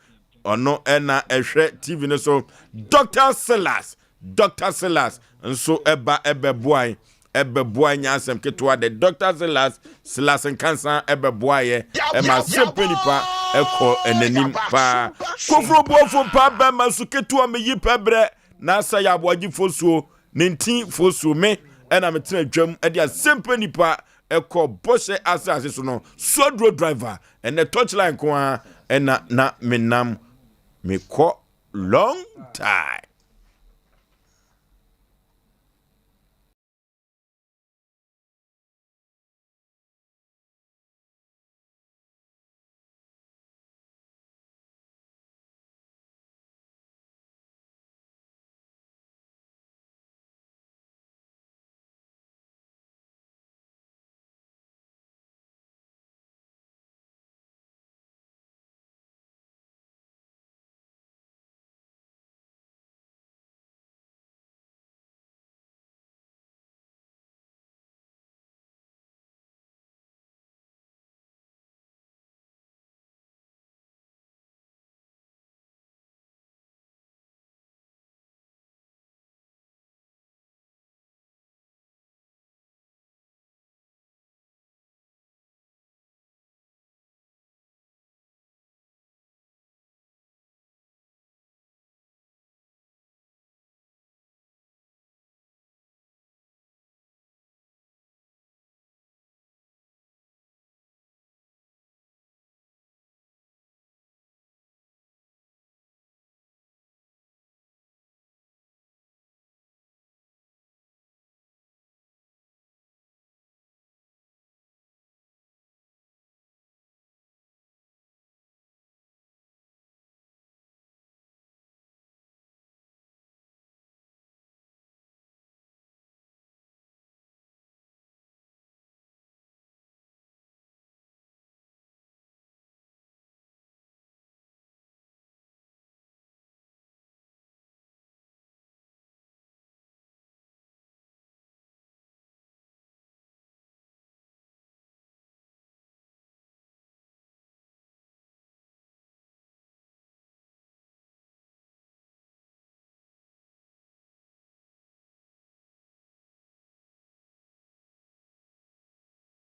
Ɔno na ɛhwɛ TV no so. Dr. Silas, Dr. Silas nso ɛba ɛbɛboae, ɛbɛboae nyɛ asɛm ketewa de. Dr. Silas, Silas Nkansa ɛbɛboaeɛ ɛma asɛmpɛ nipa ɛkɔ n'anim paa. Koforo boafo paa bɛma su ketewa meyi pɛ brɛ na asa yɛ aboagye fosuo ne nti fosuo me ɛna metena dwam ɛde asɛmpɛ nipa ɛkɔ bɔhyɛ asase so no suaduro driver ɛnɛ touchline nko ara ɛna na menam mekɔ long time.